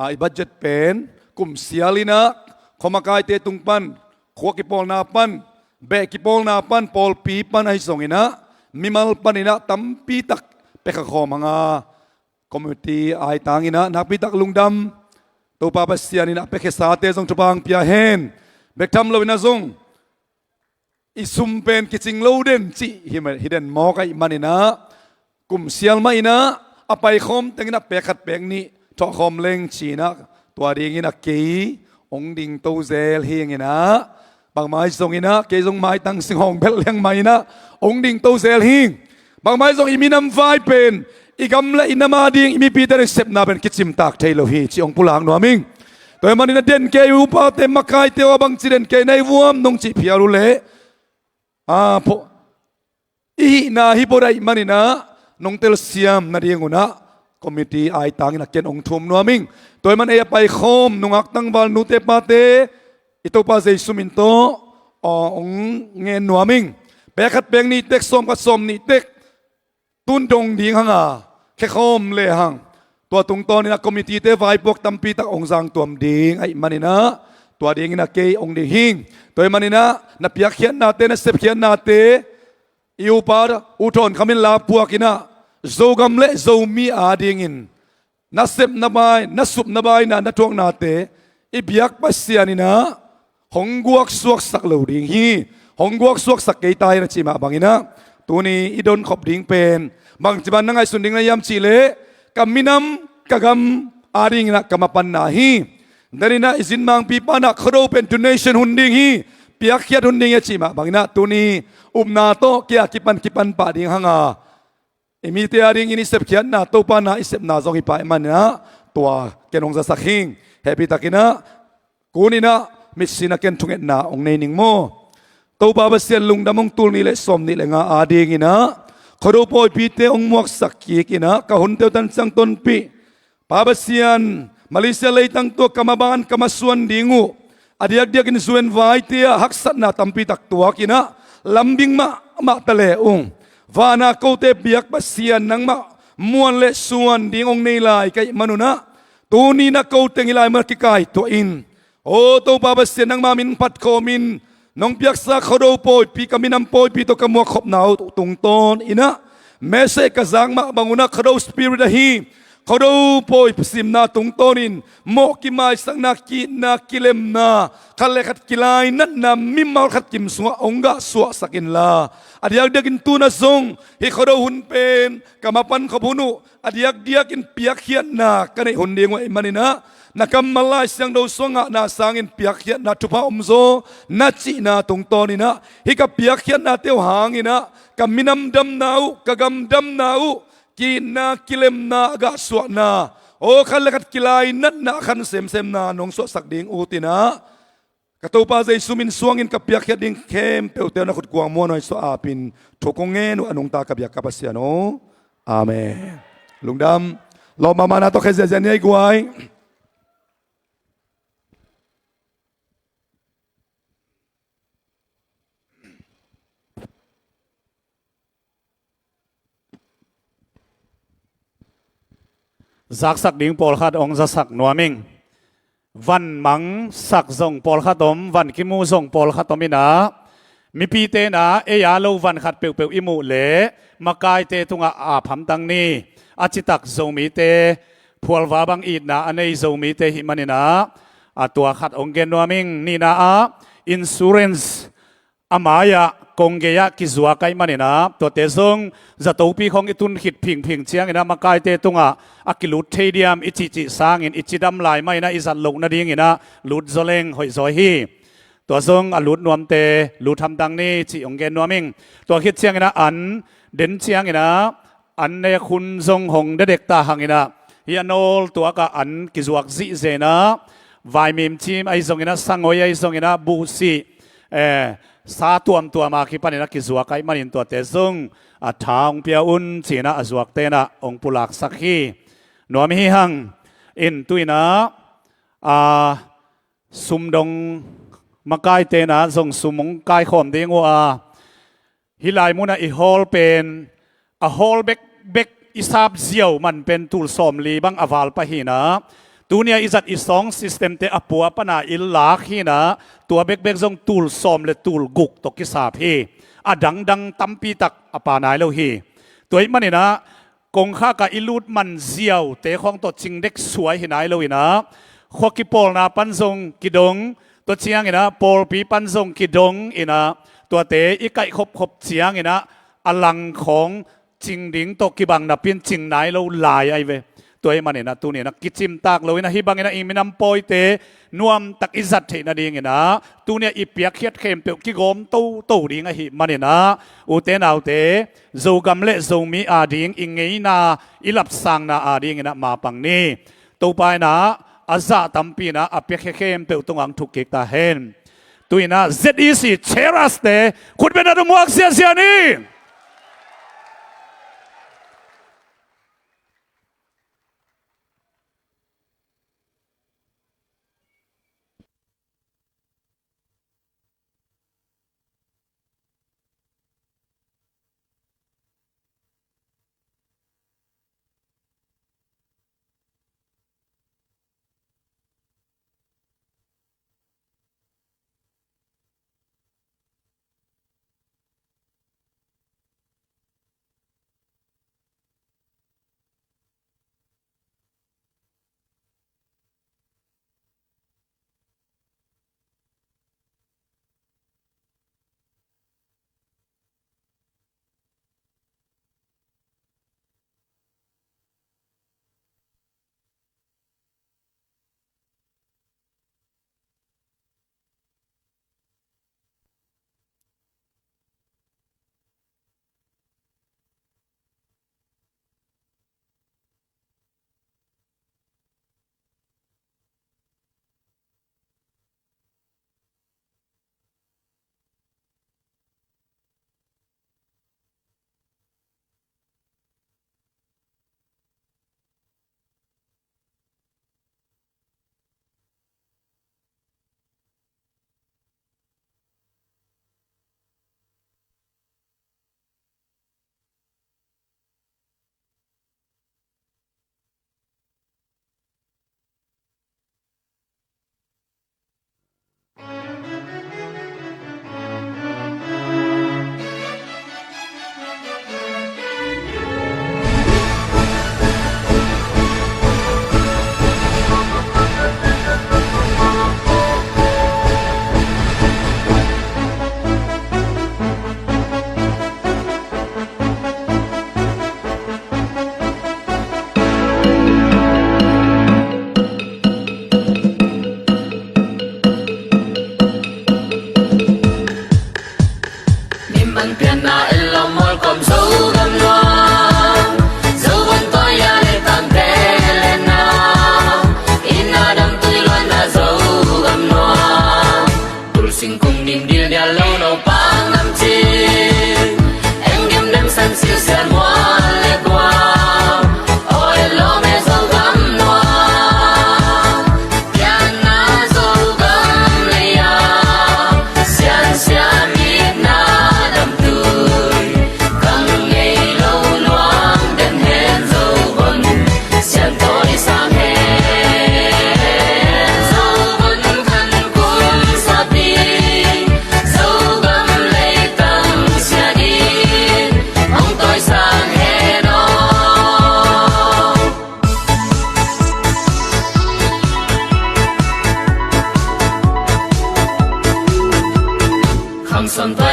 a, i budget pen kum sial inah khuamakaite tung pan, khua kipawlna pan, beh kipawlna pan, pawlpi pan ahi zonginah mimal paninah tampitak pekhakhawm hanga, committee aitanginah nakpitak lungdam. Topa Pasian inah pekhiasate zong thupha hong pia hen. Bek tham loinah zong i sum pen kicing lo den cih hi, hi den mawk ahih maninah, kum sial mah inah a paikhawm tenginah pek khat pek nih thawhkhawm leng cinah, tua dinginah kei hong dingto zel hi inginah, bangmah ahi zonginah kei zong maitang singhawng belh liang mah inah hong dingto zel hi. Bangmah ahi zong i minam vai pen i gam le i nam ading i mipite ding sepna pen kicimtak thei lo hi cih hong pulak nuam ing. Tua ahih maninah den kei upate makaite uh a bangci den kei na hi vuam nong cih phial uh leh, a, pho, i hihna hi pho daih maninah nong telsiam nadingunah committee aitanginah ken hong thum nuam ing. Tua ahih man ei a paikhawm nungak tangval nute pate i Topa Jesu min tawh, aw, hong ngen nuam ing. Pek khat pek nih tek, sawm khat sawm nih tek tun dong ding hanga khekhawm lehang, tua tungtawninah committee-te vaipuak tampitak hong zangtuam ding ahih maninah, tua dinginah kei hong ding hing. Tua ahih maninah na piakkhiatnate, na sepkhiatnate, i upa U Thawn Kham in la puakinah Zogam le Zomi adingin na sepna bai, na supna baina, na thuaknate i biak Pasian in ah hong guaksuaksak lo ding hi. Hong guaksuaksak kei ta hi na cih mah bangin ah, tuni i donkhop ding pen bangci ban na ngaihsun ding na hiam cih leh, ka minam ka gam adingin ah ka mapanna hi. Denin ah i zin mangpipa in ah Khuado pen donation hun ding hi, piakkhiat hun ding hi a cih mah bangin ah, tuni upna tawh kia kipan kipan pah ding hang a, i mite adingin i sepkhiatna Topa na i sepna zong hi pah ahih manin ah, tua ken hong zasak hing. Hehpihtakin ah, kunin ah mitsi in ah ken thungetna hong nei ning maw. Topa Pasian, lungdam hong tul nih le sawmnih le nga adingin ah, Khuado pawipite hong muaksak kik in ah, ka hunte uh tan ciang tonpih. Pa Pasian, Malaysia leitang tua ka maban ka masuan ding uh, a diakdiakin zu-en vaite ah haksatna tampi tak tuakin ah, lambing mahmah ta le ung. Vana kote biak Pasian, nangmah muan le suan ding hong nei lai ka hih manun ah, tuni in ah ko teng hih lai mun ah kikaituahin, aw Topa Pasian, nangma min phat khawmin nong piaksa Khuado pawipi, ka minam pawipi tawh ka muakkhopna uh tungtawnin ah, message ka zak mah bangun ah, Khuado spirit ahi, Khuado pawi simna tungtawnin mawh kimaisakna, ki-itna, kilemna, khat le khat kilainatna, mimal khat kim sungah hong gahsuahsak inla, a diakdiakin tu-in ah zong hih Khuado hun pen ka mapan khop hun uh, a diakdiakin piakkhiatna ka neih hun ding uh ahih manin ah, na kammal Lai Siangtho sungah na sangin piakkhiatna thupha om zaw na cihna tungtawnin ah, hih ka piakkhiatnate uh hangin ah, ka minam damna uh, ka gam damna uh, ki-itna, kilemna, a gahsuahna, aw khat le khat kilainatna, a khan semsemna nong suahsak ding utin ah, ka Topa Jesu min suangin ka piakkhiat ding khempeuhte na khutkuang muanhuai suah apin thu kong ngen uh a nungta ka biak ka Pasian aw. Amen. Lungdam. Lawm mahmahna tawh khia ziahziah ni ei guai. Zaksak ding pawlkhat hong zasak nuam ing. Van mangsak zong pawlkhat om, van kimu zong pawlkhat om in ah, mipite in ah ei a lo van khat peuhpeuh i muh leh makaite tungah ap hamtang ni. A citak Zomite, phualva bang itna a nei Zomite hih manin ah, a tua khat hong gen nuam ing. Nihna ah, insurance a mai-ah kong gei-ah kizuak ahih manin ah, tuate zong zatopi khawng i tun khit phingphing ciangin ah makaite tungah a kilut thei diam i cihcih sangin i cidam lai mah in ah i zat loh nadingin ah lut zaw leng hoih zaw hi. Tua zong a lut nuamte lut hamtang ni cih hong gen nuam ing. Tua khit ciangin ah an den ciangin ah an nek hun zong hong dedek ta hangin ah, hih a nawl tuakah an kizuak zihzen ah, vaimim cim ahi zongin ah, sangoi ahi zongin ah, buhsih, eh, sa tuamtuam a kipanin ah kizuak ahih manin tuate zong a tha hong pia un ci-in ah a zuakte in ah hong pulaksak hi. Nuam hi hang. In tu-in ah, a, sum dong makaite in ah zong sum hong kaikhawm ding uh a, hih lai munah i hall pen, a hall bekbek i sap ziau man pen tul sawmli bang a val pah hi in ah, tuni-a i zat i sound system-te a pua pana i lak hi in ah, tua bekbek zong tul sawm le tul guk tawh kisap hi. A dangdang tampi tak a pha nai lo hi. Tua ahih manin ah, kongkhak ah i lut man ziaute khawng tawh cing dek suai hi nai lo in ah, khua kipawlna pan zong kidong, tua ciangin ah pawlpi pan zong kidong in ah, tuate i kaih khopkhop ciangin ah a lang khawng cing ding tawh kibang napi-in cing nai lo lai ahi ve. Tua ahih manin ah tuni-in ah kicimtak lo in ah, hih bangin ah i minam pawite nuamtak i zat theih nadingin ah, tuni-a i piakkhiat khempeuh kigawm toto ding ahih manin ah, ute naute, Zogam le Zomi ading i ngeina i lapsangna adingin ah mapang ni. Topa in ah a zah tampi in ah a piakhia khempeuh tungah hong thuk kik ta hen. Tu-in ah Z E C Cheras-te khutbetna tawh muak ziahziah ni.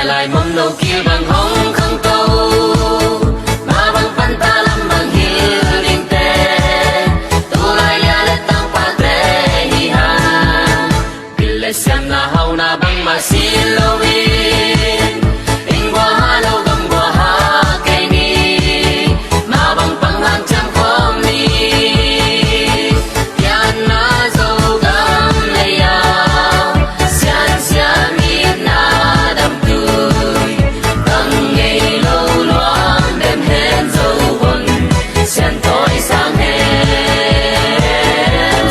Lai mong no kil bang hong khangto, mah bang panta lam bang hil dingte, tu lai lia le tangpate hi hang. Bil le siamna hauhna bangmah sin loin, inn gua ha lo gam gua ha kei ni, mah bang pang hanciam khawm ni. Pianna Zogam lei-a siansia mitna damtui, kang ngei lo luang dem hen Zovon siantawi sang hen.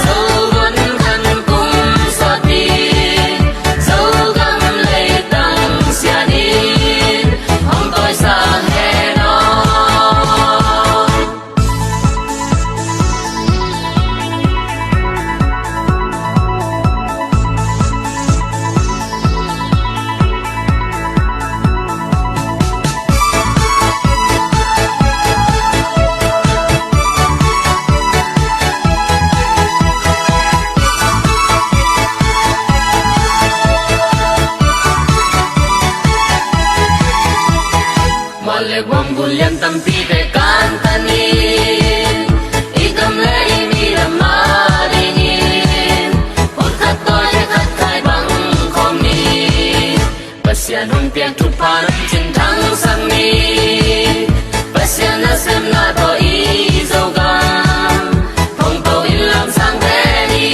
Zovon khan kum sawt ding, Zogam leitang sianin hong tawi sang hen aw. Mual le guam gun lian tampite kantan in, i gam le i mi lam a dingin, hun khat tawi le khat khai bang khawm ni. Pasian hong piak thupha nong cin thangsak ni. Pasian nasemna tawh i Zogam hong to in lamsang ve ni.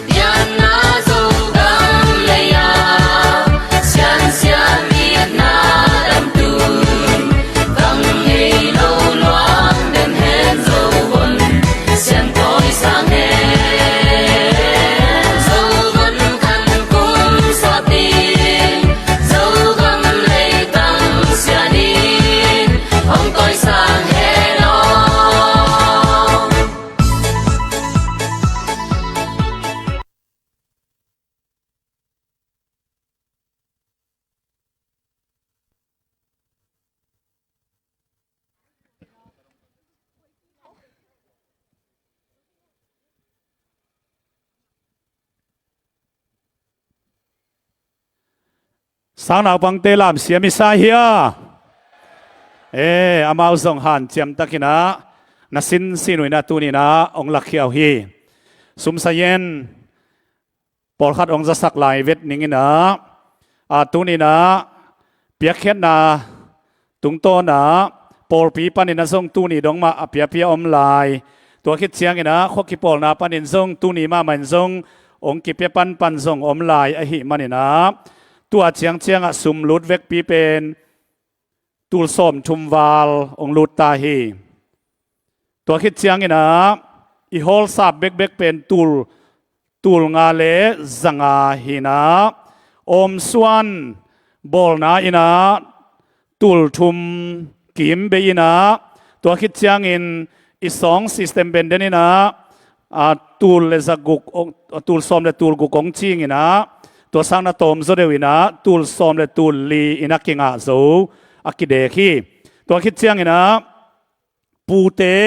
Pianna Zogam lei-a siansia mitna damtui, kang ngei lo luang dem hen Zovon siantawi sang hen. Zovon khan kum sawt ding, Zogam leitang sianin hong tawi sang hen aw. Sangnaupangte lamsiam i sa hia? E, amau zong hanciam takin ah na sinsin uh in ah tuni in ah hong lakhia uh hi. Sumsa yen pawlkhat hong zasak lai vet ning in ah, a, tuni in ah piakkhiatna tungtawn ah pawlpi panin ah zong tuni dong mah a piapia om lai. Tua khit ciangin ah khua kipawlna panin zong tuni mahmah in zong hong kipia panpan zong om lai ahih manin ah, tua ciangciang ah sum lut vekpi pen tul sawmthum val hong lut ta hi. Tua khit ciangin ah i hawlsap bekbek pen tul, tul nga le za nga hi in ah, awmsuan bawlna in ah tul thum kim bei in ah, tua khit ciangin i sawng system benden in ah, a, tul le za guk, tul sawm le tul guk hong cing in ah, tua sang na tawm zaw deuh in ah tul sawm le tul li in ah kingah zo a kidek hi. Tua khit ciangin ah pute,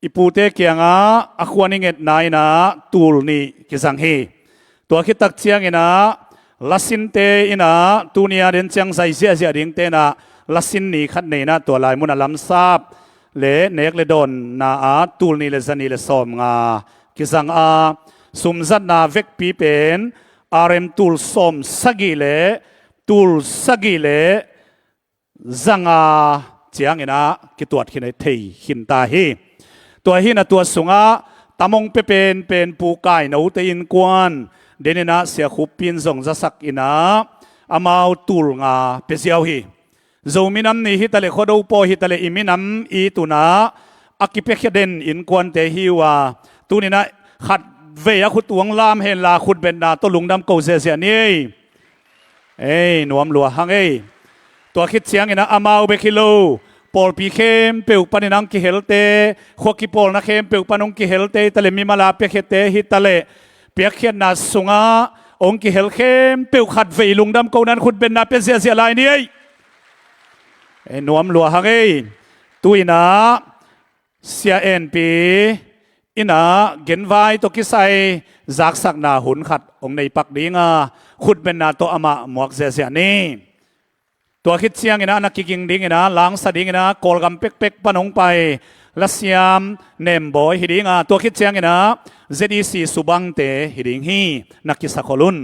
i pute kiangah a khuan i ngetna in ah tul nih kizang hi. Tua khit tak ciangin ah lasinte in ah tuni a den ciang zai ziahziah dingte in ah lasin ni khat nei in ah tua lai mun a lamsap le nek le dawnna ah tul nih le za nih le sawm nga kizang a, sumzatna vekpi pen R M tul sawm sagih le tul sagih le za nga ciangin ah kituat khin thei khin ta hi. Tua hi in ah tua sungah tam hong pia penpen Pu Kai Note innkuan den in ah Sia Khup Pi in zong zasak in ah amau tul nga pia ziau hi. Zo minam ni hi ta leh, Khuado paw hi ta leh, i minam i tun ah a kipiakhia den innkuante hi uh a, tuni in ah khatvei a khut uh hong lam hen la, khutbetna tawh lungdam ko ziahziah ni ei. Ei, nuam lua hang ei. Tua khit ciangin ah amau bek hi lo, pawlpi khempeuh panin hong kihelte, khua kipawlna khempeuh pan hong kihelte hi ta leh, mimal a piakkhiate hi ta leh, piakkhiatna sungah hong kihel khempeuh khatvei lungdam ko in ah khutbetna pia ziahziah lai ni ei. Ei, nuam lua hang ei. Tu in ah Sia Enpi in ah genvai tawh kisai zaksakna hun khat hong nei pak ding a, khutbetna tawh amah muak ziahziah ni. Tua khit ciangin ah na kiging dingin ah, langsa dingin ah, Kawlgam pekpek pan hong pai lasiam Nembawi hi ding a, tua khit ciangin ah Z E C subangte hi ding hi. Na kisakhol un.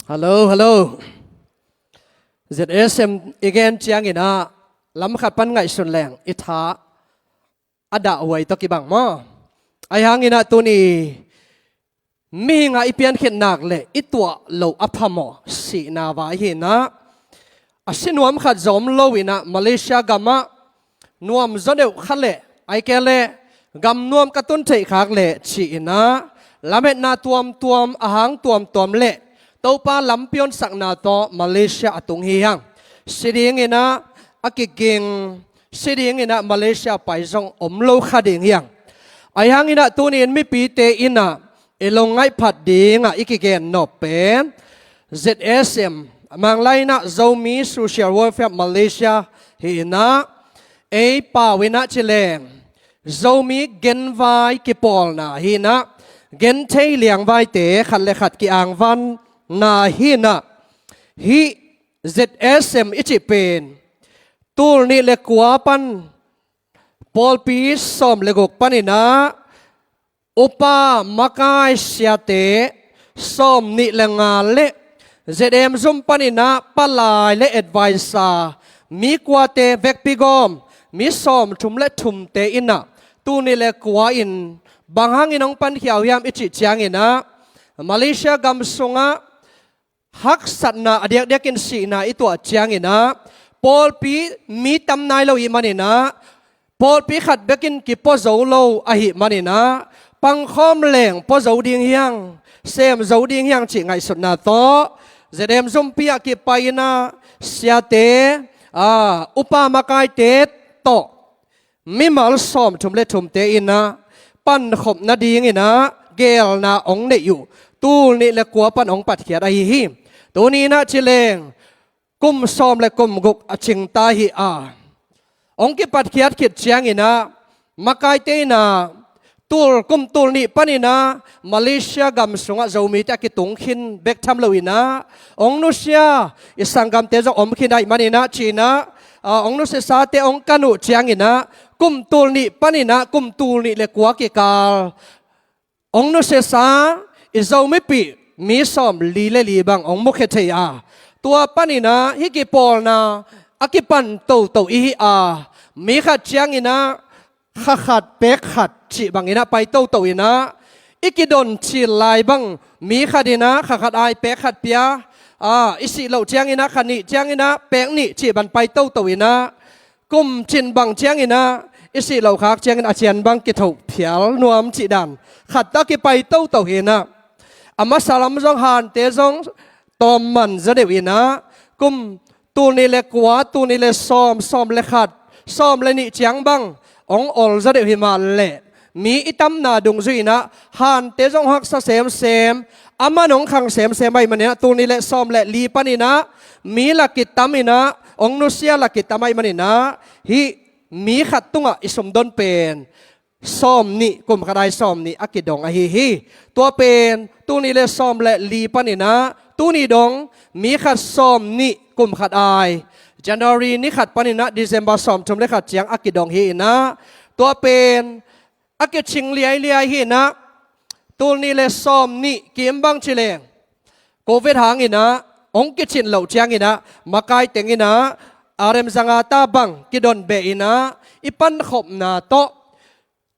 Hello, hello. Z S M i gen ciangin ah lam khat pan ngaihsun leng i tha a dahhuai tawh kibang maw? Ahi hangin ah tuni mihing a i piankhit nak le i tuah loh a phamawh sihna vai hi in ah, a si nuam khat zong om lo in ah Malaysia gamah nuam zaw deuh kha leh, ahih kei leh gam nuam ka tun theih khak leh ci in ah, lametna tuamtuam, a hang tuamtuam le Topa lampi honsakna tawh Malaysia a tung hi hang. Si dingin ah a kiging, si dingin ah Malaysia pai zong om lo kha ding hi hang. Ahi hangin ah tuni in mipite in ah i lungngaih phat ding ah i kigen nop pen Z S M, Manglai in ah Zomi Social Welfare Malaysia hi in ah, ei pau in ah ci leng Zomi genvai kipawlna hi in ah, genthei liangvaite khat le khat kiangvanna hi in ah, hih Z S M i cih pen tul nih le kua pan pawlpi sawm le guk panin ah upa makai siate sawm nih le nga le Z M zum panin ah palai le advisor mi kuate vekpi gawm mi sawm thum le thumte in ah tul nih le kua in bang hangin hong pankhia uh hiam i cih ciangin ah, Malaysia gam sungah haksatna a diakdiakin sihna i tuah ciangin ah, pawlpi mi tam nai lo ahih manin ah, pawlpi khat bekin kipua zo lo ahih manin ah, pangkhawm leng pua zo ding hi hang, sem zo ding hi hang cih ngaihsutna tawh Z M zumpi ah kipai in ah siate, a, upa makaite tawh mimal sawm thum le thumte in ah pankhop nadingin ah geelna hong neih uh tul nih le kua pan hong patkhiat ahi hi. Tuni in ah ci leng kum sawm le kum guk a cingta hi a, hong kipatkhiat khit ciangin ah makaite in ah tul, kum tul nih panin ah Malaysia gam sungah Zomite a kitung khin bek tham lo in ah, hong nusia i sanggamte zong om khin ahih manin ah ci in ah, a, hong nusiasate hong kan uh ciangin ah kum tul nih panin ah kum tul nih le kua kikal hong nusiasa i Zomipih mi sawm li le li bang hong mukhia thei a, tua panin ah hih kipawlna a kipan toto i hi a, mi khat ciangin ah kha khat pek khat cih bangin ah pai toto in ah, i kidon cil lai bang mi khat in ah kha khat ai pek khat pia, a, i sih loh ciangin ah kha nih ciangin ah pek nih cih bang pai toto in ah, kum cin bang ciangin ah i sih loh khak ciangin a cian bang kithoh phial nuam cih dan khat tawh kipai toto hi in ah, a masa lam zong hante zong tawm man zaw deuh in ah, kum tul nih le kua, tul nih le sawm, sawm le khat, sawm le nih ciang bang hong ol zaw deuh hi mah leh, mi i tamna dungzui in ah hante zong haksa semsem, a man hong khang semsem ahih manin ah tul nih le sawm le li panin ah mi lak kitam in ah, hong nusia lak kitam ahih manin ah, hih mi khat tungah i sumdon pen sawm nih, kum khat ai sawm nih a kidong ahi hi. Tua pen tul nih le sawm le li panin ah tuni dong mi khat sawm nih kum khat ai, January ni khat panin ah December sawm thum le khat ciang a kidong hi in ah, tua pen a kicing liailiai hi in ah, tul nih le sawm nih kim bang ci leng Covid hangin ah hong kicin loh ciangin ah makai teng in ah R M zanga ta bang kidon beh in ah, i pankhopna tawh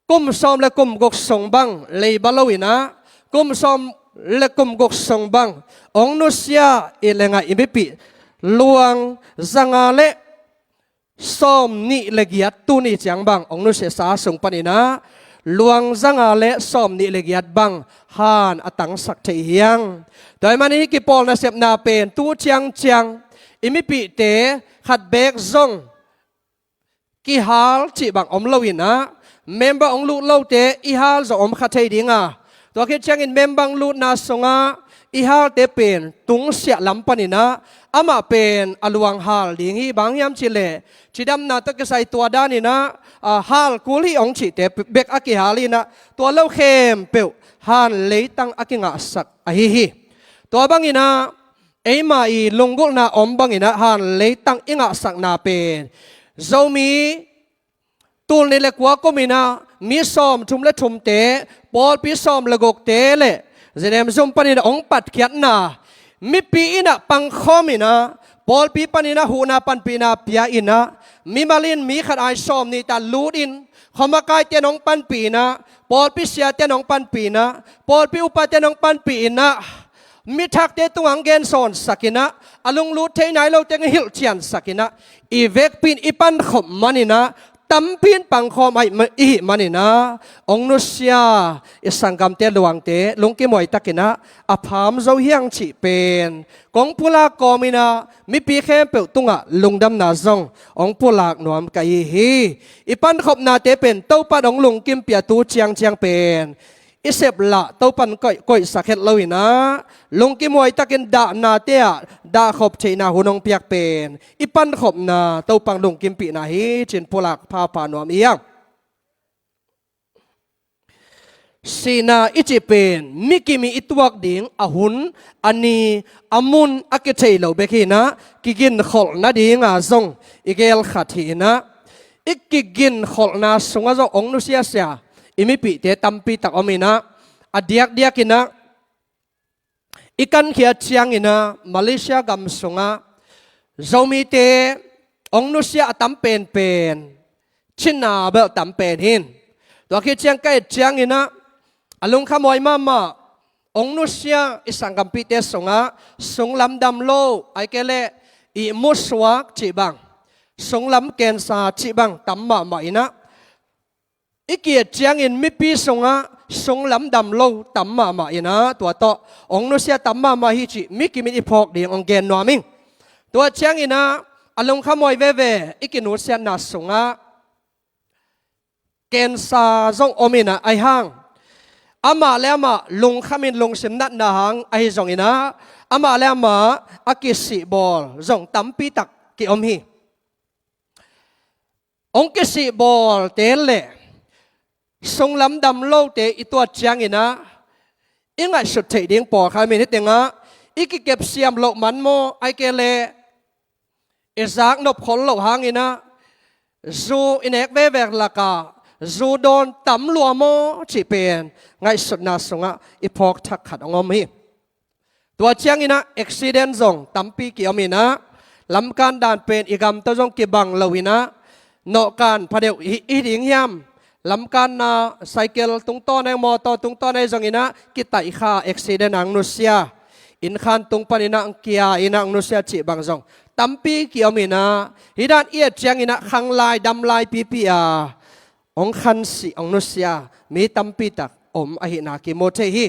kum sawm le kum guk sung bang leiba lo in ah, kum sawm le kum guk sung bang hong nusia i le ngaih i mipih luang zanga le sawm nih le giat tuni ciang bang hong nusiasa sung panin ah luang zanga le sawm nih le giat bang han a tangsak thei hi hang. Tua ahih manin hih kipawl nasepna pen tu ciangciang i mipihte khat beek zong kihal cih bang om lo in ah, member hong lut lote i hal zong om kha thei ding a, tua khit ciangin member hong lutna sungah i halte pen tungsiah lam paninah amah pen a luang hal ding hi. Bang hiam cihleh cidamna tawh kisai tua daninah, a, hal kul hi hong cihte bek a kihal inah tua lo khempeuh han leitang a kingahsak ahi hi. Tua banginah eima i lunggulhna om banginah han leitang i ngahsakna pen Zomi tul nih le kua kuminah mi sawm thum le thumte, pawlpi sawm le gukte le Zenem zum panin hong patkhiatna, mipi inah pangkhawm inah pawlpi paninah huhna panpihna pia inah mimal in mi khat ai sawm nih ta lut in khuamakaite nong panpih inah pawlpi siate nong panpih inah pawlpi upate nong panpih inah mi thakte tungah hong gensawnsak inah a lunglut thei nai lote hong hilhciansak inah i vekpi in i pankhop maninah tampi in pangkhawm ahi ma-, i hih maninah hong nusia i sanggamte luangte lungkim huai takinah a pham zo hiang cih pen kong pulak kawm inah mipi khempeuh tungah lungdamna zong hong pulak nuam ka hi hi. I pankhopnate pen Topan hong lungkimpih a tu ciangciang pen i sep lah Topan koih, koihsak het lo inah lungkim huai takin dahnate ah dahkhop theihna hun hong piak pen i pankhopna Topan lungkimpihna hi cin pulak phapha nuam i hiang. Sihna i cih pen mi kim i tuak ding a hun, a ni, a mun a kithei lo bek hi inah kiginkholh nadinga zong i gel khat hi inah i kiginkholhna sungah zong hong nusia sia i mipihte tampi tak om inah a diakdiak inah i kankhiat cianginah Malaysia gam sungah Zomite hong nusia a tam penpen Cina bel tam pen hi. Tua khit ciang ka et cianginah a lungkham huai mahmah hong nusia i sanggampihte sungah sunglam dam lo, ahih kei leh ihmu suak cih bang, sunglam cancer cih bang tam mahmah inah i ki-et ciangin mipi sungah sunglam dam lo tam mahmah inah tua tawh hong nusia tam mahmah hi cih mi kim in i phawk ding hong gen nuam ing. Tua cianginah a lungkham huai veve i kinusiatna sungah cancer zong om inah ahi hang amah le amah lungkham in lungsim natna hang ahi zonginah amah le amah a kisihbawl zong tampi tak ki-om hi. Hong kisihbawlte le sunglam dam lote i tuat cianginah i ngaihsut theih ding pawlkhat om in, hih tengah i kikepsiam loh man maw, ahih kei leh i zaknop khol loh hanginah zu i nek veve lakah zu dawn tam lua maw cih pen ngaihsutna sungah i phawk thak khat hong om hi. Tua cianginah accident zong tampi ki-om inah lamkan dan pen i gam tawh zong kibang lo inah nawhkan phadeuh hi, hi ding hiam? Lamkanna cycle tungtawn ahi, mawtaw tungtawn ahi zonginah kitaihkha accident ah hong nusia, innkhan tung paninah hong kia inah hong nusia cih bang zong tampi ki-om inah hih dan i et cianginah khang lai dam lai pipi a hong khansih hong nusia mi tampi tak om ahihna kimu thei hi.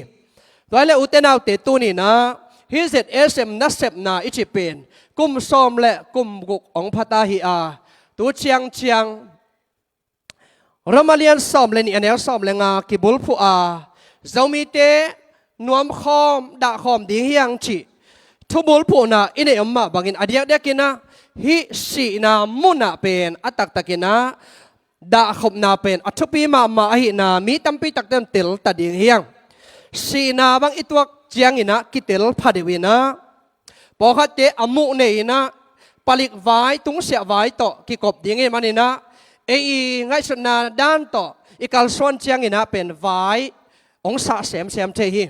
Tua hi leh ute naute tuninah hih Z S M nasepna i cih pen kum sawm le kum guk hong phata hi a tu ciangciang Roma lian sawm le nih a neu sawm le nga kibulphuh a Zomite nuamkhawm dahkhawm ding hiang cih thubulphuhna i neih om mah bangin a diakdiakinah hih sihna munah pen a taktakinah dahkhopna pen a thupi mahmah ahihna mi tampi takte in telta ding hiang. Sihna bang i tuak cianginah kitel phadeuh inah pawlkhatte a muh nei inah palik vai tungsiah vai tawh kikop ding ahih maninah ei i ngaihsutna dan tawh i kalsuan cianginah pen vai hong sah semsem thei hi.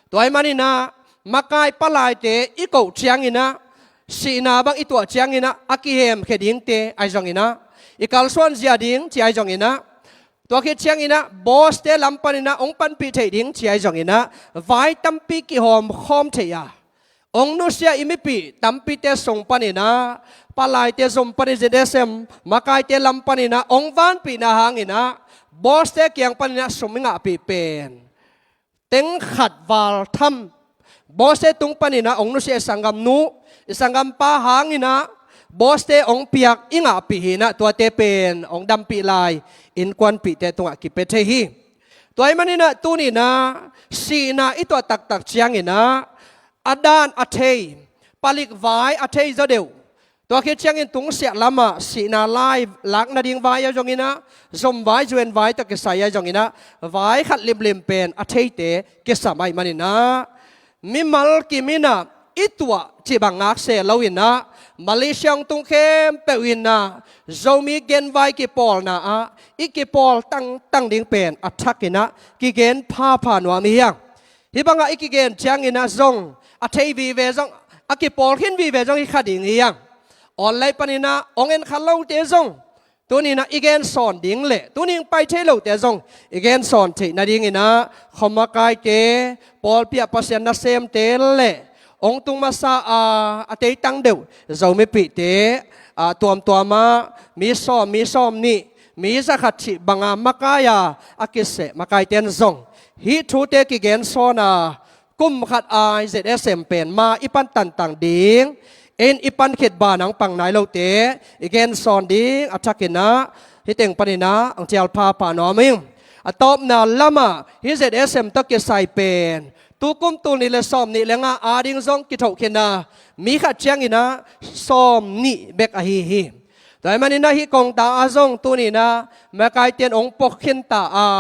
Tua ahih maninah makai palaite i koh cianginah sihna bang i tuah cianginah a kihemkhia dingte ahi zonginah i kalsuan zia ding ci ahi zonginah tua khit cianginah bawste lam paninah hong panpih theih ding ci ahi zonginah vai tampi kihawmkhawm thei a hong nusia i mipih tampite sung paninah palaite zum panin Z S M makaite lam paninah hong vanpihna hanginah bawste kiang paninah sum i ngahpih pen teng khat val tham bawste tung paninah hong nusia i sanggamnu i sanggampa hanginah bawste hong piak i ngahpih hinah tuate pen hong dampih lai innkuanpihte tungah kipia thei hi. Tua ahih maninah tuninah sihna i tuah taktak cianginah a dan a thei, palik vai a thei zaw deuh. Tua khit ciangin tungsiah lamah sihna lai lak nading vai ahi zonginah, zom vai, zuen vai tawh kisai ahi zonginah, vai khat limlim pen a theite kisam ahih maninah, mimal kim inah i tuah cih bang ngakse loinah, Malaysia hong tung khempeuh inah Zomi genvai kipawlna ah i kipawl tangtang ding pen a thakinah kigen phapha nuam hi hang. Hih bangah i kigen cianginah zong a thei vive zong, a kipawl khin vive zong hi kha ding hi hang. Online paninah hong en kha lote zong tuninah i gensawn ding le tuning pai thei lote zong i gensawn theih nadinginah khuamakaite, pawlpi ah Pasian nasemte le hong tung masa a, a teitang deuh Zomipihte, a, tuamtuamah mi sawm, mi sawm nih, mi zakhat cih banga makai a, a kiseh makaiten zong hih thute kigensawn a, kum khat ai Z S M pen ma i pan tangtang ding, in i pan khit ban hong pang nai lote i gensawn ding a thakinah hih teng paninah hong cial phapha nuam ing. A tawpna lamah hih Z S M tawh kisai pen tu kum tul nih le sawm nih le nga ading zong kithoh khin a, mi khat cianginah sawm nih bek ahi hi. Tua ahih maninah hih kongta ah zong tuninah makaiten hong pok khin ta a,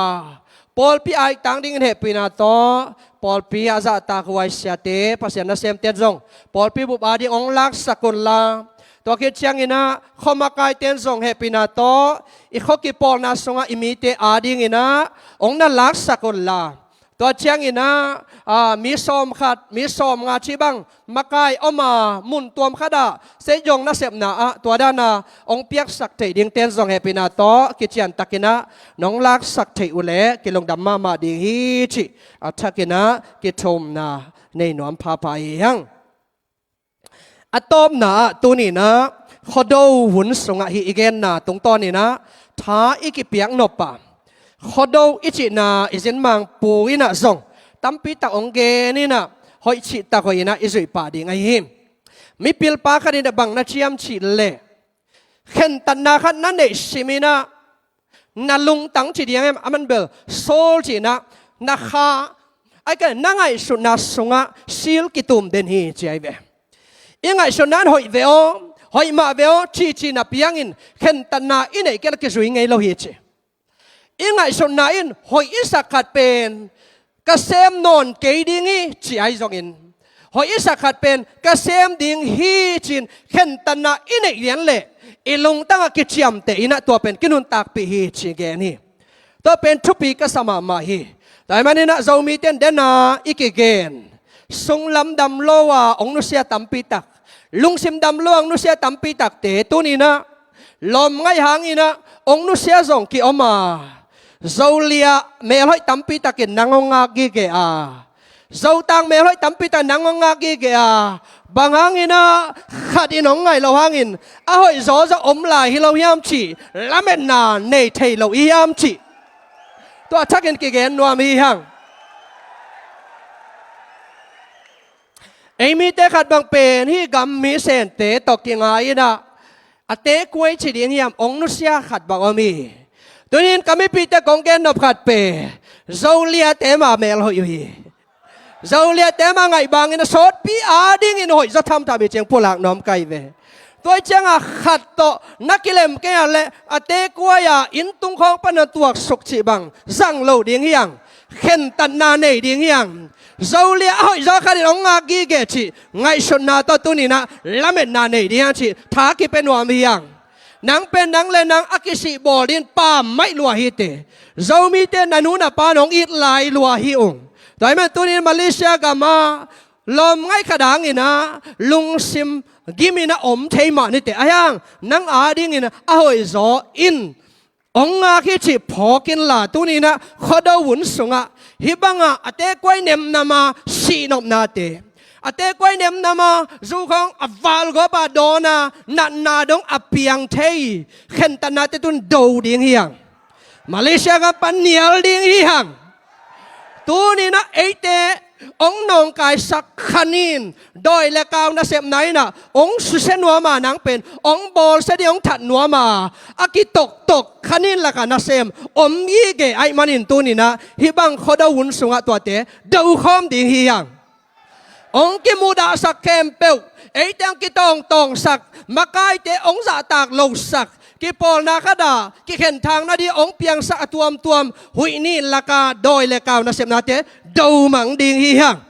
pawlpi aihtang dingin hehpihna tawh pawlpi a zahtak huai siate, Pasian nasemte zong pawlpi bup ading hong laksak unla, tua khit cianginah khuamakaiten zong hehpihna tawh i khua kipawlna sungah i mite adinginah hong na laksak unla, tua cianginah, a, mi sawm khat, mi sawm nga cih bang makai om a, mun tuam khatah seizong nasepna ah tua dana hong piaksak theih dingten zong hehpihna tawh kiciantakinah nong laksak theih uhleh kilungdam mahmah ding hi cih a thakinah kithumna nei nuam phapha hi hang. A tawpna ah tuninah Khuado hun sungah hih i genna tungtawninah tha i kipiak nop a, Khuado i cihna i zinmang pu inah zong tampitak hong gen inah hoih cihtak hoih inah i zuih pah ding ahi hi. Mipilpa khat inah bang na ciam cih leh khentatna khat na neih siminah na lungtang ci ding em, a man bel soul cihnah na kha, ai ka na ngaihsutna sungah sil kitum den hi ci ai ve. I ngaihsutna in hoih ve aw, hoih mah ve aw cici na piangin khentatna i neih kei la kizui ngei lo hi ci. I ngaihsutna in hoih i sak khat pen ka sem nawn kei ding hi ci ai zongin, hoih i sak khat pen ka sem ding hi cin khentatna i neih lian leh i lungtangah kiciamteh inah tua pen kinuntakpih hi ci gen hi. Tua pen thupi ka sa mahmah hi. Tua ahih maninah Zomite in dena i kigen sunglam dam lo a hong nusia tampitak, lungsim dam lo a hong nusia tampitakte tuninah lawm ngaih hanginah hong nusia zong kiom a, Zolia melhoih tampitakin nang hong ngak gige a, Zotang melhoih tampitak nang hong ngak gige a, bang hanginah khat in hong ngaih loh hangin a hoih zawzaw om lai hi lo hiam cih lametna nei thei lo i hiam cih tua thakin kigen nuam hi hang. Ei mite khat bang pen hih gam mi sente tawh kingai inah a tekuai ci ding hiam hong nusia khat bang om hi. Tunin ka mipite kong gen nop khat pen Zoliate mah melhoih uh hi. Zoliate mah ngaih bangin a sawtpi adingin hoih zaw thamtham hi cing pulak nuam kai ve. Tua ciangah khat tawh na kilem kei a leh a tekuai a inntung khawng pan na tuaksuk cih bang zang lo ding hiang, khentatna nei ding hiang. Zolia a hoih zaw khat in hong ngak gige cih ngaihsutna tawh tuninah lametna nei ding hiang cih tha kipia nuam hiang. Nang pen nang le nang a kisih bawl dingin pammaih lua hi te. Zomite na nu na pa nong it lai lua hi ung. Tua ahih man tunin Malaysia gamah lawm ngaih khat hanginah lungsim giminah om thei mah nite. Ahiang nang adingin a hoih zaw in hong ngak hi cih phawk inla tuninah Khuado hun sungah hih bangah a tekuai nemnama sihnopnate, a tekuai nemnama zukhawng a valgawpa dawna natna dong a piang thei khentatnate tun do ding hiang. Malaysia gam pan nial ding hi hang. Tuninah eite hong nawngkaisak khanin dawi le kau nasepna inah hong susia nuama nang pen hong bawlsia ding hong that nuama a kitoktok khanin lakah nasem om gige ahih manin tuninah hih bang Khuado hun sungah tuate dokhawm ding hi hang. hong kimudahsak khempeuh, eite hong kitawngtawngsak, makaite hong zahtak losak, kipawlna khat ah kikhenthang nading hong piangsak a tuamtuam huih nih laka dawi le kau nasepnate do mang ding hi hang.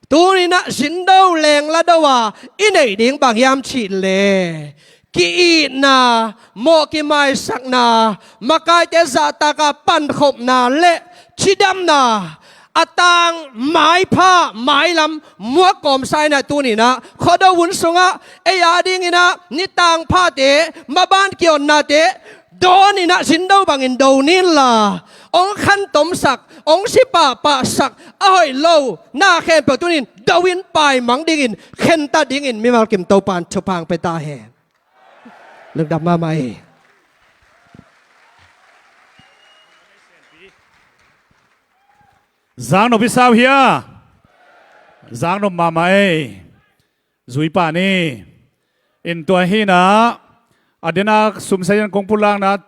Tuni-in ah zindo leng la do a i neih ding bang hiam cih leh, ki-itna, mawh kimaisakna, makaite zahtaka pankhopna le cidamna, a tang maipha mailam muak kawmsa in ah tuni-in ah Khuado hun sungah ei a dingin ah nitang phate, maban kionnate dawn in ah zindo bangin do ni inla, hong khantomsak, hong si pahpahsak a hoih lo na khempeuh tuni-in do in paimang dingin, khentat dingin mimal kim Topa'n thupha hong pia ta hen. Lungdam mahmah ei. Zaknop i sa uh hia? Zaknop mahmah ei. Zui pah ni. In tua hi-in ah, a den a sum sa-in kong pulakna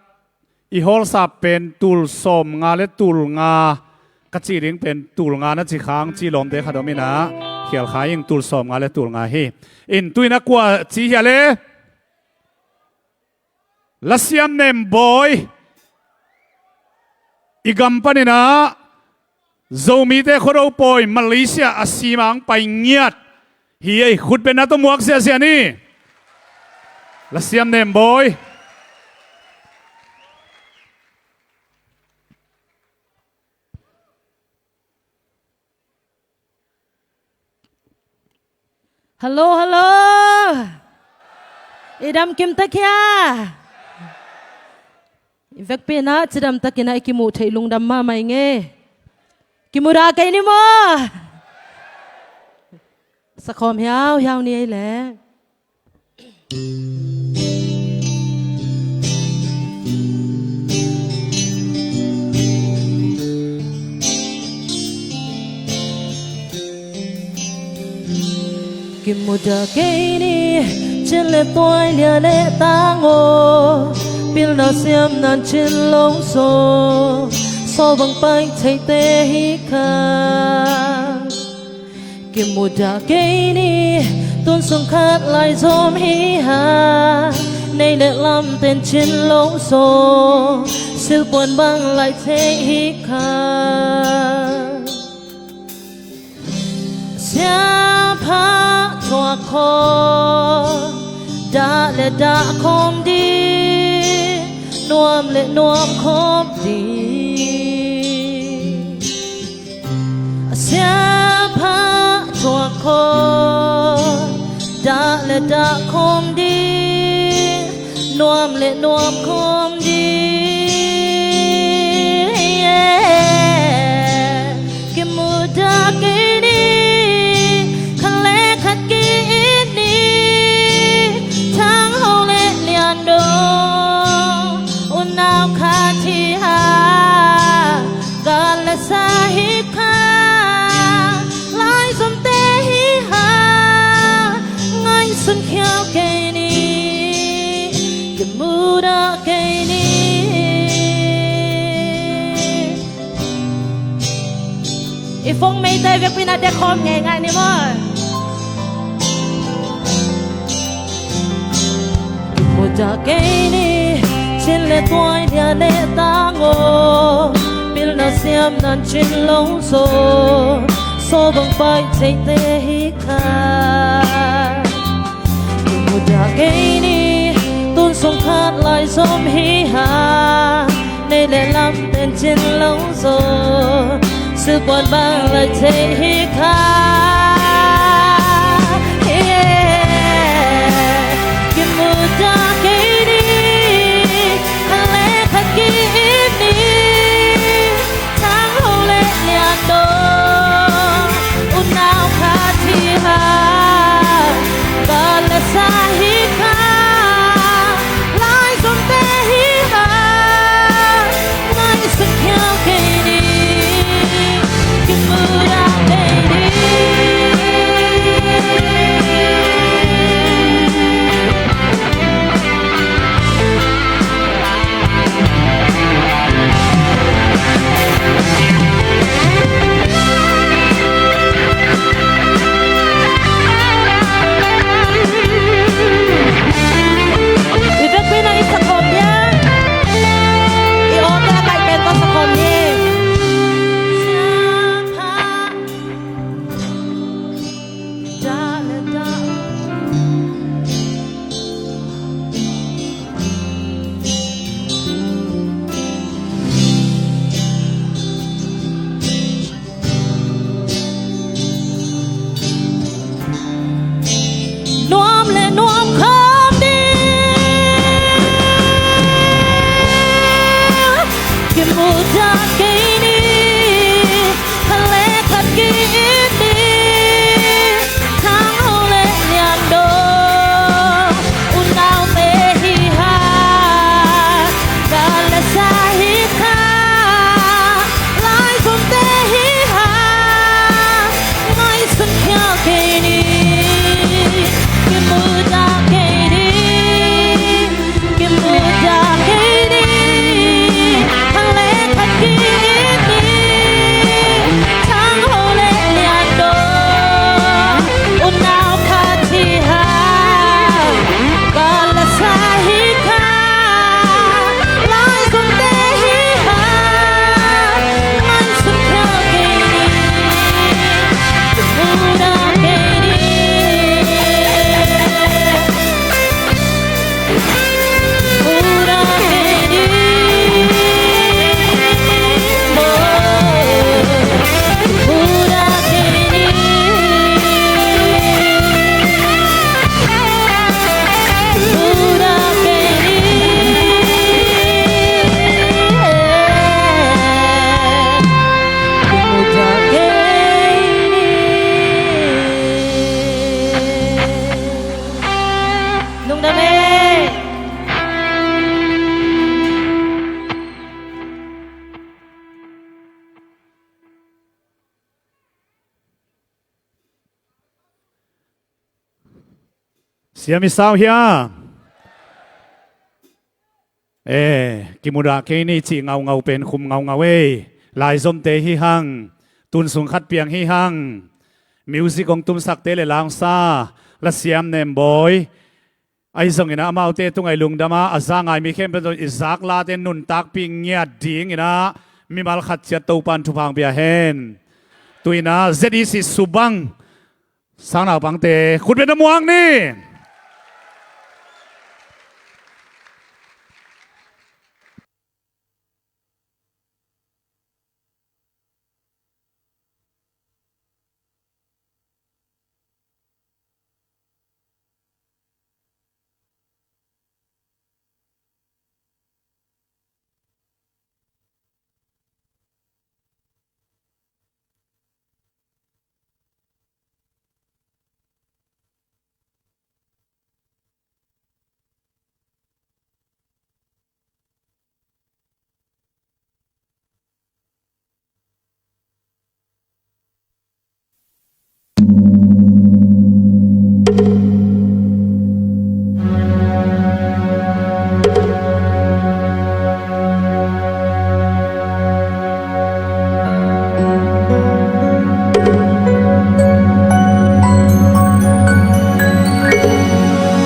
i hawlsa pen tul sawmnga le tul nga, ka cih ding pen tul nga na ci khang ci lawmte khat om in ah, khial kha ing, tul sawmnga le tul nga hi. In tu-in ah kua ci hia le? Lasiam Nem Bawi, i gam panin ah Zomite Khuado pawi Malaysia a sima hong pai ngiat hi ei. Khut beng na tawh muak ziahziah ni. Lasiam Nem Bawi. Hallo, hallo. I dam kim ta hia? I vekpi-in ah cidam takin ah i kimuh theih lungdam mahmah ing ei. Kimu dah kei ni maw. Sakhawm hiauhiau ni ei leh. Kimu dah kei ni, cin le tuai, lia le tang aw, pilna siamna in cin lo zaw, saw bang pai theite hi kha. Kimu dah kei ni, tun sung khat lai zom hi hang, nei le lamte in cin lo zaw, silpuan bang lai thei hi kha. Siampha thuak khawm, dah le dah khawm ding, nuam le nuam khawm ding. A siampha thuak khawm, dah le dah khawm ding, nuam le nuam khawm ding. Kimu dah kei ni, khat le khat ki-it ni, thang ho le lian dong, unau khat hi hang, gal le sa hi kha, laizomte hi hang, ngaihsun khial kei ni, kimu dah kei ni. I fong meite vekpi-in ah dekhawm ngeingai ni maw. Kimu dah kei ni, cin le tuai, lia le tang aw, pilna siamna in cin lo zaw, saw bang pai theite hi kha. Kimu dah kei ni, tun sung khat lai zom hi hang, nei le lamte in cin lo zaw, silpuan bang lai thei hi kha. Kimu dah kei ni, khat le khat ki-it ni, thang ho le lian dong, unau khat hi hang, gal le sa hi kha, laizomte hi hang, ngaihsun khial kei ni, kimu dah kei ni. kei ni, kimudah kei ni, kimudah kei ni. Thang le khat ki-it ni, thang ho le niat dong, unau khat hi hang, ka la sa hi kha. Lungdam ei. Siam i sau hia? Eh, kimudah kei ni cih ngaungau pen khum ngaungau ei. Laizomte hi hang, tun sung khat piang hi hang, music hong tumsakte le la hong sa, la siam Nem Bawi, ahi zongin ah amaute tungah i lungdam a, a za ngai mi khempeuh tungah i zak late nuntakpih ngiat dingin ah mimal khat ciat Topa'n thupha hong pia hen. Tu-in ah Z E C Subang sang naupangte khut beng na muak ni.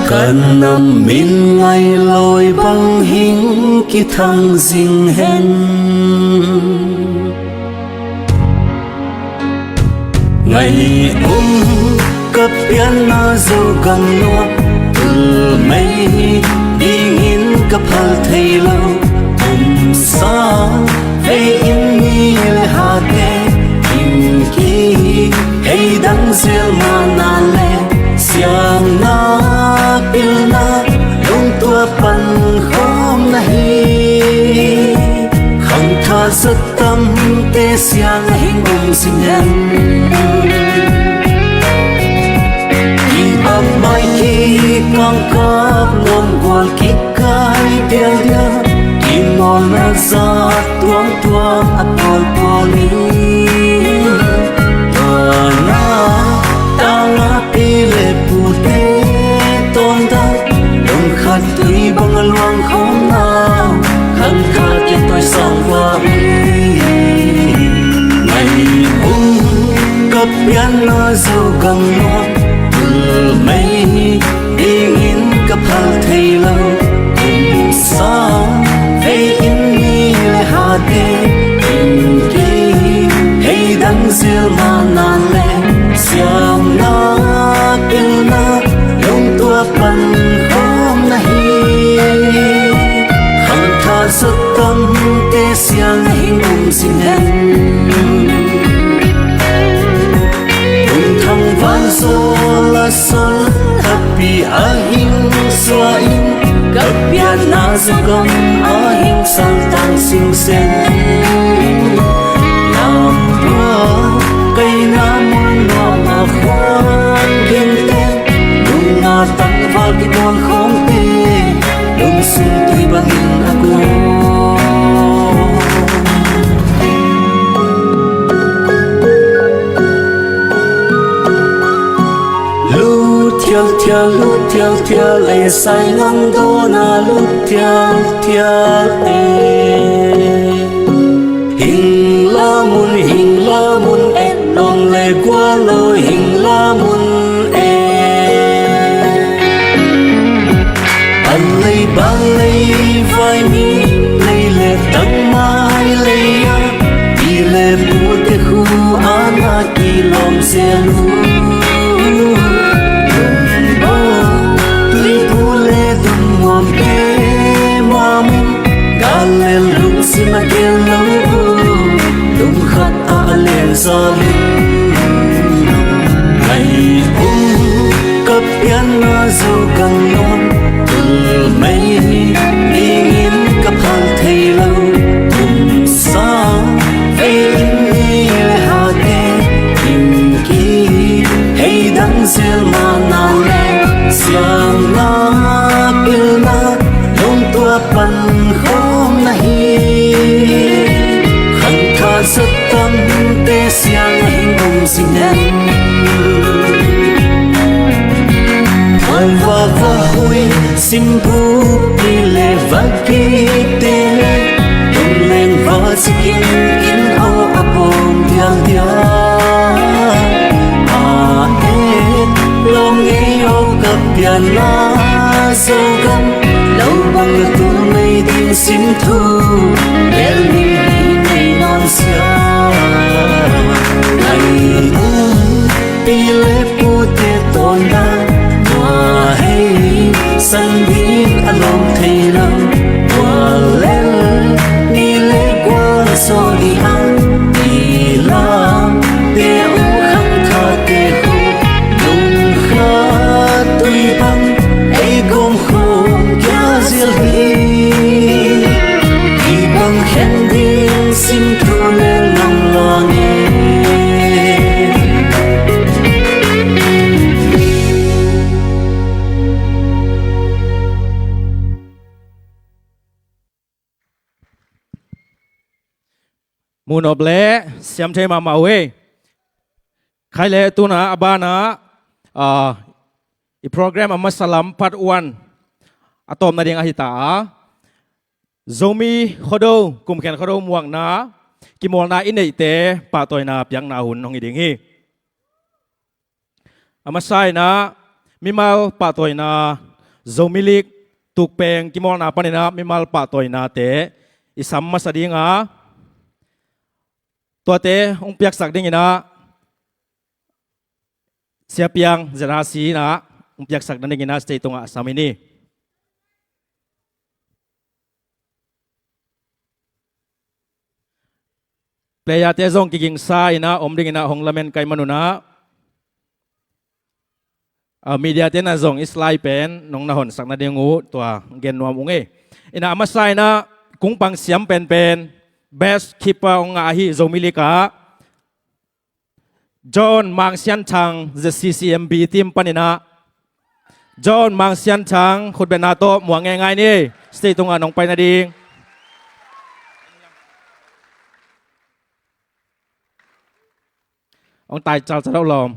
Ka nam min ngai lawi bang hing kithang zing hen. Ngai um ka pianna Zogam nuam, tul mei dingin ka phal thei lo. Kum sa vei in ni le hate in ki hei dang zel mana le, siamna pilna lungtua pan khawm na hi. Khangtha zat tamte siang a hing um sing hen. Ki ap mai ki kangkap lawm gual ki kai dialdial, ki nawlna zat tuamtuam a pawlpawl in. Tuana tanga pi le pute tawndan, lungkhat tui bang a luang khawmna, khangthate tawi sang va hi. Ngai um ka pianna Zogam nuam, tul mei dingin ka phal thei lo. Kum sa vei in ni le hate in ki hei dang zel mana le, siamna pilna lungtua pan khawm na hi. Khangtha zat tamte siang a hing um sing hen. Kum thangvan sawl a sawl, khapi a hing sua in, ka pianna Zogam a hing saltang singsen. Lamdua kaina mun nuam a khuan kente, nunga tangval kibawl khawmte, lungsung tui bangin a kua. Thial, thial, lut, thial, thial, e, sai ngam dawn a, lut, thial, thial, e. Hing lamun, hing lamun, et nong le gua lo, hing lamun, e. A lei bang lei vai mi, lei le tang mai lei a, pi le pute khu ana kilawm zel uh. Lungbawl tuipu le dum muam ke muam in, gal le lungsim a gel lo uh. Lungkhat a a len zal uh. Ngai um ka pianna Zogam nuam, tul mei ningin ka phal thei lo. Kum sa vei in ni le hate, in ki hei dang zel mana le, siangna pilna nong tua pan khawm na hi. Khangtha zat tamte siang a hing um sing hen. Hoi va va hoi, simphupi le va kite le, tung leng va sikin in au a pom dial dial. A et lom ngei au ka pianna Zogam, lo bang lo tul mei ding sim thu, lel ning hi nei nawn sia. Ngai um pi le pute tawnna, tua hei san ding a lawm thei lo. Tua lel ni le gual saw ni a, ni lam te uh khangthate khu, lungkhat tui bang ei gawm khawm kia zial hi. Hi bang khen ding sim thu le lang lang e. Munop le siam thei mahmah uh ei. Khai le tuna a bana, ah, i program a masa lam part one a tawpna ding ahi ta a, Zomi Khuado, kumkhen Khuado muakna kimawlna i neihte pahtawina piakna hun hong hi ding hi. A masa in ah mimal pahtawina, Zomi League tukpeng kimawlna panin ah mimal pahtawinate i sam masa ding a, tuate hong piaksak dingin ah Sia Piang Z R C in ah hong piaksak nadingin ah stage tungah a sam hi ni. Playerte zong kigingsa in ah om dingin ah hong lamen ka hih manun ah, ah, mediate na zong i slide pen nong na honsak nading uh tua gen nuam ung ei. In ah a masa in ah kungpang siam penpen best keeper hong ngah ahi Zomi League ah John Mang Sian Thang, Z C C M B team panin ah John Mang Sian Thang, khutbetna tawh muang ngeingai ni. Stage tungah nong pai nading. Hong tai calcal lo lawm.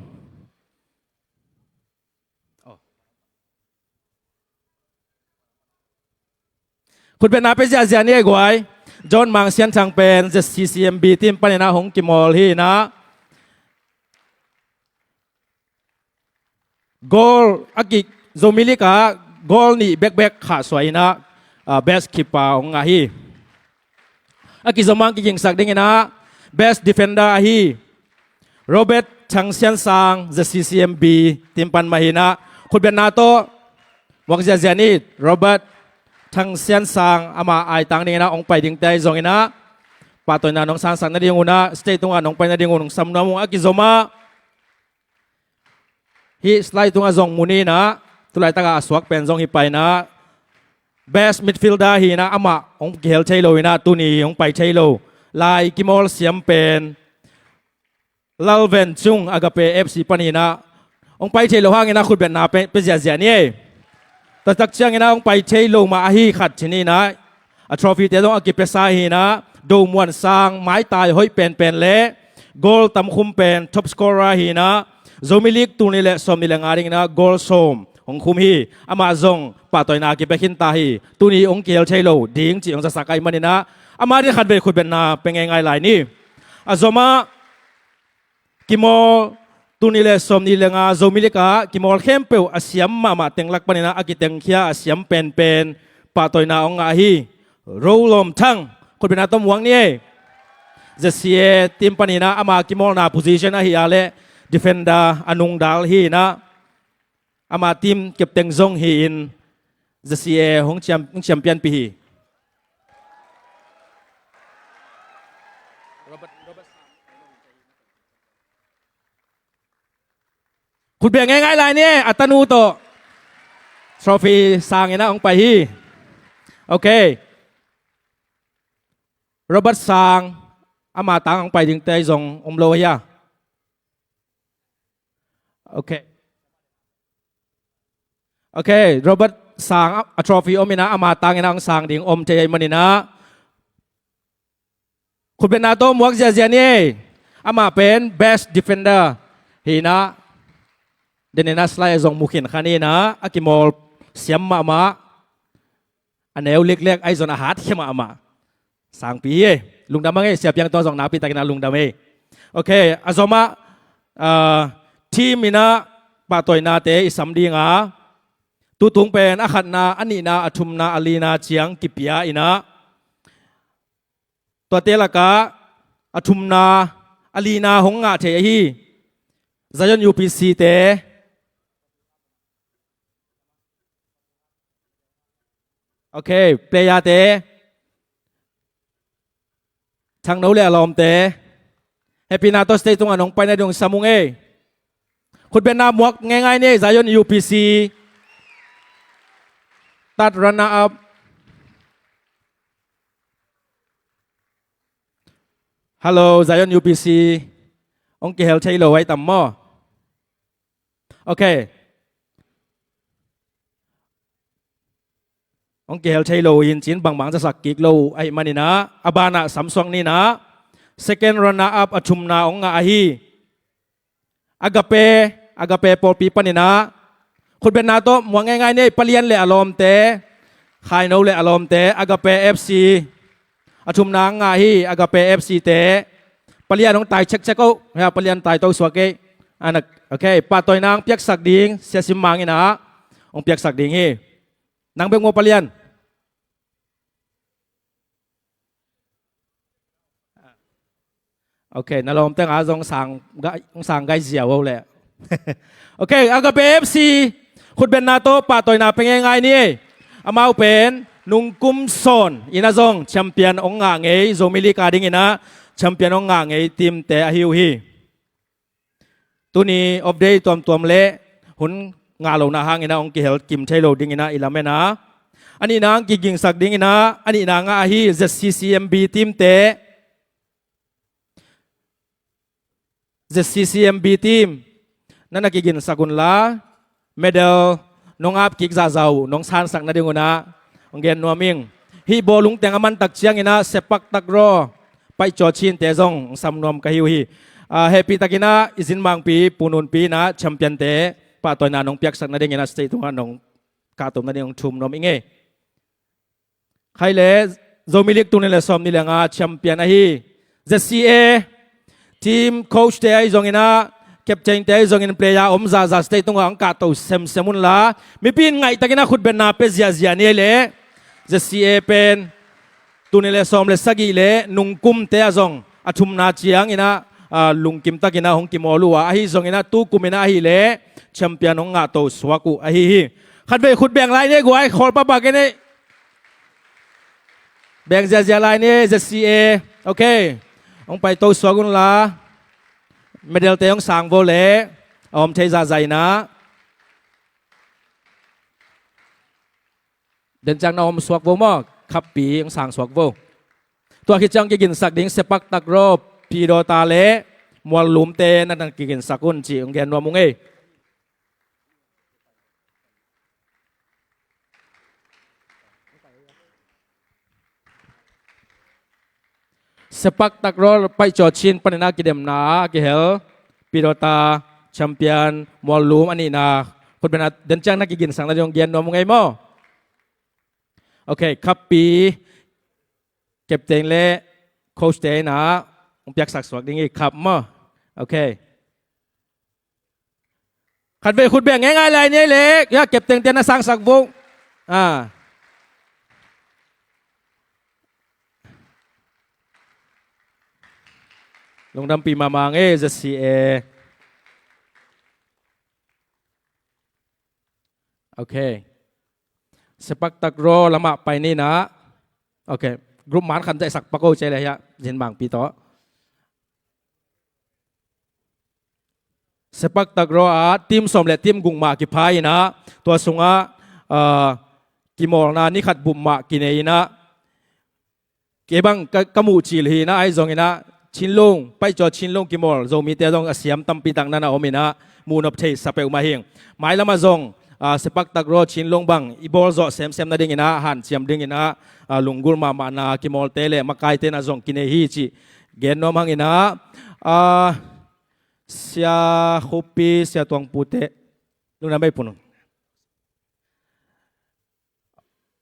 Khutbetna pia ziahziah ni ei guai. John Mang Sian Thang pen Z C C M B team panin ah hong kimawl hi in ah, goal a ki, Zomi League ah goal nih bekbek khahsuah in ah, ah, best keeper hong ngah hi. A kizom a kigingsak dingin ah best defender ahi Robert Thang Sian Sang, Z C C M B team pan mah hi in ah, khutbetna tawh muak ziahziah ni. Robert Thang Sian Sang, ama aitang dingin ah hong pai dingte ahi zongin ah pahtawina nong sangsak nading un ah stage tungah nong pai nading un hong sam nuam ung. A kizom a hih slide tungah zong mu ni in ah, tulaitak ah a suak pen zong hi pai in ah, best midfielder hi in ah, amah hong kihel thei lo in ah, tuni hong pai thei lo. Lai kimawl siam pen Lalven Cung, Agape F C panin ah hong pai thei lo hangin ah khutbetna pia, pia ziahziah ni ei. Taktak ciangin ah hong pai thei lo mah ahi khat ci ni in ah, a trophy-te zong a kipiasa hi in ah, Do Muan Sang, maitai hoih penpen le goal tamkhum pen top scorer hi in ah, Zomi League tul nih le sawm nih le nga dingin ah goal sawm hong khum hi. Amah zong pahtawina kipia khin ta hi. Tuni hong kihel thei lo ding cih hong zasak ahih manin ah, amah adingin khatvei khutbetna pia ngeingai lai ni. A zomah kimawl, tul nih le sawm nih le nga Zomi League ah kimawl khempeuh a siam mahmah teng lak panin ah a kitengkhia, a siam penpen pahtawina hong ngah hi. Ro Lawm Thang, khutbetna tawh muak ni ei. Z C A team panin ah ama kimawlna position ahih leh defender, a nungdal hi-in ah, ama team captain zong hi-in Z C A hong champ-, hong champion pih hi. Khutbeng ngeingai lai ni, a tanu tawh trophy sangin ah hong pai hi. Ok. Robert Sang, ama tang hong pai dingte zong om lo hia? Ok. Ok, Robert Sang a trophy om in ah, ama tangin ah hong sang ding om thei ahih manin ah, khutbetna tawh muak ziahziah ni ei. Amah pen best defender hi-in ah, den in ah slide ah zong mu khin kha ni-in ah, a kimawl siam mahmah, a neu liakliak ahi zongin a hatkhia mahmah sangpi hi ei. Lungdam hang ei, Sia Piang tawh zong nakpi takin ah lungdam ei. Ok, a zomah, ah, team in ah pahtawinate i sam ding a, tutung pen a khatna, a nihna, a thumna, a lina ciang kipia in ah, tuate lakah a thumna, a lina hong ngah thei ahi Zion U P C te. Ok, player te, Thangno le a lawmte, hehpihna tawh stage tungah nong pai nading sam ung ei. Khutbetna muak ngeingai ni ei, Zion U P C third runner up. Hello, Zion U P C. Hong kihel thei lo ahi tam maw? Ok. Hong kihel thei lo hi-in cin bangbang zasak kik lo ahih manin ah, a banah samsuak ni-in ah, second runner up, a thumna hong ngah ahi Agape, Agape pawlpi panin ah, khutbetna tawh muak ngeingai ni ei, Palian le a lawmte, Khaino le a lawmte, Agape F C, a thumna hong ngah hi, Agape F C te. Palian hong tai chekchek o, hia, Palian tai to suak ei. Anak, ok, pahtawina hong piaksak ding, Sia Sim Mang in ah hong piaksak ding hi. Nang bek maw, Palian? Ok, na lawmte nga zong sang gai, sang gai ziau o leh. Ok, Agape F C, khutbetna tawh pahtawina pia ngeingai ni ei. Amau pen nungkum sawn in ah zong champion hong ngah ngei, Zomi League a dingin ah champion hong ngah ngei team te ahi uh hi. Tuni off day tuamtuam le hun ngah lohna hangin ah hong kihel kim thei lo dingin ah i lamen a, a nihna hong kigingsak dingin ah, a nihna ngah ahi Z C C M B team te. Z C C M B team, na na kiginsak un la, medal nong ap kik zahzah uh nong sansak nading un ah hong gen nuam ing. Hih bawlung teng a man tak ciangin ah sepak takraw paih cawcin te zong hong sam nuam ka hi uh hi. Ah, hehpih takin ah i zin mangpi Pu Nunpi in ah champion te pahtawina nong piaksak nadingin ah stage tungah nong kahto nading hong thum nuam ing ei. Khai le, Zomi League tul nih le sawm nih le nga champion ahi Z C A team coach te ahi zongin ah, captain te ahi zongin, player om zahzah stage tungah hong kahto semsem un la, mipi in ngaihtakin ah khutbetna pia ziahziah ni ei leh. Z C A pen tul nih le sawm le sagih le nungkum te ah zong a thumna ciangin ah, ah, lungkim takin ah hong kimawl uh a, ahi zongin ah tukum in ah ahih leh champion hong ngahto suak uh ahi hi. Khatvei khut beng lai ni ei, guai, khawl pahpah kei ni ei. Beng ziahziah lai ni ei, Z C A. Ok. Hong paito suak un la, medal te hong sang vo leh a om thei zahzah in ah. Den ciang na om suak vo maw, khappi hong sang suak vo. Tua khit ciang kiginsak ding sepak takraw, pidawta le muallumte na na kiginsak un cih hong gen nuam ung ei. Sepak takraw paih cawcin panin ah kidemna a kihel pidawta champion Muallum a nihna khutbetna den ciang na kiginsak nading hong gen nuam ung ei maw? Ok, khappi captain le coach te in ah hong piaksak suak ding hi, khap maw? Ok. Khatvei khutbeng ngeingai lai ni ei leh, ya, captain te na sangsak vo. Ah. Lungdampih mahmah ing ei, Z C A. Ok. Sepak takraw lamah pai ni in ah. Ok. Group man khat zaihsak pak o ci ei leh, ya, zin mangpi tawh. Sepak takraw ah team sawm le team guk mah kipha in ah, tua sungah, ah, kimawlna ni khat bup mah kinei in ah, kei bang ka, ka muh cil hi in ah, ahi zongin ah Chinlung, Paihcaw Chinlung kimawl Zomite zong a siam tampi tak na na om in ah, muhnop thei sa peuhmah hi ing. Mailamah zong, ah, sepak takraw Chinlung bang i bawl zawh semsem nading in ah, hanciam ding in ah, ah, lunggulh mahmahna kimawlte le makaite na zong kinei hi cih gen nuam hang in ah, ah, Sia Khupi, Sia Tuang Pu te, lungdam ei pun.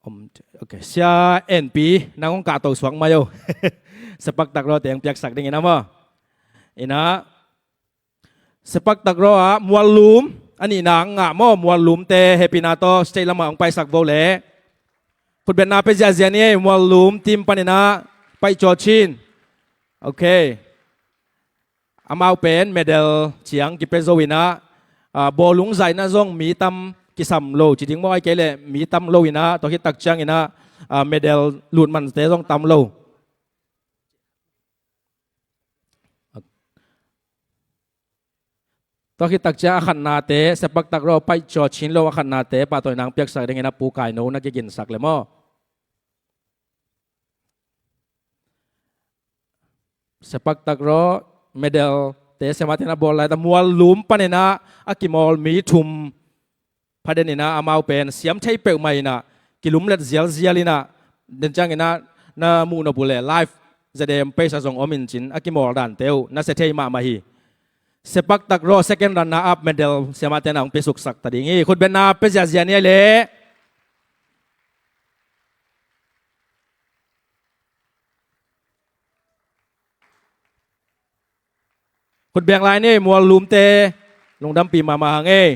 Om, ok, Sia Enpi, nang hong kahto suak mai o. Sepak takraw te hong piaksak ding in ah maw? In ah, sepak takraw ah Muallum a nihna ngah maw, Muallum te hehpihna tawh stage lamah hong paisak vo leh. Khutbetna pia ziahziah ni ei, Muallum team panin ah Paihcaw Chin. Ok. Amau pen medal ciang kipia zo in ah, ah, bawlung zaihna zong mi tam kisam lo ci ding maw, ahih kei leh mi tam lo in ah, tua khit tak ciangin ah, ah, medal lut mante zong tam lo. Tua khit tak ciang a khatnate, sepak takraw Paihcaw Chinlung a khatnate pahtawina hong piaksak ding in ah Pu Kaino na kiginsak le maw? Sepak takraw medal te siamahte na bawl lai ta, Muallum panin ah a kimawl mi thum pha den in ah, amau pen siam thei peuhmah in ah, kilumlet zialzial in ah, den ciangin ah na muh nop uh leh live Z M page ah zong om in cin, a kimawl dante uh na sia thei mahmah hi. Sepak takraw second runner up medal siamahte na hong pia suksak ta ding hi. Khutbetna pia ziahziah ni ei leh. Khutbeng lai ni ei, Muallum te, lungdampih mahmah hang ei.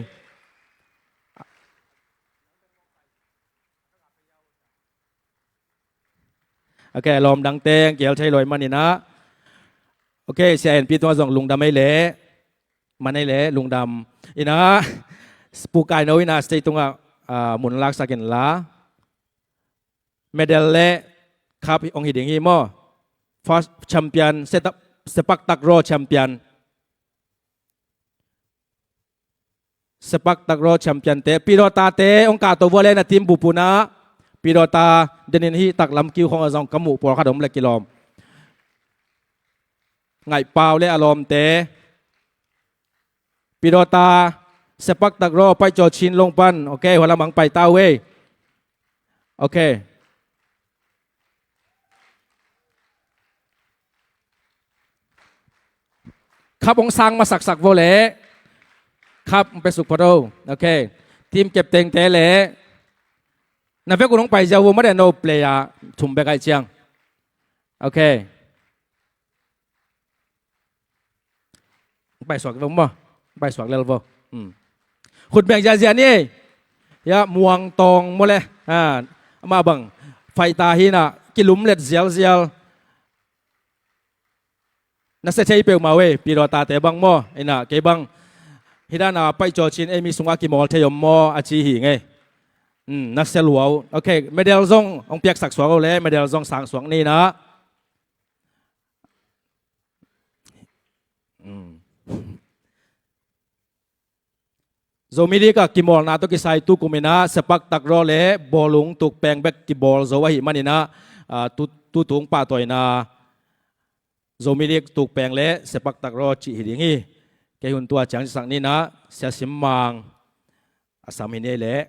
Ok, lawm dangte hong kiel thei lo ahih manin ah. Ok, Sia Enpi tungah zong lungdam ei leh, man ei leh, lungdam. In ah, Pu Kaino in ah stage tungah, ah, mun laksak in la. Medal le cup hong hi ding hi maw? First champion, sepak takraw champion. Sepak takraw champion te, Pidawta te hong kahto vua le na team bup un ah. Pidawta denin hih taklam kiu khong ah zong ka muh pawlkhat om le kilawm. Ngaihpau le a lawmte. Pidawta, sepak takraw Paihcaw Chinlung pan. Ok, hua lamah hong pai ta uh ei. Ok. Cup hong sang masaksak vo leh. Cup hong pia suk phot o. Ok. Team captain te leh. Na vek un hong pai ziau vo mah de, no player thum bek ahih ciang. Ok. Paisuak vo maw? Paisuak lel vo. Hmm. Khut beng ziahziah ni. Ya, Muang Tawng maw le. Ha, amah bang fighter hi in ah, kilumlet zialzial. Na sia thei peuhmah uh ei, Pidawta te bang maw. In ah, kei bang, hih dan a Paihcaw Chin ei mi sungah kimawl thei om maw a ci hi ing ei. Hmm, na sia lua uh. Ok, medal zong hong piaksak suak uh le, medal zong sang suak ni in ah. Hmm. Zomi League ah kimawlna tawh kisai tukum in ah sepak takraw le bawlung tukpeng bek kibawl zo ahih manin ah, ah, tu, tu tung pahtawina Zomi League tukpeng le sepak takraw cih hi ding hi. Kei hun tua ciang cisak ni in ah, Sia Sim Mang a sam hi ni ei leh.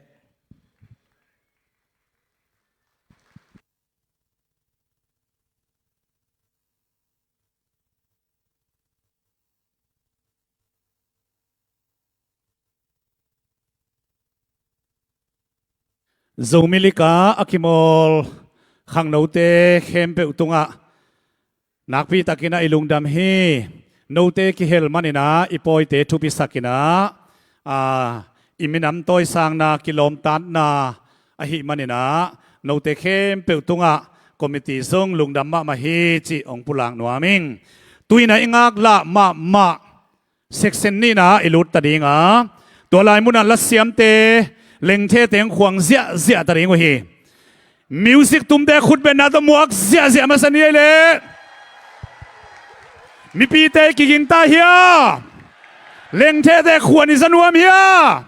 Zomi League ah a kimawl khangnote khempeuh tungah nakpi takin ah i lungdam hi. Note kihel manin ah i pawite thupisakin ah, aa, i minam tawisangna kilawmtatna ahih manin ah note khempeuh tungah committee zong lungdam mahmah hi cih hong pulak nuam ing. Tu-in ah i ngaklah mahmah section nihna i lut ta ding a, tua lai munah lasiamte, Lengthe teng khuang ziahziah ta ding uh hi. Music tumte khutbetna tawh muak ziahziah masa ni ei leh. Mipite kiging ta hia? Lengthe te khuan i za nuam hia?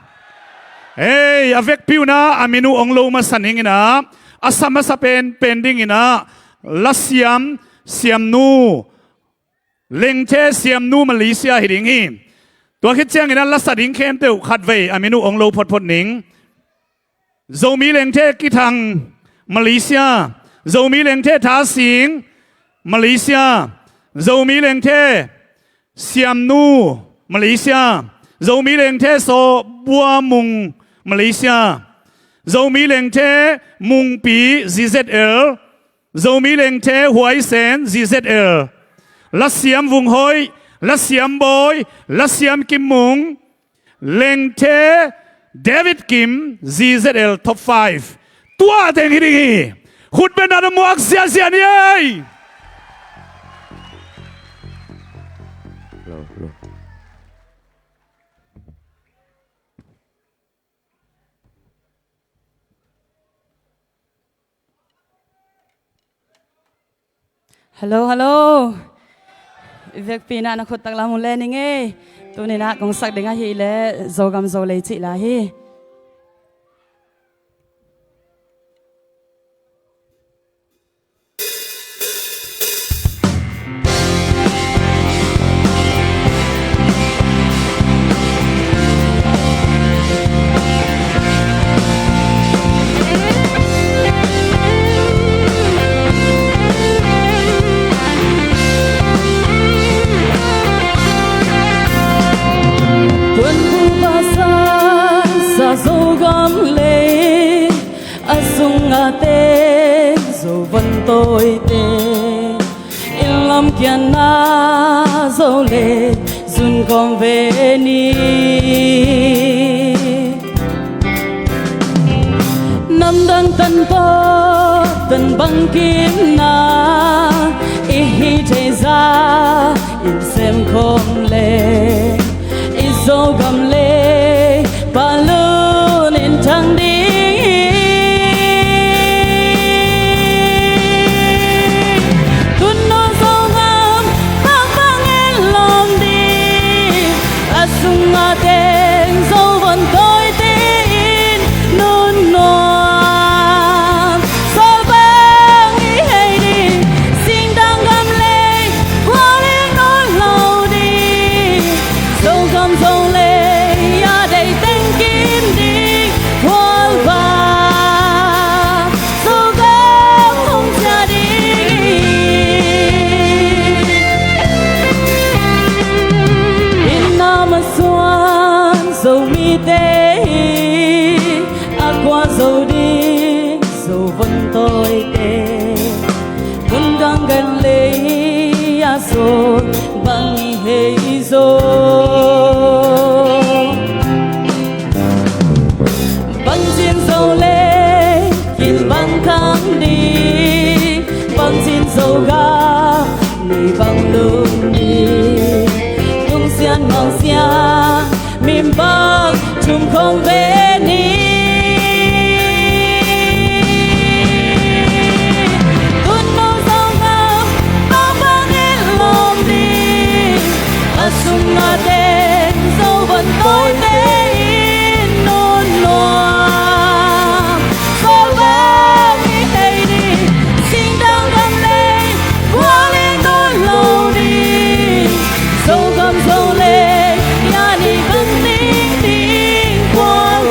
Ei, a vekpi un ah a min uh hong lo masa ning in ah, a sa masa penpen ding in ah lasiam siamnu, Lengthe siamnu Malaysia hi ding hi. Tua khit ciangin ah lasa ding khempeuh khatvei a min uh hong lo photphot ning. Zomi Lengthe Kithang, Malaysia. Zomi Lengthe Thasing, Malaysia. Zomi Lengthe Siamnu, Malaysia. Zomi Lengthe Saw Bua Mung, Malaysia. Zomi Lengthe Mungpi, Z Z L. Zomi Lengthe Huaisen, Z Z L. Lasiam Vung Hoih, Lasiam Bawi, Lasiam Kim Mung, Lengthe David Kim, Z Z L top five. Tua teng hi ding hi. Khutbetna tawh muak ziahziah ni ei. Hello, hello. I vekpi in ah na khut taklam uh le ning ei. Tuni in ah kong sak ding ahih leh Zogam Zolei cih lai hi. Tuanphu Pasal sa Zogam lei, a sungah teng Zo vantawite, inn lamkiatna Zo lei zun khawm ve ni. Namdang tan pawh tan bangkimna i hih theih zah in sem khawm leh i Zogam lei pahlun in thang ding hi. Tun no Zogam bang bangin lawm ding, a sungah teng Zo vantawite in nunnuam sawlbang i hei ding, singtang gam lei khual in nawn lo ding, Zogam Zolei a deih teng kim ding, khual vak Zogam hong ciah ding hi. Inn a masuan Zomite hi, a kua zo ding Zo vantawite, tun ganggan lei a sawlbang i hei zaw. Bangcin Zolei kilbang khang ding, bangcin Zogam lei bang lum ding, tungsian mawngsian min bang thum khawm ve ni. Tun no Zogam bang bangin lawm ding, a sungah teng Zo vantawite in nunnuam sawlbang i hei ding, singtang gam lei khual in nawn lo ding, Zogam Zolei a deih teng kim ding, khual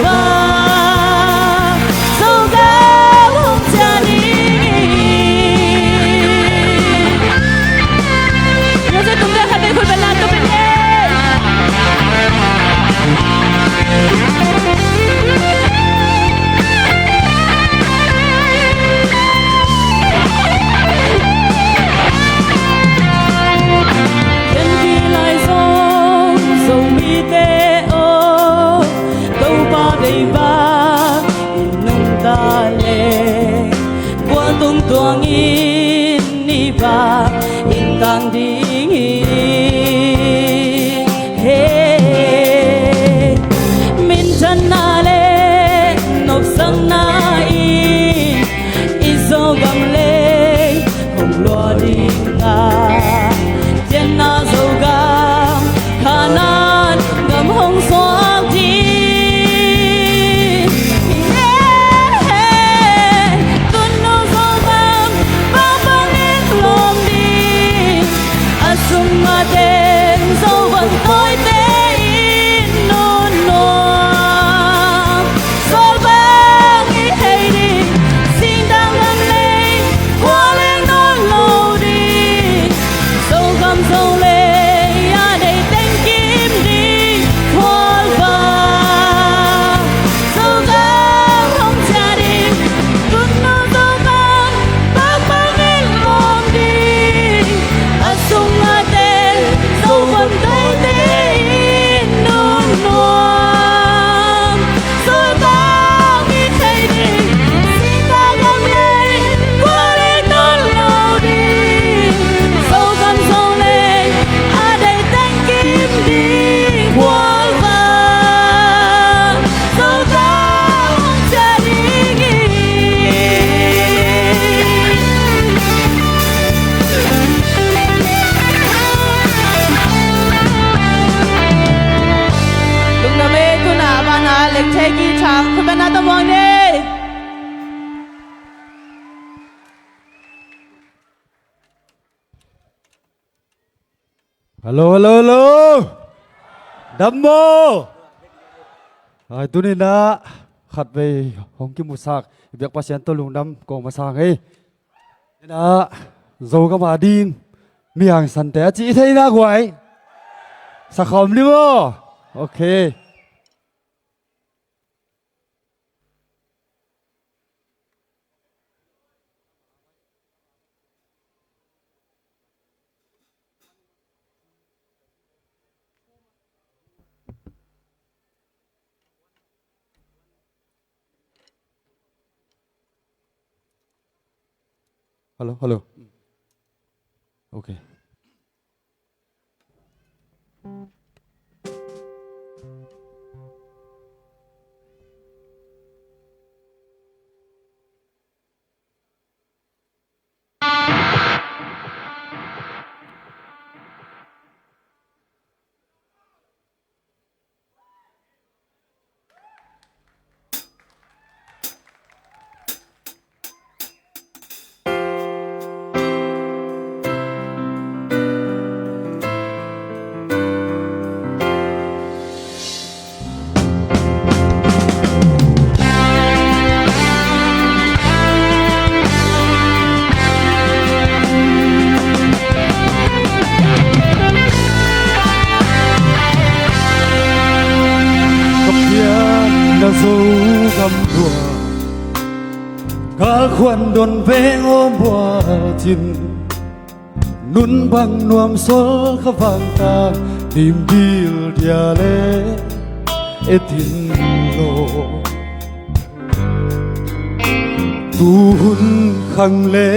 Guitar, khuapi na tamuang ni. Hello, hello, hello. Dam maw? Ai, tuni-in ah khatvei hong kimusak i biak Pasian tawh lungdam kong masa ngei. Ina, Zogam a ding mi hangsante a ci i thei na guai. Sakhawm ni maw? Ok. Hello, hello. Ok. Ka pianna Zogam tua, ka khuan don veng om buacin, nun bang nuam sol kha vang ta, dim dil dia le e tin lo. Tuhun khang le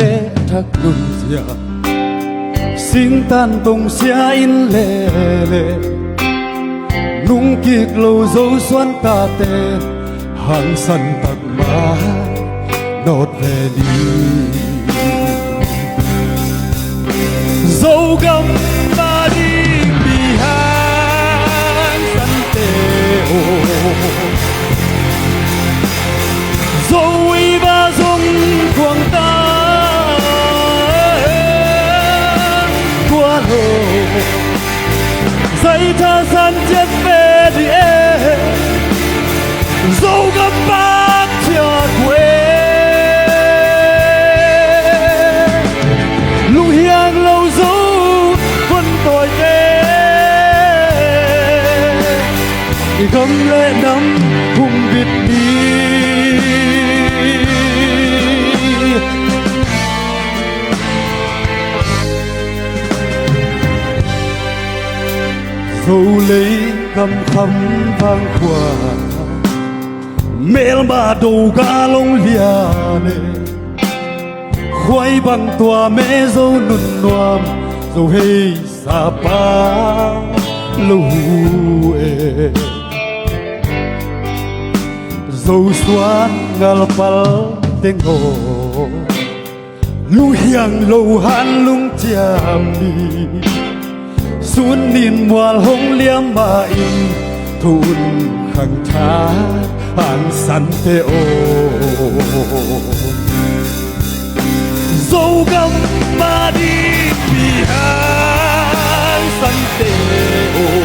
thak nun zia, singtan tong sia in lele, nung kik lo Zo suan tate, hangsan tak mah nawt ve ni. Zogam a ding mi hangsante aw, Zo i va zong kuang ta, tua lo. Zai thasan ciat ve dih e, Zogam pak ciat uh e. Lunghiang lo Zo von tawite, i gam le nam hum bit ni. Zo lei kam kham vang khua, melma do ga long lian e, khuai bang tua me Zo nun nuam, Zo hei sapa lo e. Zo suan ngalpal teng aw, lunghiang lo han lungciam ni, sun nin mual hong liam ma in, thun khang tha hangsante aw. Zogam a ding mi hangsante aw,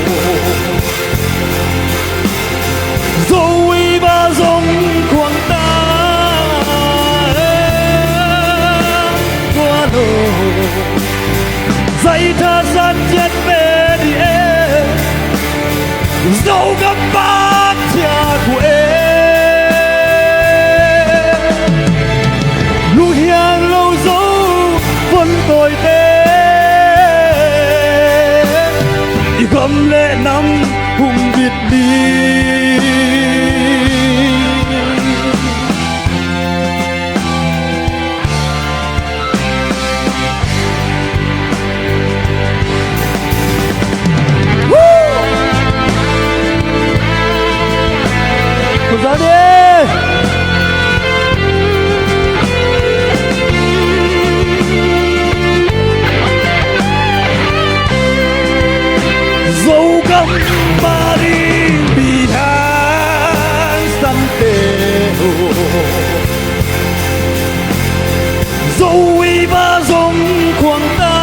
Zo i va zong kuang ta, tua lo. Zai thasan ciat ve dih e, Zogam pak ciat uh e. Lunghiang lo Zo von tawite, i gam le nam hum bit ni. Zogam a ding mi hangsante Zo i va zong khuang ta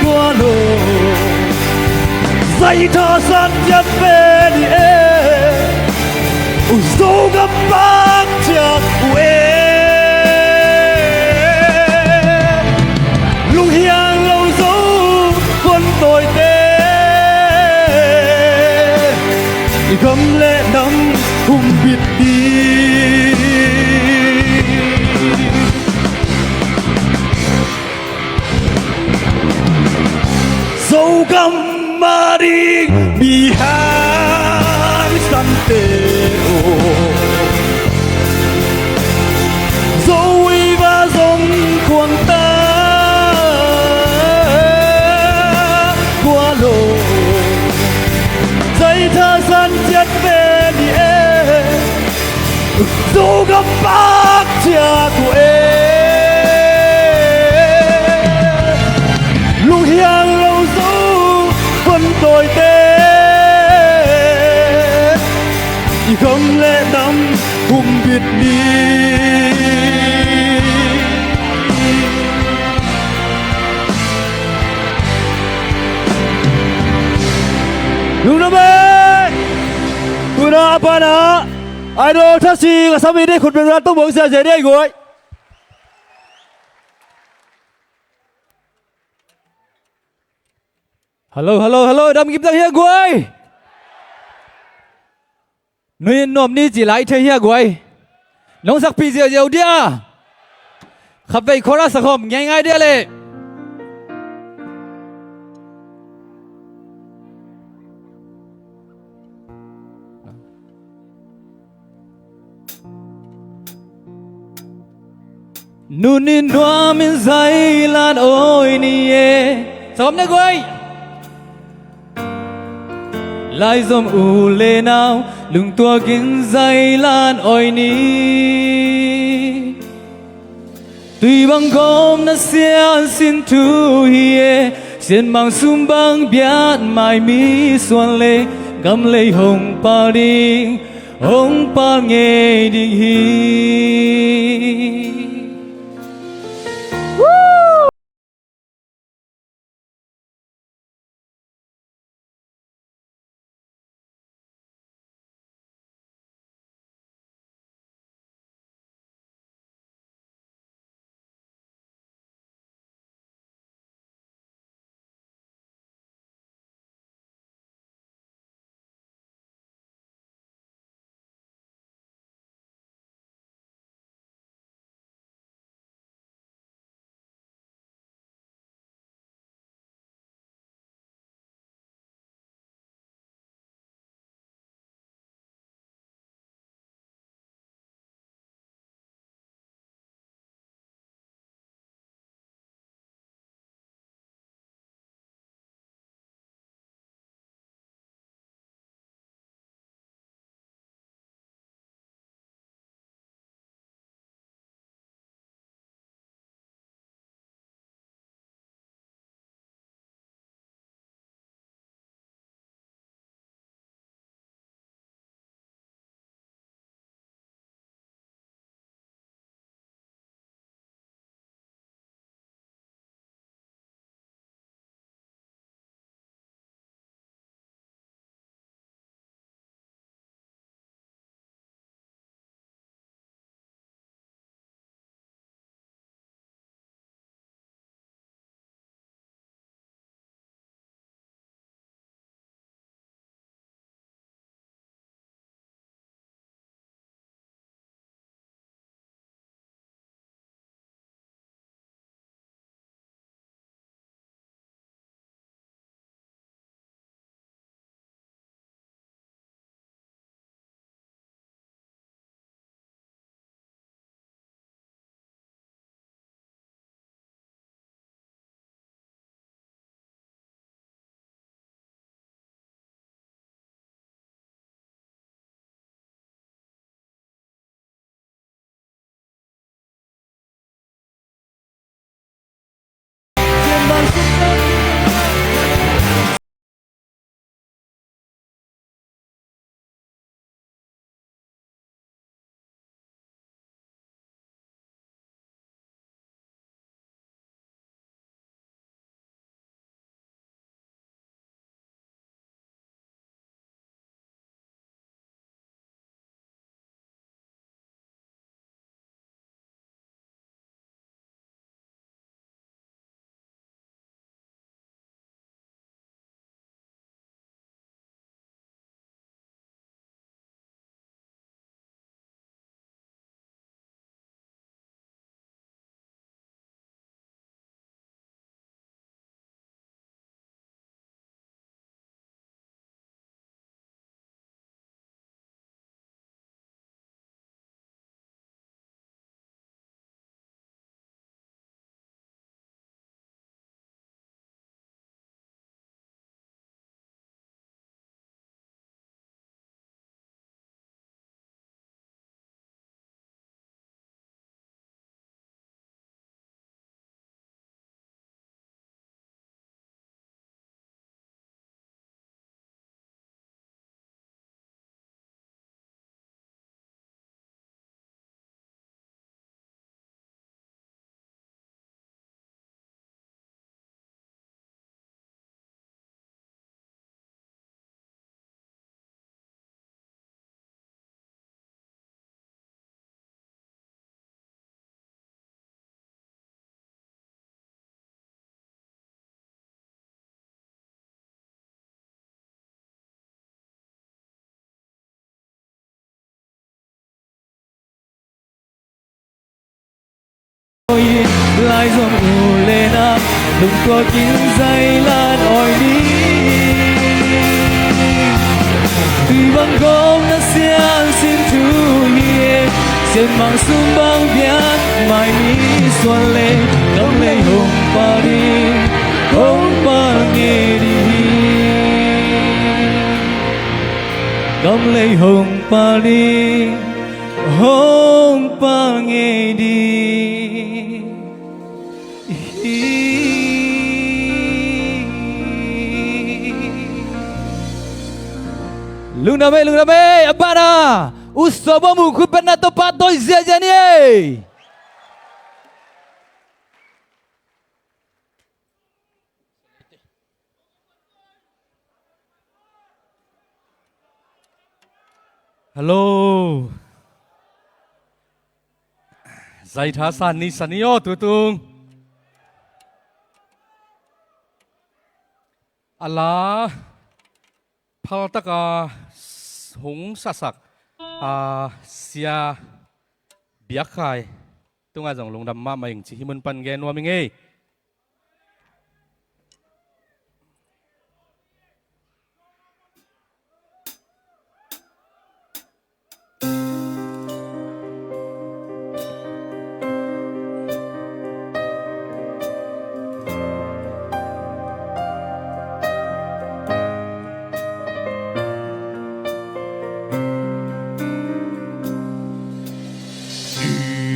tua lo. Zai tha san ciat ve ni e. Zo gam pak ciat uh e. Lunghiang lo zo kon tawite i gam le nam humbit ding. Zogam a ding mi hang sante o. Zo i va zong khuang ta kua lo. Zai tha san ciat ve ni e. Zo gam pak ciat uh e. Lunghiang lo zo van tawite i gam le nam humbit ni. Lungdam e. Tuna a pana Idol thasi ka sami dei khut beng ran tong bawng sia sia dei guai. Hello, hello, hello, dam kim tang hia guai. Nui nuam ni ci lai thei hia guai. Nong sakpih ziauziau dia. Khatvei chorus a khawm ngai ngai dia le. Nuni nuam in zai lan oi ni e. Sawm ne guai. Lai zom u le nau lungtuak in zai lan oi ni. Tui bang gawm na sian sin thu hi e. Sian mang sum bang biat mai mi suan le gam lei hong pal ding, hong pal ngei ding hi. Lai zong u le nang lungtuak in zai lan awi ni. Tui bang gawm na siang sin thu hi e. Sian mang sum bang biak mai mi suan le. Gam lei hong pal ding, hong pal ngei ding hi. Gam lei hong pal ding, hong pal ngei ding hi. Lungdam ei, lungdam ei. A banah U Sawbawm uh khut betna tawh pahtawi ziazia ni ei. Hello. Zaitha san ni, san ni aw tutung. A la phaltaka hong sasak, a, Sia Biakkhai tungah zong lungdam mahmah ing ci hi mun pan gen nuam ing ei.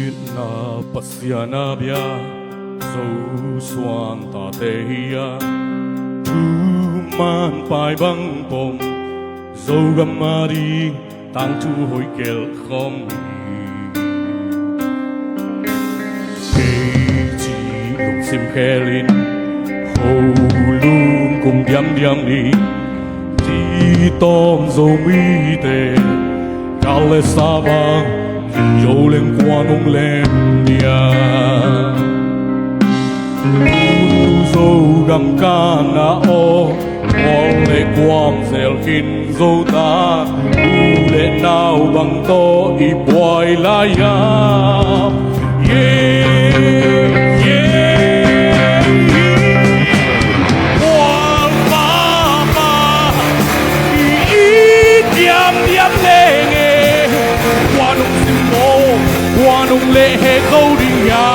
Itna Pasian a bia Zo suan tate hi a, thuman pai bang pom Zogam a ding tangthu hoih gelh khawm hi. Kei ci lungsim khelin ho lum kum diamdiam ni. Ci tawm Zomite kal le sa bang Zo leng kuan hong lem dia. Unu Zogam kan a aw, kuang le kuang zel khin Zo ta, u le nau bang tawh i buai lai a. Yeah, yeah. Kuang papa i it diamdiam leng e, kuan hong sim maw, kuan hong leh hek zo ding hia.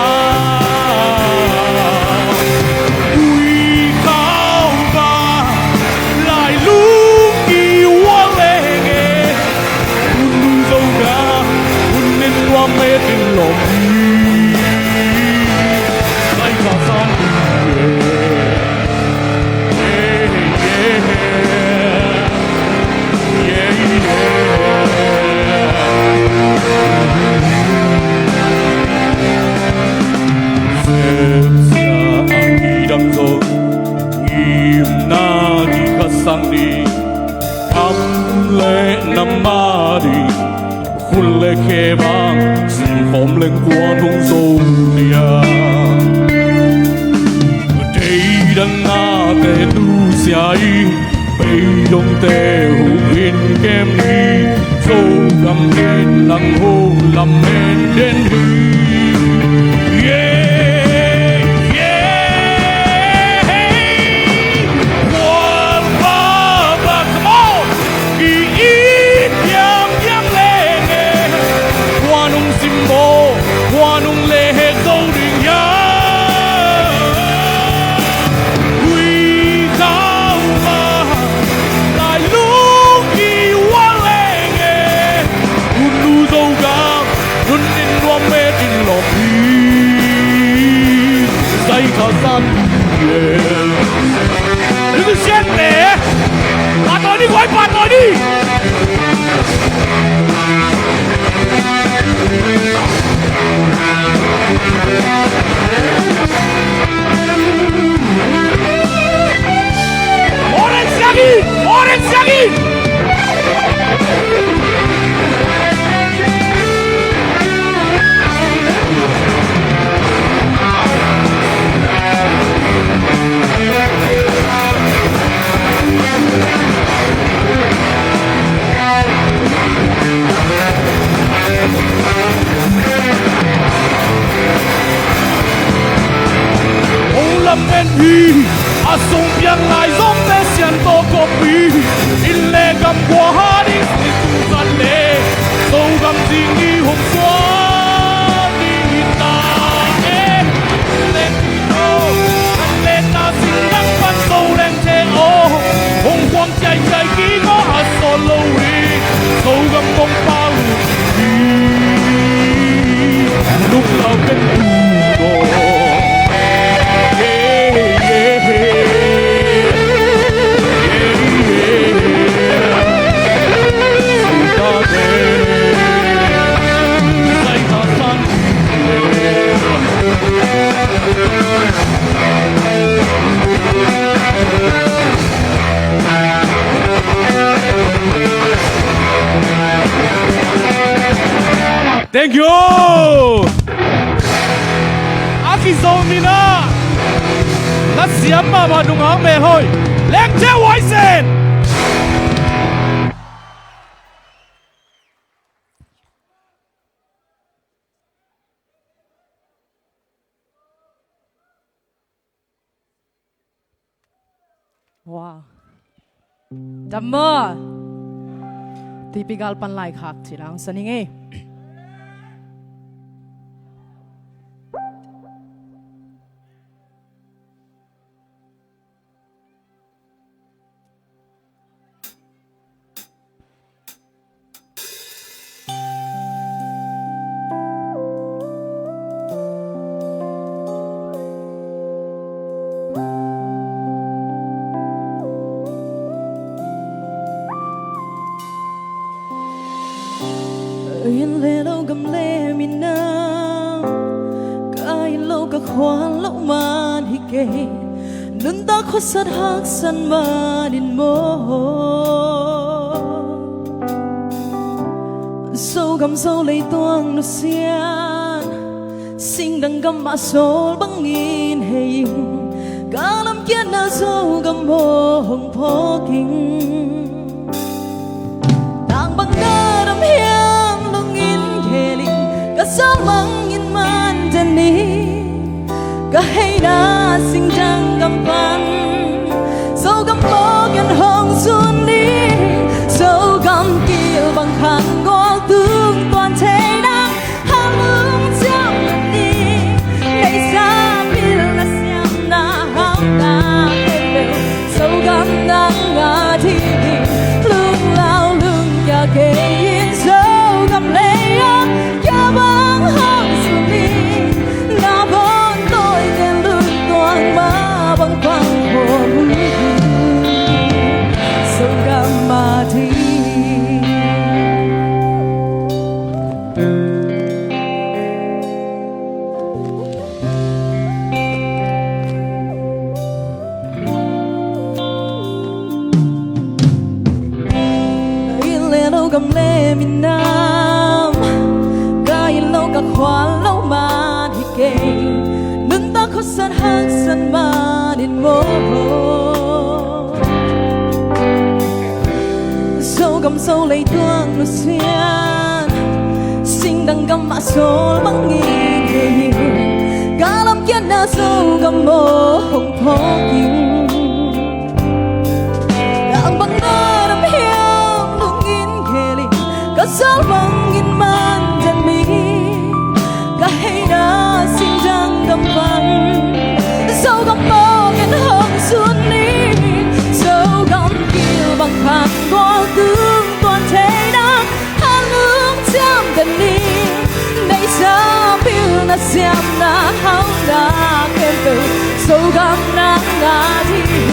Ui khau ba, lai lung i ual leng e, hun nu zo ga, hun nin nuam e tin lom hi. Lai ka san e. Khut le khe bang sim khawm leng kuan hong zo nia. Deidanna te nusia i, beidongte hong in kem ni. Zogam in lang ho lam en den hi. Yeah, yeah. Kuan pa ba, come on. Ki it diamdiam leng e, kuan hong sim maw, kuan hong leh hek zo ding hia. Ui khau ma, lai lung i ual leng e, hun nu zo ga, hun nin nuam e tin lom hi. Zai kha san e. Lu sian te. Pahtawi ni, guai, pahtawi ni. Orange lagi, orange lagi. Thank you. A kizom in ah, la siam mahmah nungak melhoih Lengte Huaisen. Wow. Dam maw. Tuipi gal pan laikhak ci lang sa ning ei. Inn le lo gam le minam, ka inn lo ka khual lo man hi kei. Nuntak khuasat haksat man in maw, Zogam Zo leituang nusian, singdang gam mah sawl bangin hei in, ka lamkiatna Zogam maw hong phawk ing. Nang bang na dam hiam lungin gel ing, ka sawlmang in man den ing. Ka heina singdang gam pan Zogam mawk in hong zun ing. Zogam gil bang khan gual tung tuan thei nang, hang lungciam den ing. Neihsa pilna siamna hauhna khempeuh Zogam nang a ding hi. Lunglau lungkia kei in Zogam lei ah, kia bang hong zun ing. Na bawn tawite lungtuang mah bang pang khawm uh hi. Zogam a ding. Inn le lo gam le minam, ka inn lo ka khual lo man hi kei. Nuntak khuasat haksat man in maw, Zogam Zo leituang nusian, singdang gam mah sawl bangin hei in, ka lamkiatna Zogam maw hong phawk ing. Nang bang na dam hiam lungin gel ing, ka sawlmang in man den ing. Ka heina singdang gam pan Zogam mawk in hong zun ing. Zogam gil bang khan gual tung tuan thei nang, hang lungciam den ing. Neihsa pilna siamna hauhna khempeuh Zogam nang a ding hi.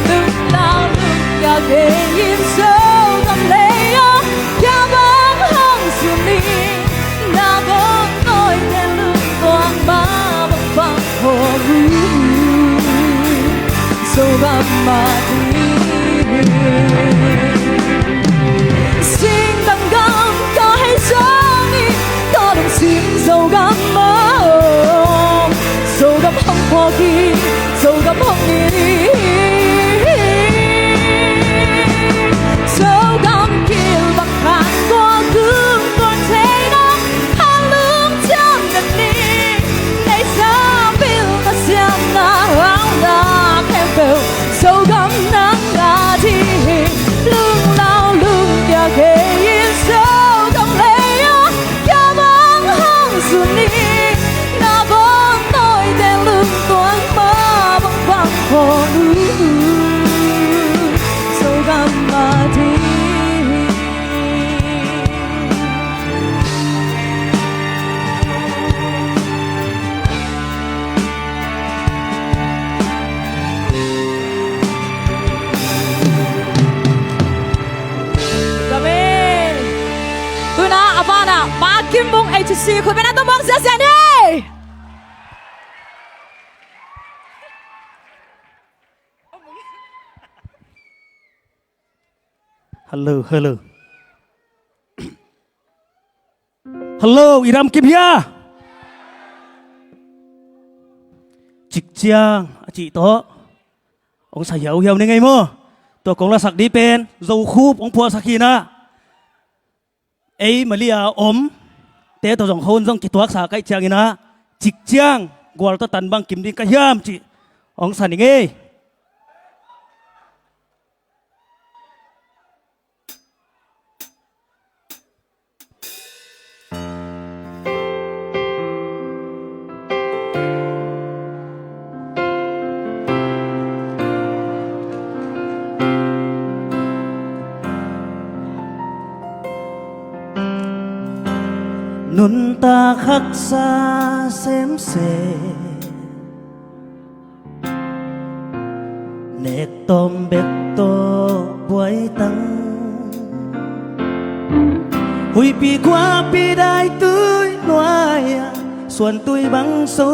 Lunglau lungkia kei in Zogam lei ah, kia bang hong zun ing. Na bawn tawite lungtuang mah bang pang khawm uh hi. Zogam a ding hi. Singdang gam ka hih zongin, ka lungsim Zogam mah om. Zogam hong phawk hi, Zogam hong it hi. Zogam gil bang khan gual tung tuan thei nang, hang lungciam den ing. Neihsa pilna siamna hauhna khempeuh Zogam nang a ding hi. Lunglau lungkia kei in Zogam lei ah, kia bang hong zun ing. Na bawn tawite lungtuang mah bang pang khawm uh hi. Zogam a ding hi. Amen. Tuna a banah Pa Kim Bung H C khut beng a tung bawk ziahziah ni. Hello, hello. Hello, i ram kim hia? Cikciang a cih tawh hong sa hiauhiau ni ngei maw? Tua kong lasak dih pen Zo Khup hong phuahsak hi na. Ei Malaysia om te tawh zong hong zong kituaksa kaih ciangin ah, Cikciang gualtawh tan bang kim ding ka hiam cih hong sa ni ngei. Nuntak haksa semsem, nek tawm bek tawh buaitang. Huihpi guahpi daitui nuai-ah, suantui bang so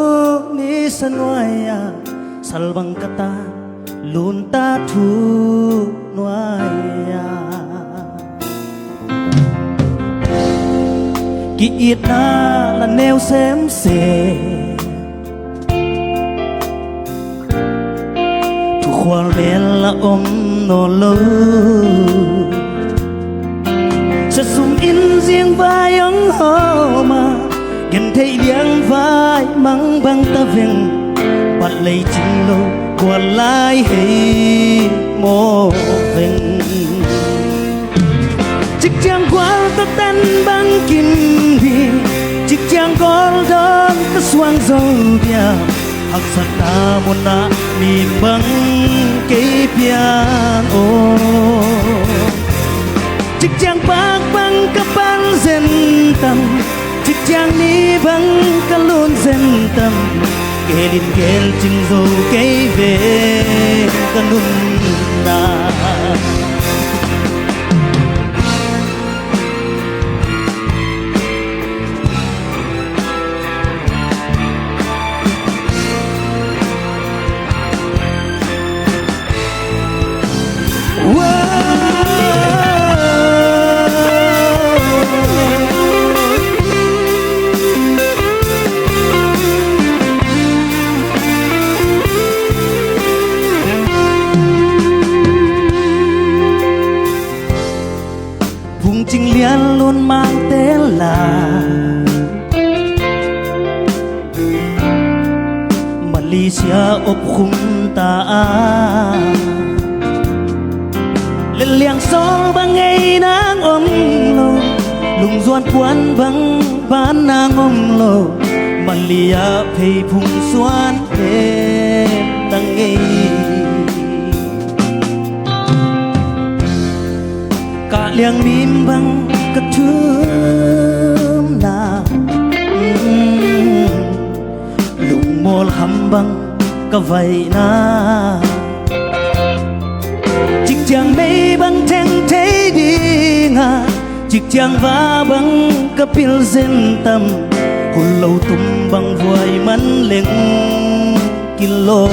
nisa nuai-ah, sal bang ka ta lunta thu nuai-ah. Ki-itna la neu semsem, thukhual mel la om nawn lo. Sasum in ziangvai hong hawm a, gentheih liangvai mang bang ta veng. Bat lei cing lo gual lai hei maw veng. Cikciang gualtawh tan bang kim ding, cikciang gawldawn ka suang zo dia, haksatna munah mi bang kei pian aw. Cikciang pak bang ka pal zen tam, cikciang ni bang ka lun zen tam, gelin gelcing zo kei ve ka nunna. Phungcing lian lun mangte la, Malaysia op khum ta a, leliang sawl bang ei nang om lo, lungzuan puan bang ban nang om lo, Malaysia phei phung suan pen tang ei. Kah liang mim bang ka thumna, lungmawl ham bang ka vaihna. Cikciang mei bang theng thei dinga, cikciang va bang ka pil zen tam, hun lo tum bang vuai man leng kilo.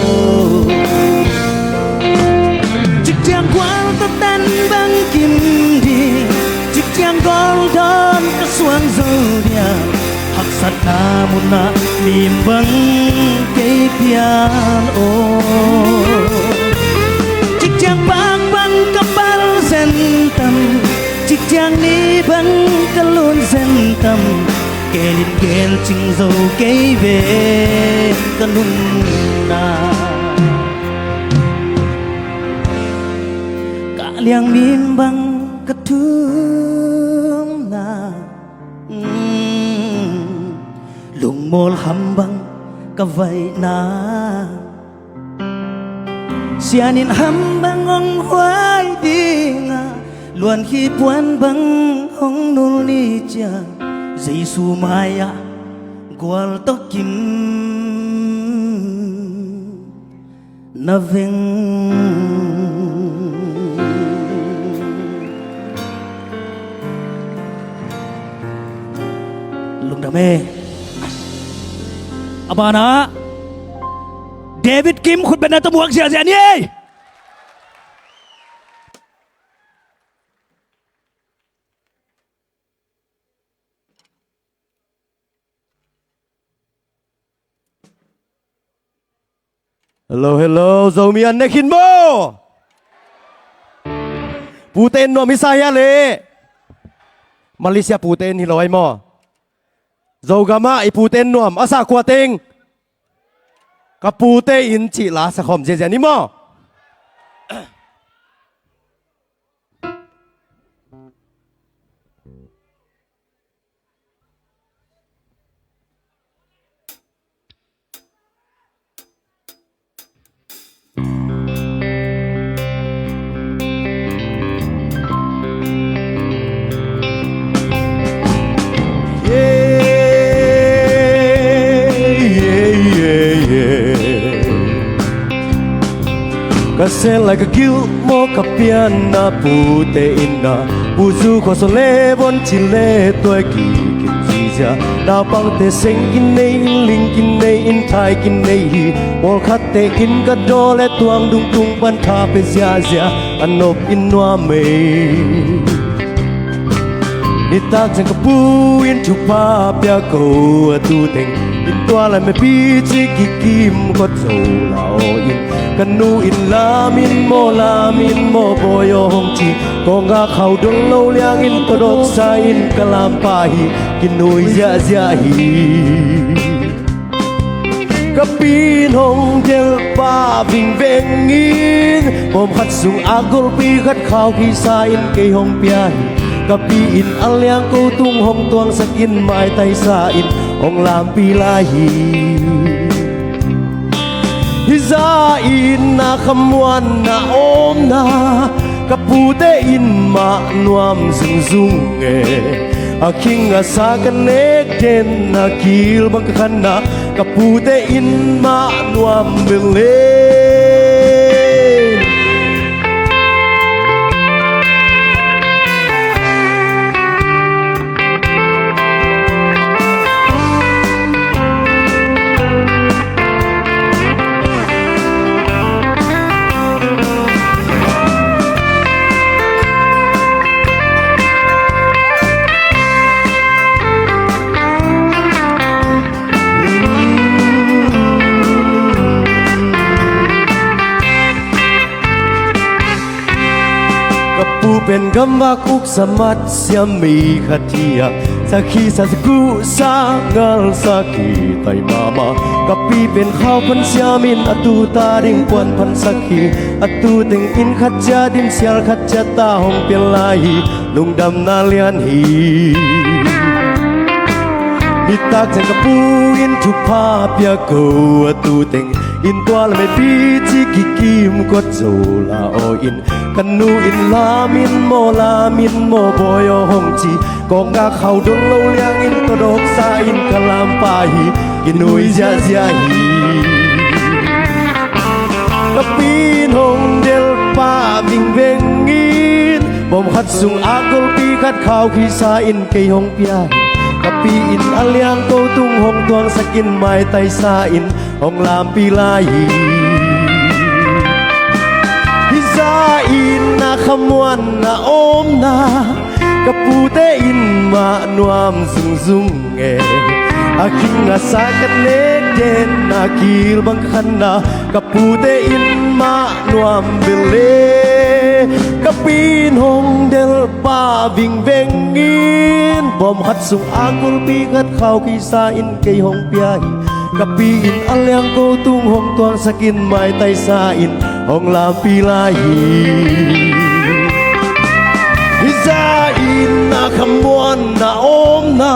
Cikciang gualtawh tan bang kim ding, cikciang gawldawn ka suang zo dia, haksatna munah mim bang kei pian aw. Cikciang pak bang ka pal zen tam, cikciang ni bang ka lun zen tam, gelin gelcing zo kei ve ka nunna. Kah liang mim bang ka thumna, lungmawl ham bang ka vaihna. Sian in ham bang hong huai dinga, luan hi puan bang hong nul ni ciang, Jesu mai-ah gualtawh kim na veng. Lungdam e. A banah David Kim khutbetna tawh muak ziahziah ni ei. Hello, hello, Zomi an ne khin maw? Pute inn nuam hi sa hia le? Malaysia pute inn hi lo ai maw? Zogam ah i pute inn nuam a sa kua teng? Ka pute inn cih la sa khawm ziazia ni maw? Ka sel lai ka gil maw ka pianna pute inn ah, puzu khuaso le bon ci le tuai ki kim zizia. Naupangte seng kin nei in, ling kin nei in, thai kin nei hi. Pawlkhatte inn ka daw le tuang dung tung pan tha pe ziazia, a nop in nuam ei. Nitak ciang ka pu in thupha pia ko, a tu teng inn tua lai mepi ci kikim kot zo la aw in. Ka nu in lam in maw, lam in maw bawi aw hong ci. Kawngah khau don lo liang in tawdawk sa in ka lampa hi, kinui ziahziah hi. Ka pi in hong delh pah vingveng in, pawm khat sung a golpi khat khau khi sa in kei hong pia hi. Ka pi in a liang ko tung hong tuangsak in maitai sa in hong lampi lai hi. Hi za in na khamuan na om na, ka pute in mah nuam zungzung e. A khing a sa ka nek den na kil bang ka khan na, ka pute in mah nuam bel e. Ka pu pen gamvak uk sa mat siam mi khat hi a, sakhi sa zagu sa ngal sakhi tai mama. Ka pi pen khau phan siam in a tu ta ding puan phan sakhi, a tu teng inn khat cia dim sial khat cia ta hong pial lai hi. Lungdamna lian hi. Nitak ciang ka pu in thupha pia ko, a tu teng inn tua la mepi ci kikim kot zo la aw in. Ka nu in lam in maw, lam in maw bawi aw hong ci. Kawngah khau don lo liang in tawdawk sa in ka lampa hi, kinui ziahziah hi. Ka pi in hong delh pah vingveng in, pawm khat sung a golpi khat khau khi sa in kei hong pia hi. Ka pi in a liang ko tung hong tuangsak in maitai sa in hong lampi lai hi. Hi za in na khamuan na om na, ka pute in mah nuam zungzung e. A khing a sa ka nek den na kil bang ka khan na, ka pute in mah nuam bel e. Ka pi in hong delh pah vingveng in, pawm khat sung a golpi khat khau khi sa in kei hong pia hi. Ka pi in a liang ko tung hong tuangsak in maitai sa in hong lampi lai hi. Hi za in na khamuan na om na,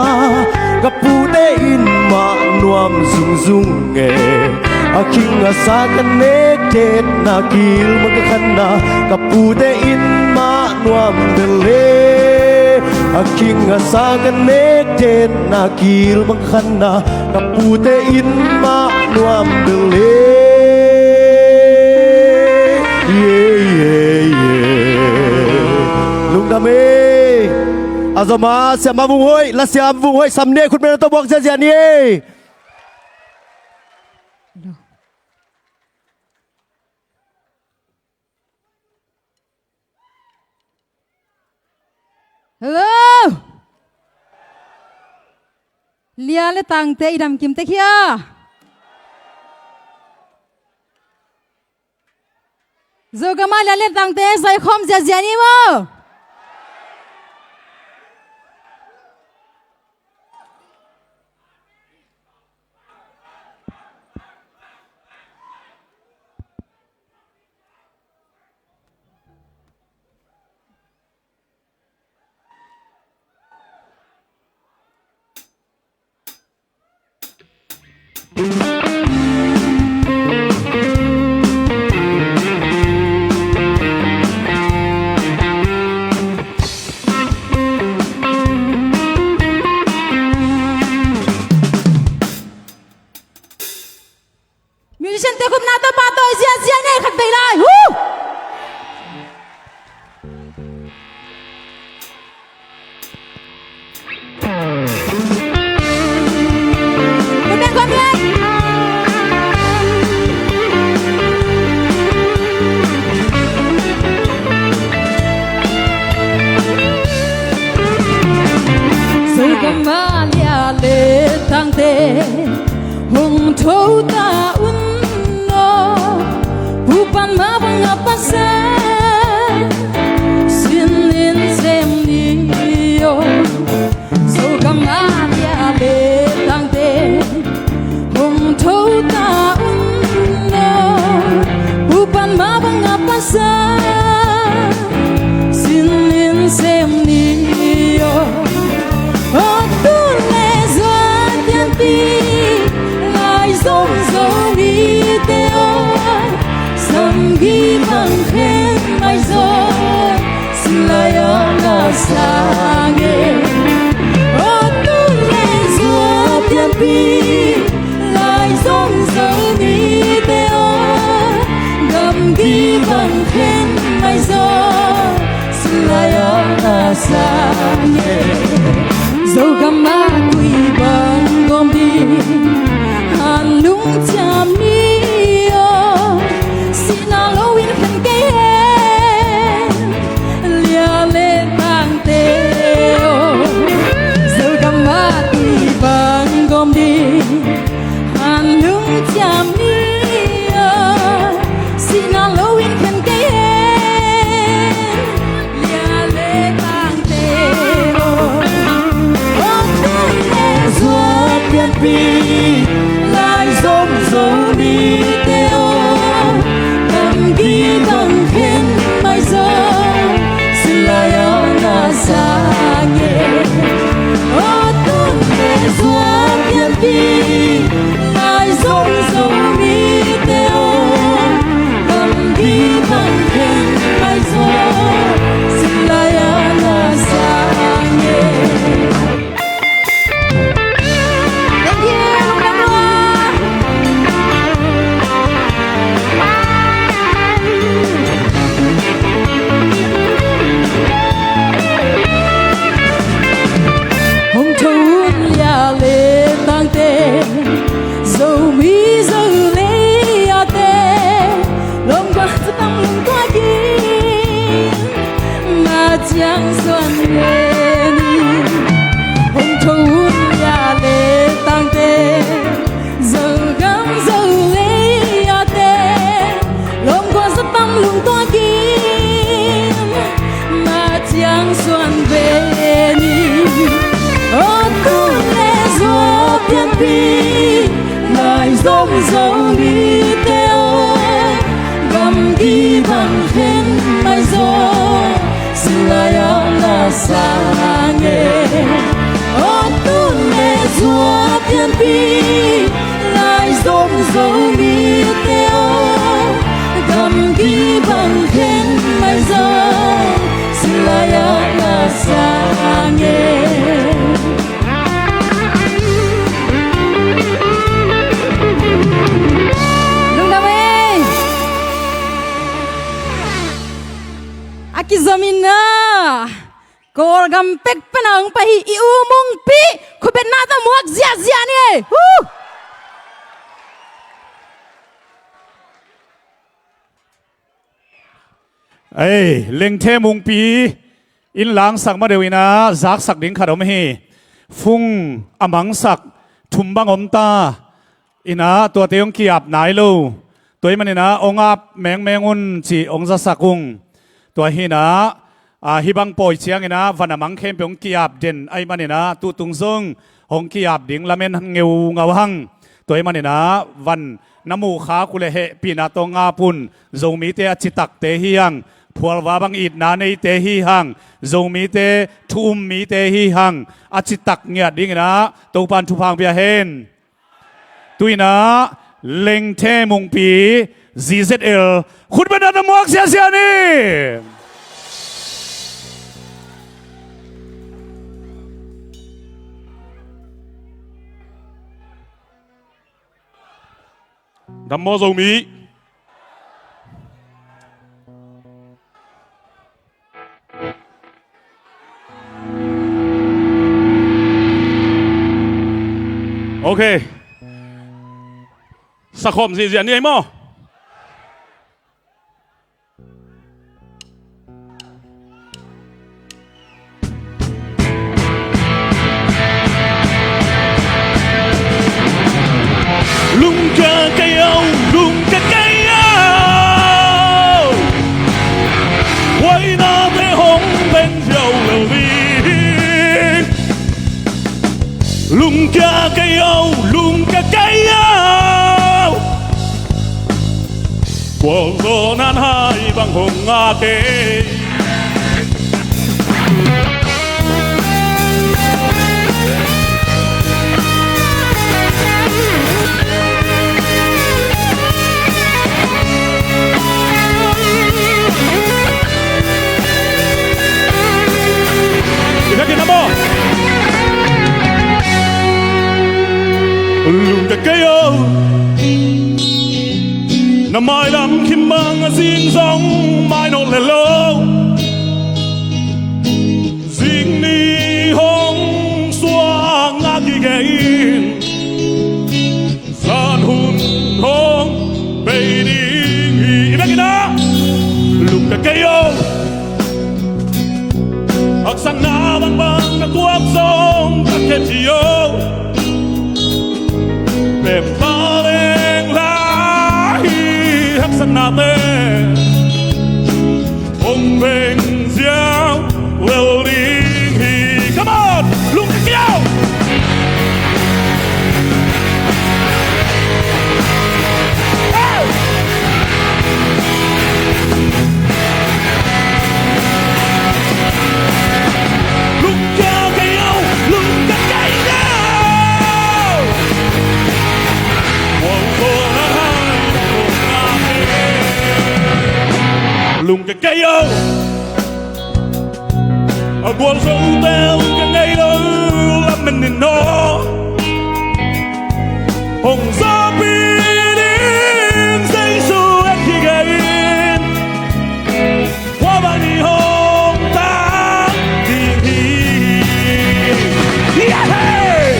ka pute in mah nuam zungzung e. A khing a sa ka nek den na kil bang ka khan na, ka pute in mah nuam bel e. A khing a sa ka nek den na kil bang ka khan na, ka pute in mah nuam bel e. Ye, ye, ye. Lungdam e. A zom a siamah Vung Hoih, la siam Vung Hoih sam ni, khut beng na tawh buak ziazia ni e. Hello. Lia le tangte i dam kim tek hia? Zogam ah Liale tangte zaikhawm ziazia ni maw? Musician te khupna tawh pahtawi ziazia ni, khat vei lai. Hu! Khut beng khawm ni. Zogam ah Liale tangte hong tho ta un aw, Pu Pan mah bang a Pasian sin in sem ni aw. Zogam ah Liale tangte hong tho ta un aw, Pu Pan mah bang a Pasian sin in sem ni aw. Aw, tun le Zuan Pianpi lai zong Zomite aw, gamgi bang khen mai zaw, sin lai a na sang e. Aw, tun le Zuan Pianpi lai zong Zomite aw, gamgi bang khen mai zaw, sin lai a na sang e. Zogam ah tui bang gawm ding han lung ciam ni aw, sihna lo in khen kei hen, Liale tangte aw. Zogam ah tui bang gawm ding han lung ciam ni aw, sihna lo in khen kei hen, Liale tangte aw. Aw, tun le Zuan Pianpi lai zong Zomite aw, gamgi bang khen mai zaw, sin lai a na sang e. Aw, tun le Zuan Pianpi lai zong Zomite aw, gamgi bang khen mai zaw, sin lai a na sang e. Thank you, lungdam lua. Hong tho un Liale tangte, Zomi Zolei a te, lawmgual zatam lungtuak in, na ciang suan ve ni. Hong tho un Liale tangte, Zogam Zolei a te, lawmgual zatam lungtuak in, na ciang suan ve ni. Aw, tun le Zuan Pianpi lai zong Zomite aw, gamgi bang khen mai zaw, sin lai a na sang e. Aw, tun le Zuan Pianpi lai zong Zomite aw, gamgi bang khen mai zaw, sin lai a na sang e. Lungdam ei. A kizom in ah, Kawlgam pek pan a hong pai hi i U Mungpi, khutbetna tawh muak ziahziah ni ei. Huh! Ei, Lengthe Mungpi in langsak ma deuh in ah, zaksak ding khat om hi. Fung a mangsak thum bang om ta in ah, tuate hong ki-ap nai lo. Tua ahih manin ah hong ap mengmeng un cih hong zasak ung. Tua hi-in ah, a, hih bang pawi ciangin ah van a mang khempeuh hong ki-ap den ahih manin ah tutung zong hong ki-ap ding lamen ngeungau hang. Tua ahih manin ah van na muh khak uh leh hehpihna tawh hong ap un. Zomite a citakte hi hang, phualva bang itna neite hi hang, Zomite thu um mite hi hang. A citak ngiat dingin ah Topa'n thupha hong pia hen. Tu-in ah Lengthe Mungpi, Z Z L, khut beng dan a muak siasia ni. Dam maw Zomi. Ok. Sakhawm zihziah ni ei maw? Lungkia kei o, lungkia kei o. Huainate hong beng ziau lo ding. Lungkia kei o, lungkia kei o. Gualzawhna in hai bang hong ngak ei. Lungkia kei o. Na mailam khim bang a zing zong mai nawn lel lo. Zing ni hong suak ngak hi kei in, zan hun hong bei ding hi. I bek in ah lungkia kei o. Haksatna bangbang ka guak zong ka khe ci o. Pempa leng lai haksatnate hong beng ziau lel ding hi. Come on! Lungkia kei o! Hey! Lungkia kei o, lungkia kei o. Lungkia kei o. A gualzote lungkia ngei lo, lamen ni naw. Hong zapi ding Jesu en hi kei in. Khua bang ni hong tang ding hi. Yeah, hey!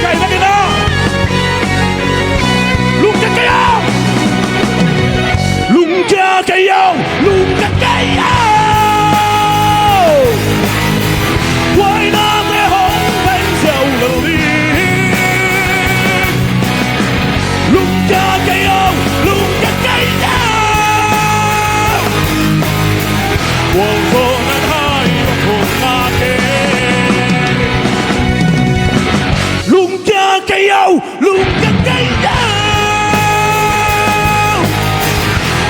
Kei na kei na. Lungkia kei o. Lungkia kei o. Lungkia kei o. Huainate hong beng ziau lo ding. Lungkia kei o, lungkia kei o. Gualzawhna in hai bang hong ngak ei. Lungkia kei o, lungkia kei o.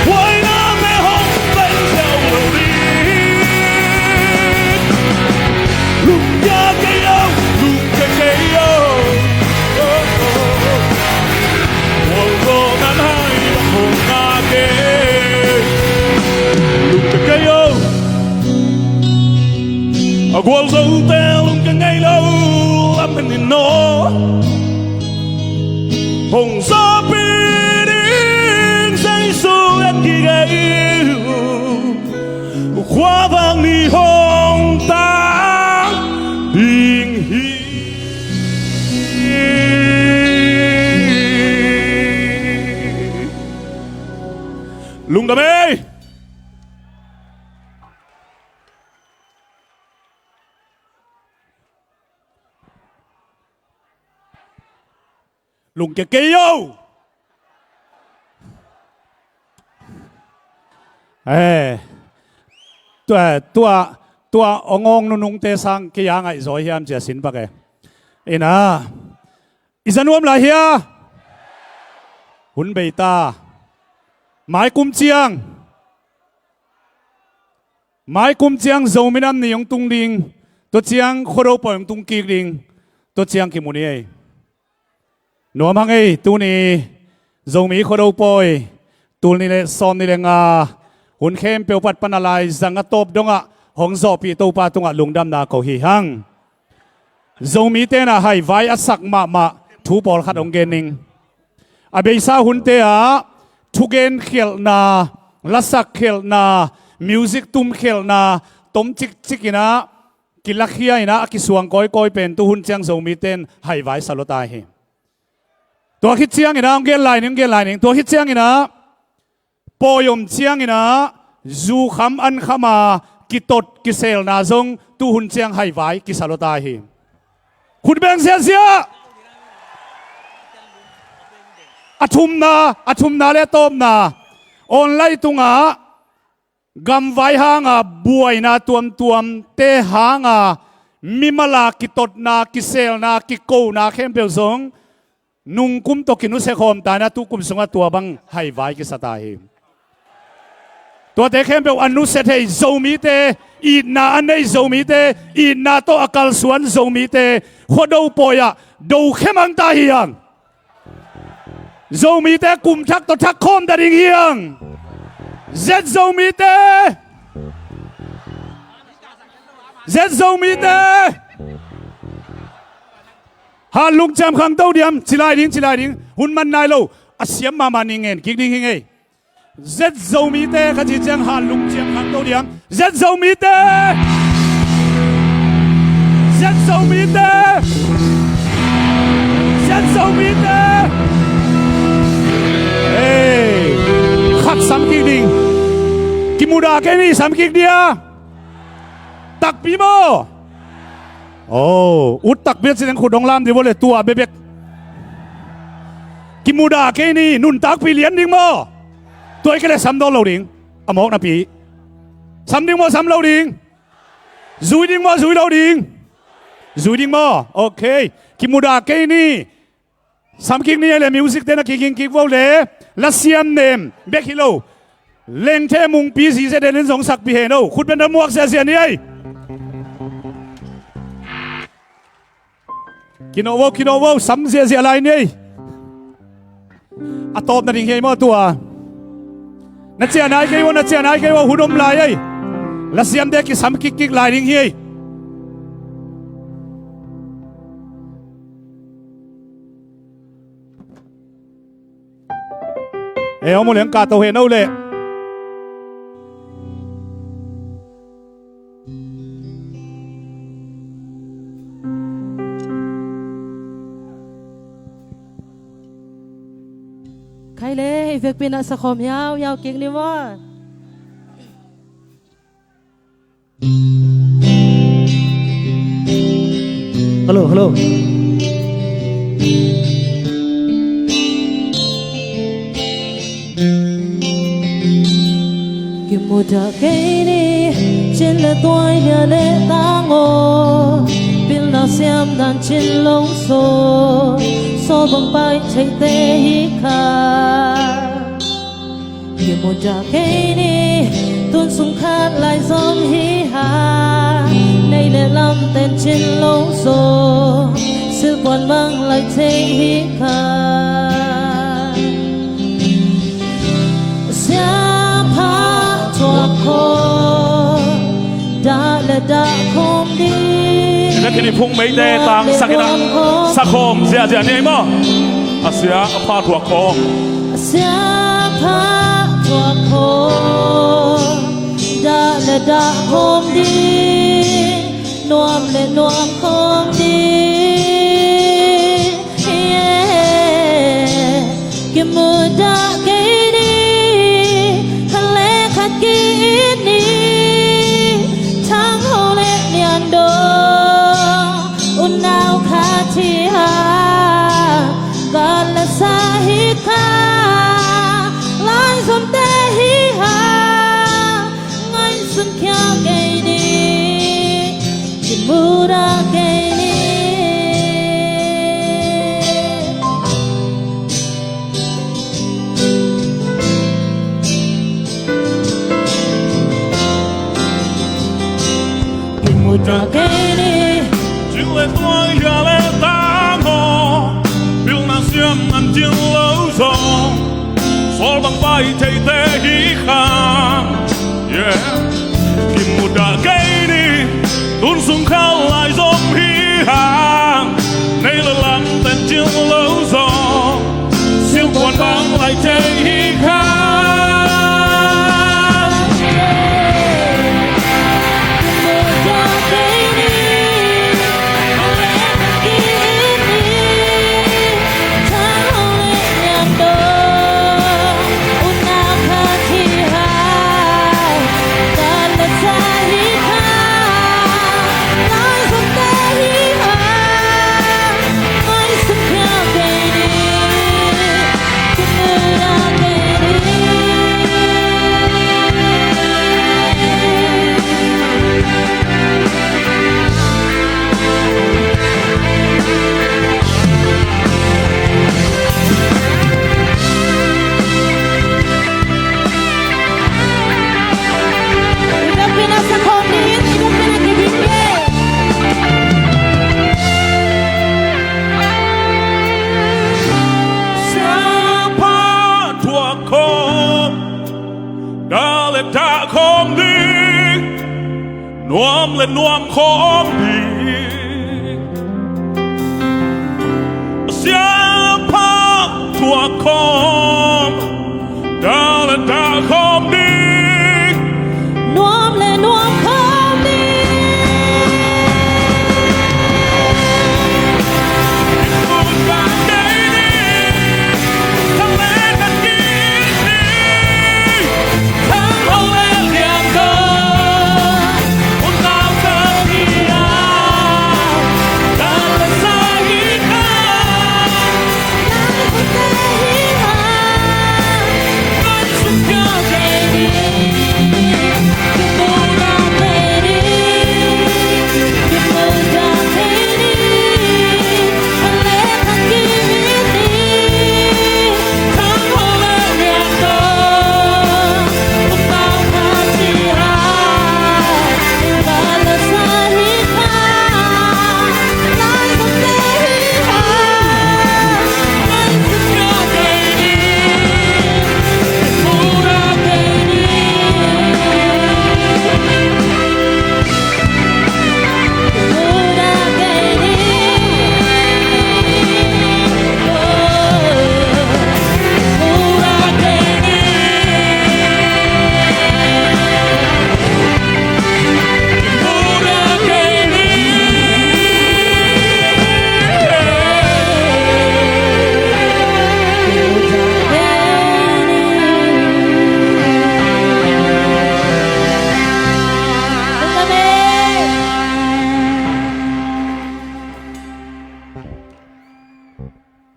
Huainate hong beng ziau lo ding. Lungkia kei o, lungkia kei o. Gualzawhna in hai bang hong ngak ei. Lungkia kei o. A gualzote lungkia ngei lo, lamen ni naw. Hong zapi ding Jesu en hi kei in. Khua bang ni hong tang ding hi. Lungdam ei. Lungkia kei o. Eh, tua, tua, tua ong ong nunungte sang kei a ngaihzaw hiam ci a sin pak e. Ina, i za nuam lai hia? Hun bei ta. Mai kum ciang, mai kum ciang Zomi Nam Ni hong tung ding, tua ciang Khuado pawi hong tung kik ding, tua ciang kimu ni ei. Nuam hang ei, tuni Zomi Khuado pawi tul nih le sawm nih le nga hun khempeuh pat pan a lai zang a tawp dongah hong zawhpih Topa tungah lungdamna ko hi hang. Zomite na haivai a sak mahmah thu pawlkhat hong gen ning. A beisa hunte ah thugen khialhna, lasak khialhna, music tum khialhna tom cikcik inah kilakhia inah a kisuang kawikawi pen tu hun ciang Zomite in haivai sa lua ta hi. Tua khit ciang inah hong gen lai ning, hong gen lai ning. Tua khit ciang inah pawi om ciang inah zu kham an kham a kitot kiselna zong tu hun ciang haivai kisa lua ta hi. Khut beng ziahziah. A thumna, a thumna le a tawpna, online tungah gamvai hanga buaina tuamtuamte hanga mimal a kitotna, kiselna, kikona khempeuh zong nungkum tawh kinusia khawm ta inah tukum sungah tua bang haivai kisa ta hi. Tuate khempeuh a nusia thei Zomite, itna a nei Zomite, itna tawh a kalsuan Zomite Khuado pawi ah do khemang ta hi hang. Zomite kum thak tawh thak khawm ta ding hi hang. Zet Zomite, Zet Zomite. Hanlung ciam khangto diam, ci lai ding, ci lai ding. Hun man nai lo, a siam mahmah ni ngen kik ding hi ngei. Zet Zomite ka ci ciang hanlung ciam khangto diam. Zet Zomite. Zet Zomite. Zet Zomite. Ei, khat sam kik ding. Kimudah kei ni, sam kik dia. Takpi maw? Oh, ut takpi a ci ding khut dong lam di bo le tua bekbek. Kimudah kei ni, nuntakpih lian ding maw? Tua i kei le sam dawn lo ding. A mawk napi. Sam ding maw, sam lo ding? Zui ding maw, zui lo ding? Zui ding maw? Ok. Kimudah kei ni. Sam kik ni ei le, music te na kiging kik vo le, lasiam nem bek hi lo. Lengthe mungpi zize den in zong sakpih hen o. Khut beng dan muak ziahziah ni ei. Kinawh vo, kinawh vo, sam ziahziah lai ni ei. A tawp nading hi ei maw tua? Na ciah nai kei vo, na ciah nai kei vo, hun om lai ei. Lasiamte kisam kikkik lai ding hi ei. E, om uh leng kahto hen o leh. Khai le, i vekpi-in ah sakhawm hiauhiau kik ni maw? Hello, hello. Kimudah kei ni, cin le tuai, nia le tang aw, pilna siam dan cin lungsawn, sawl bang pai theite hi kha. Kimudah kei ni, tun sung khat lai zom hi hang, nei le lam ten cin lo zaw, silpuan mang lai thei hi kha. Siapa thuak khawm, dah le dah khawm ding. Ina kini phung meite tangsak ina, sakhawm ziahziah ni maw? A sia a pha thuak khawm. Siapa thuak khawm, dah le dah khawm ding, nuam le nuam khawm ding. Yeah. Kimudah kei ni, Sungkhia kei ni, kimuda kei ni. Kimuda kei ni. Cing le tuang ya le tang ho, pilna siam an cin lo zong, sawl bang pai theite hi khang. Yeah. Kimuda kei ni, tun sung khal lai zong hi hang, nei le lam ten cin lo zong, silkuan bang lai thei hi khang. Siapa tua kom, dale tak kom di. Nuam le nuam khawm ding, a siapa thuak khawm, da le da khawm ding, nuam le nuam khawm ding.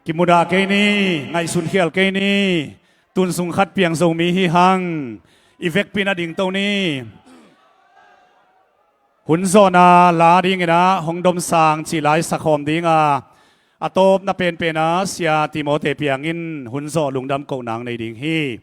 Kimudah kei ni, ngaihsun khial kei ni, tun sung khat piang Zomi hi hang, i vekpi in a dingto ni. Hun zawhna la dingin ah hong domsang cih lai sakhawm ding a, a tawpna penpen ah Sia Timote Piang in hun zawh lungdam koh nang nei ding hi.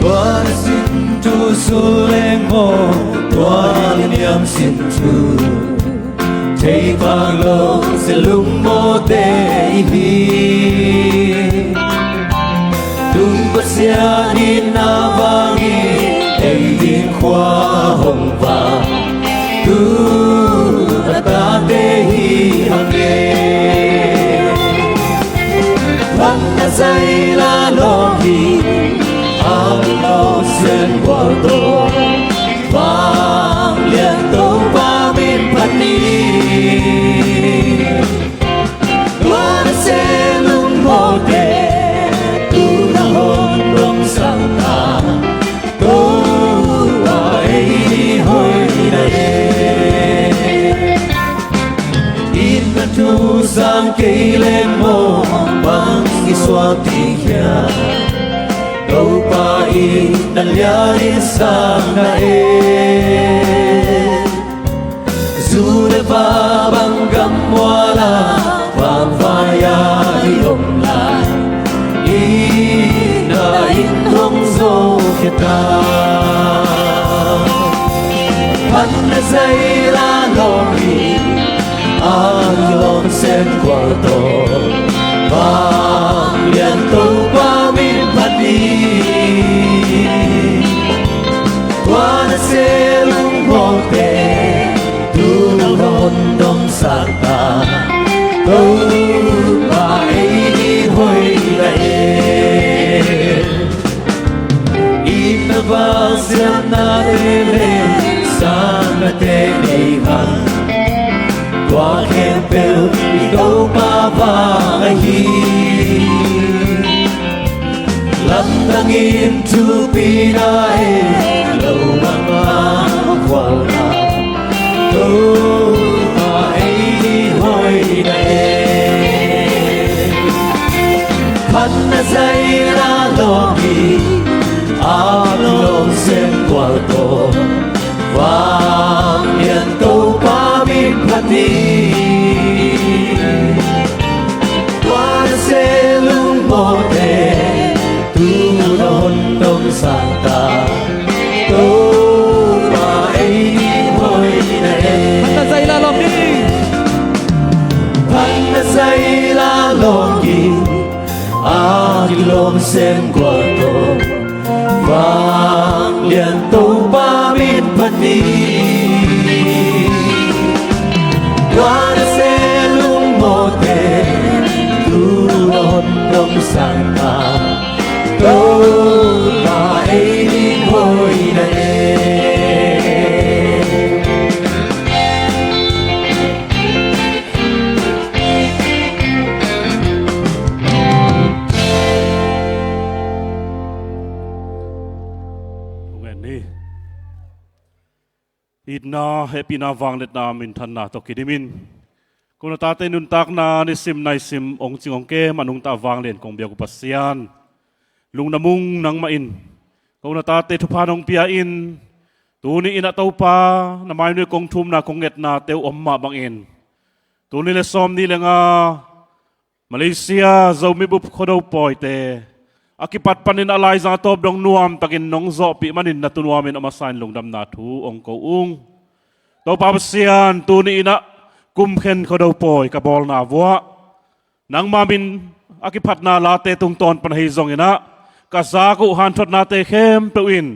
Tua na sin thu sul leng maw, tua na niam sin thu thei pak lo, sia lungmawte i hi. Tung Pasian in na vangin ei ding khua hong vang, tu a tate hi hang e. Lam na zai la lawng hi, a lo Gualto vanglian Topa min phat ni. Tua na se lungmawte tu na hon dong sangta. Topa ei ni hoina e. Itna thu sang kei leng maw bang i suak ding hiam? Topa itna lian in sang na e. Zu le va bang gam muala vangvai-a i om lai. Itna in hong zo khia ta. Phatna zaila lawm hi a kilawm sem gualto vanglian Topa min phat ni. Tua na se lungmawte tu na hon dong sangta. Topa ei ni hoina e. Itna vangsiatnate le sangnate nei hang. Tua khempeuh i Topa vang ahi. Lamdangin thupina e lo banga khualna. Topa ei ni hoina e. Phatna zaila lawm hi a kilawm sem gualto vanglian Topa min phat ni. Tua na se lungmawte tu na hon dong sangta. Topa ei ni hoina e. Phatna zaila lawm hi. Phatna zaila lawm hi a kilawm sem gualto vanglian Topa min phat ni. Tua na se lungmawte tu na hon dong sangta. Topa ei ni hoina e. Amen. Itna, hehpihna, vangliatna, minthanna tawh kidimin ko na tate nuntakna nisim naisim hong cing hong kem a nungta vanglian kong biak uh Pasian, lungdam ung. Nangmah in ko na tate thupha nong pia in, tuni in ah Topa, na mai nuai kong thumna kong ngetnate uh om mah bangin, tuni le sawm ni le nga Malaysia Zomi Bup Khuado pawite a kipat panin a laizang a tawp dong nuamtakin nong zawhpih manin na tunuamin a masa in lungdamna thu hong ko ung. Topa Pasian, tuni in ah kumkhen Khuado pawi ka bawlna vuah nangma min a kiphatna late tungtawn pan ahi zongin ah ka zak uh hanthotnate khempeuh in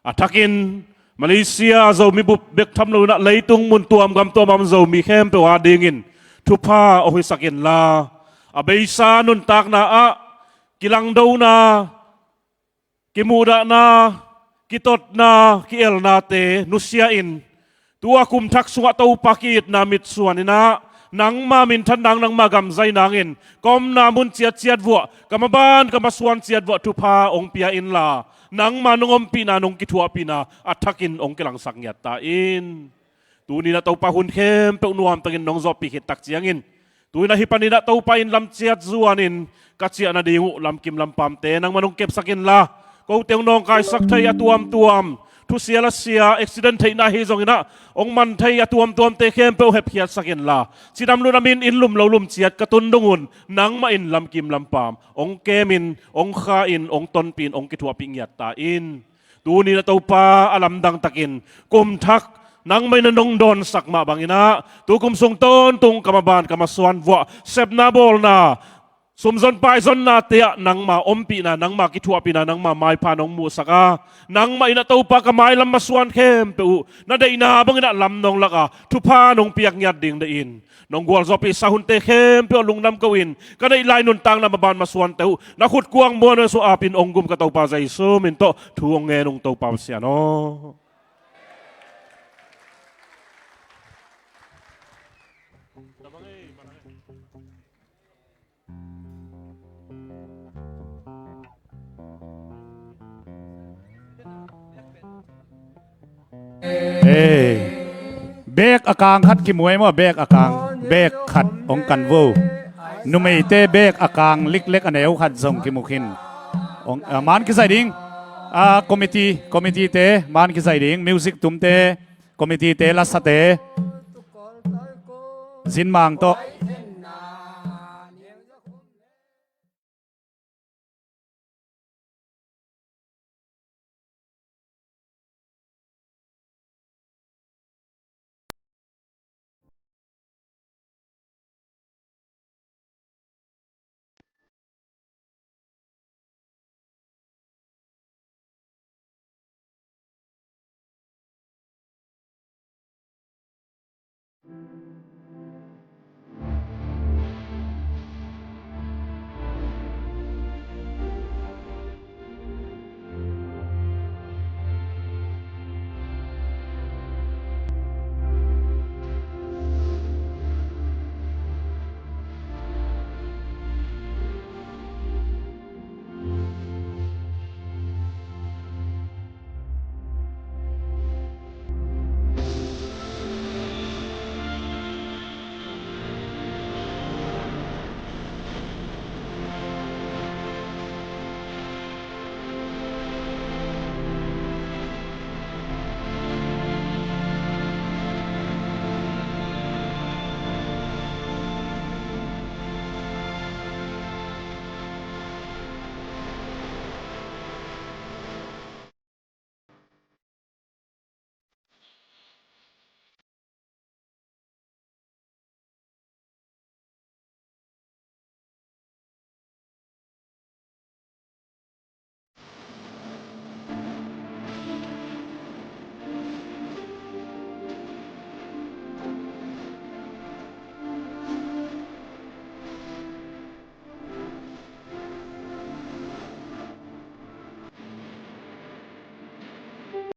a thakin Malaysia Zomi Bup bek tham lo in ah leitung mun tuam gam tuam a om Zomi khempeuh adingin thupha hong hisak inla, a beisa nuntakna ah kilangdona, kimuhdahna, kitotna, ki-elnate nusia in, tua kum thak sungah Topa ki-itna mitsuan in ah nangma minthan nang, nangma gam zai nangin ka omna mun ciatciat vuah, ka maban ka masuan ciat vuah thupha hong pia inla, nangma nong ompihna, nong kithuahpihna a thakin hong kilangsak ngiat ta in. Tuni in ah Topa, hun khempeuh nuamtakin nong zawhpih khit tak ciangin, tu in ah hih panin ah Topa in lamciat zuanin ka ciah nading uh lamkim lampamte nangma nong kepsak inla, kote hong nawngkaisak thei a tuamtuam, thusia lasia, accident theihna ahi zongin ah hong man thei a tuamtuamte khempeuh hepkhiatsak inla, cidam ludamin inn lum lo lum ciat ka tun dong un nangmah in lamkim lampam hong kemin, hong kha-in, hong tonpih in, hong kithuahpih ngiat ta in. Tuni in ah Topa, a lamdang takin kum thak nangmah in na nong dawnsak mah bangin ah tu kum sung tawntung ka maban ka masuan vuah sepna bawlna Sumzon paizonnate ah nangma ompihna, nangma kithuahpihna, nangma maipha nong muhsak a, nangmah in ah Topa ka mailam masuan khempeuh uh na deihna bangin ah lam nong lak a, thupha nong piak ngiat ding deih in. Nong gualzawhpih sahunte khempeuh ah lungdam ko-in, ka neih lai nuntakna maban masuante uh na khutkuang muanhuai sung apin hong gum ka Topa Jesu min tawh thu hong ngen ung Topa Pasian aw. Ei, bek a kang khat kimuai maw, bek a kang, bek khat hong kan vo. Numeite bek a kang liklek a neu khat zong kimu khin. Hong, a, man kisai ding. A, committee, committee te man kisai ding, music tumte, committee te, lasate, zinmang tawh.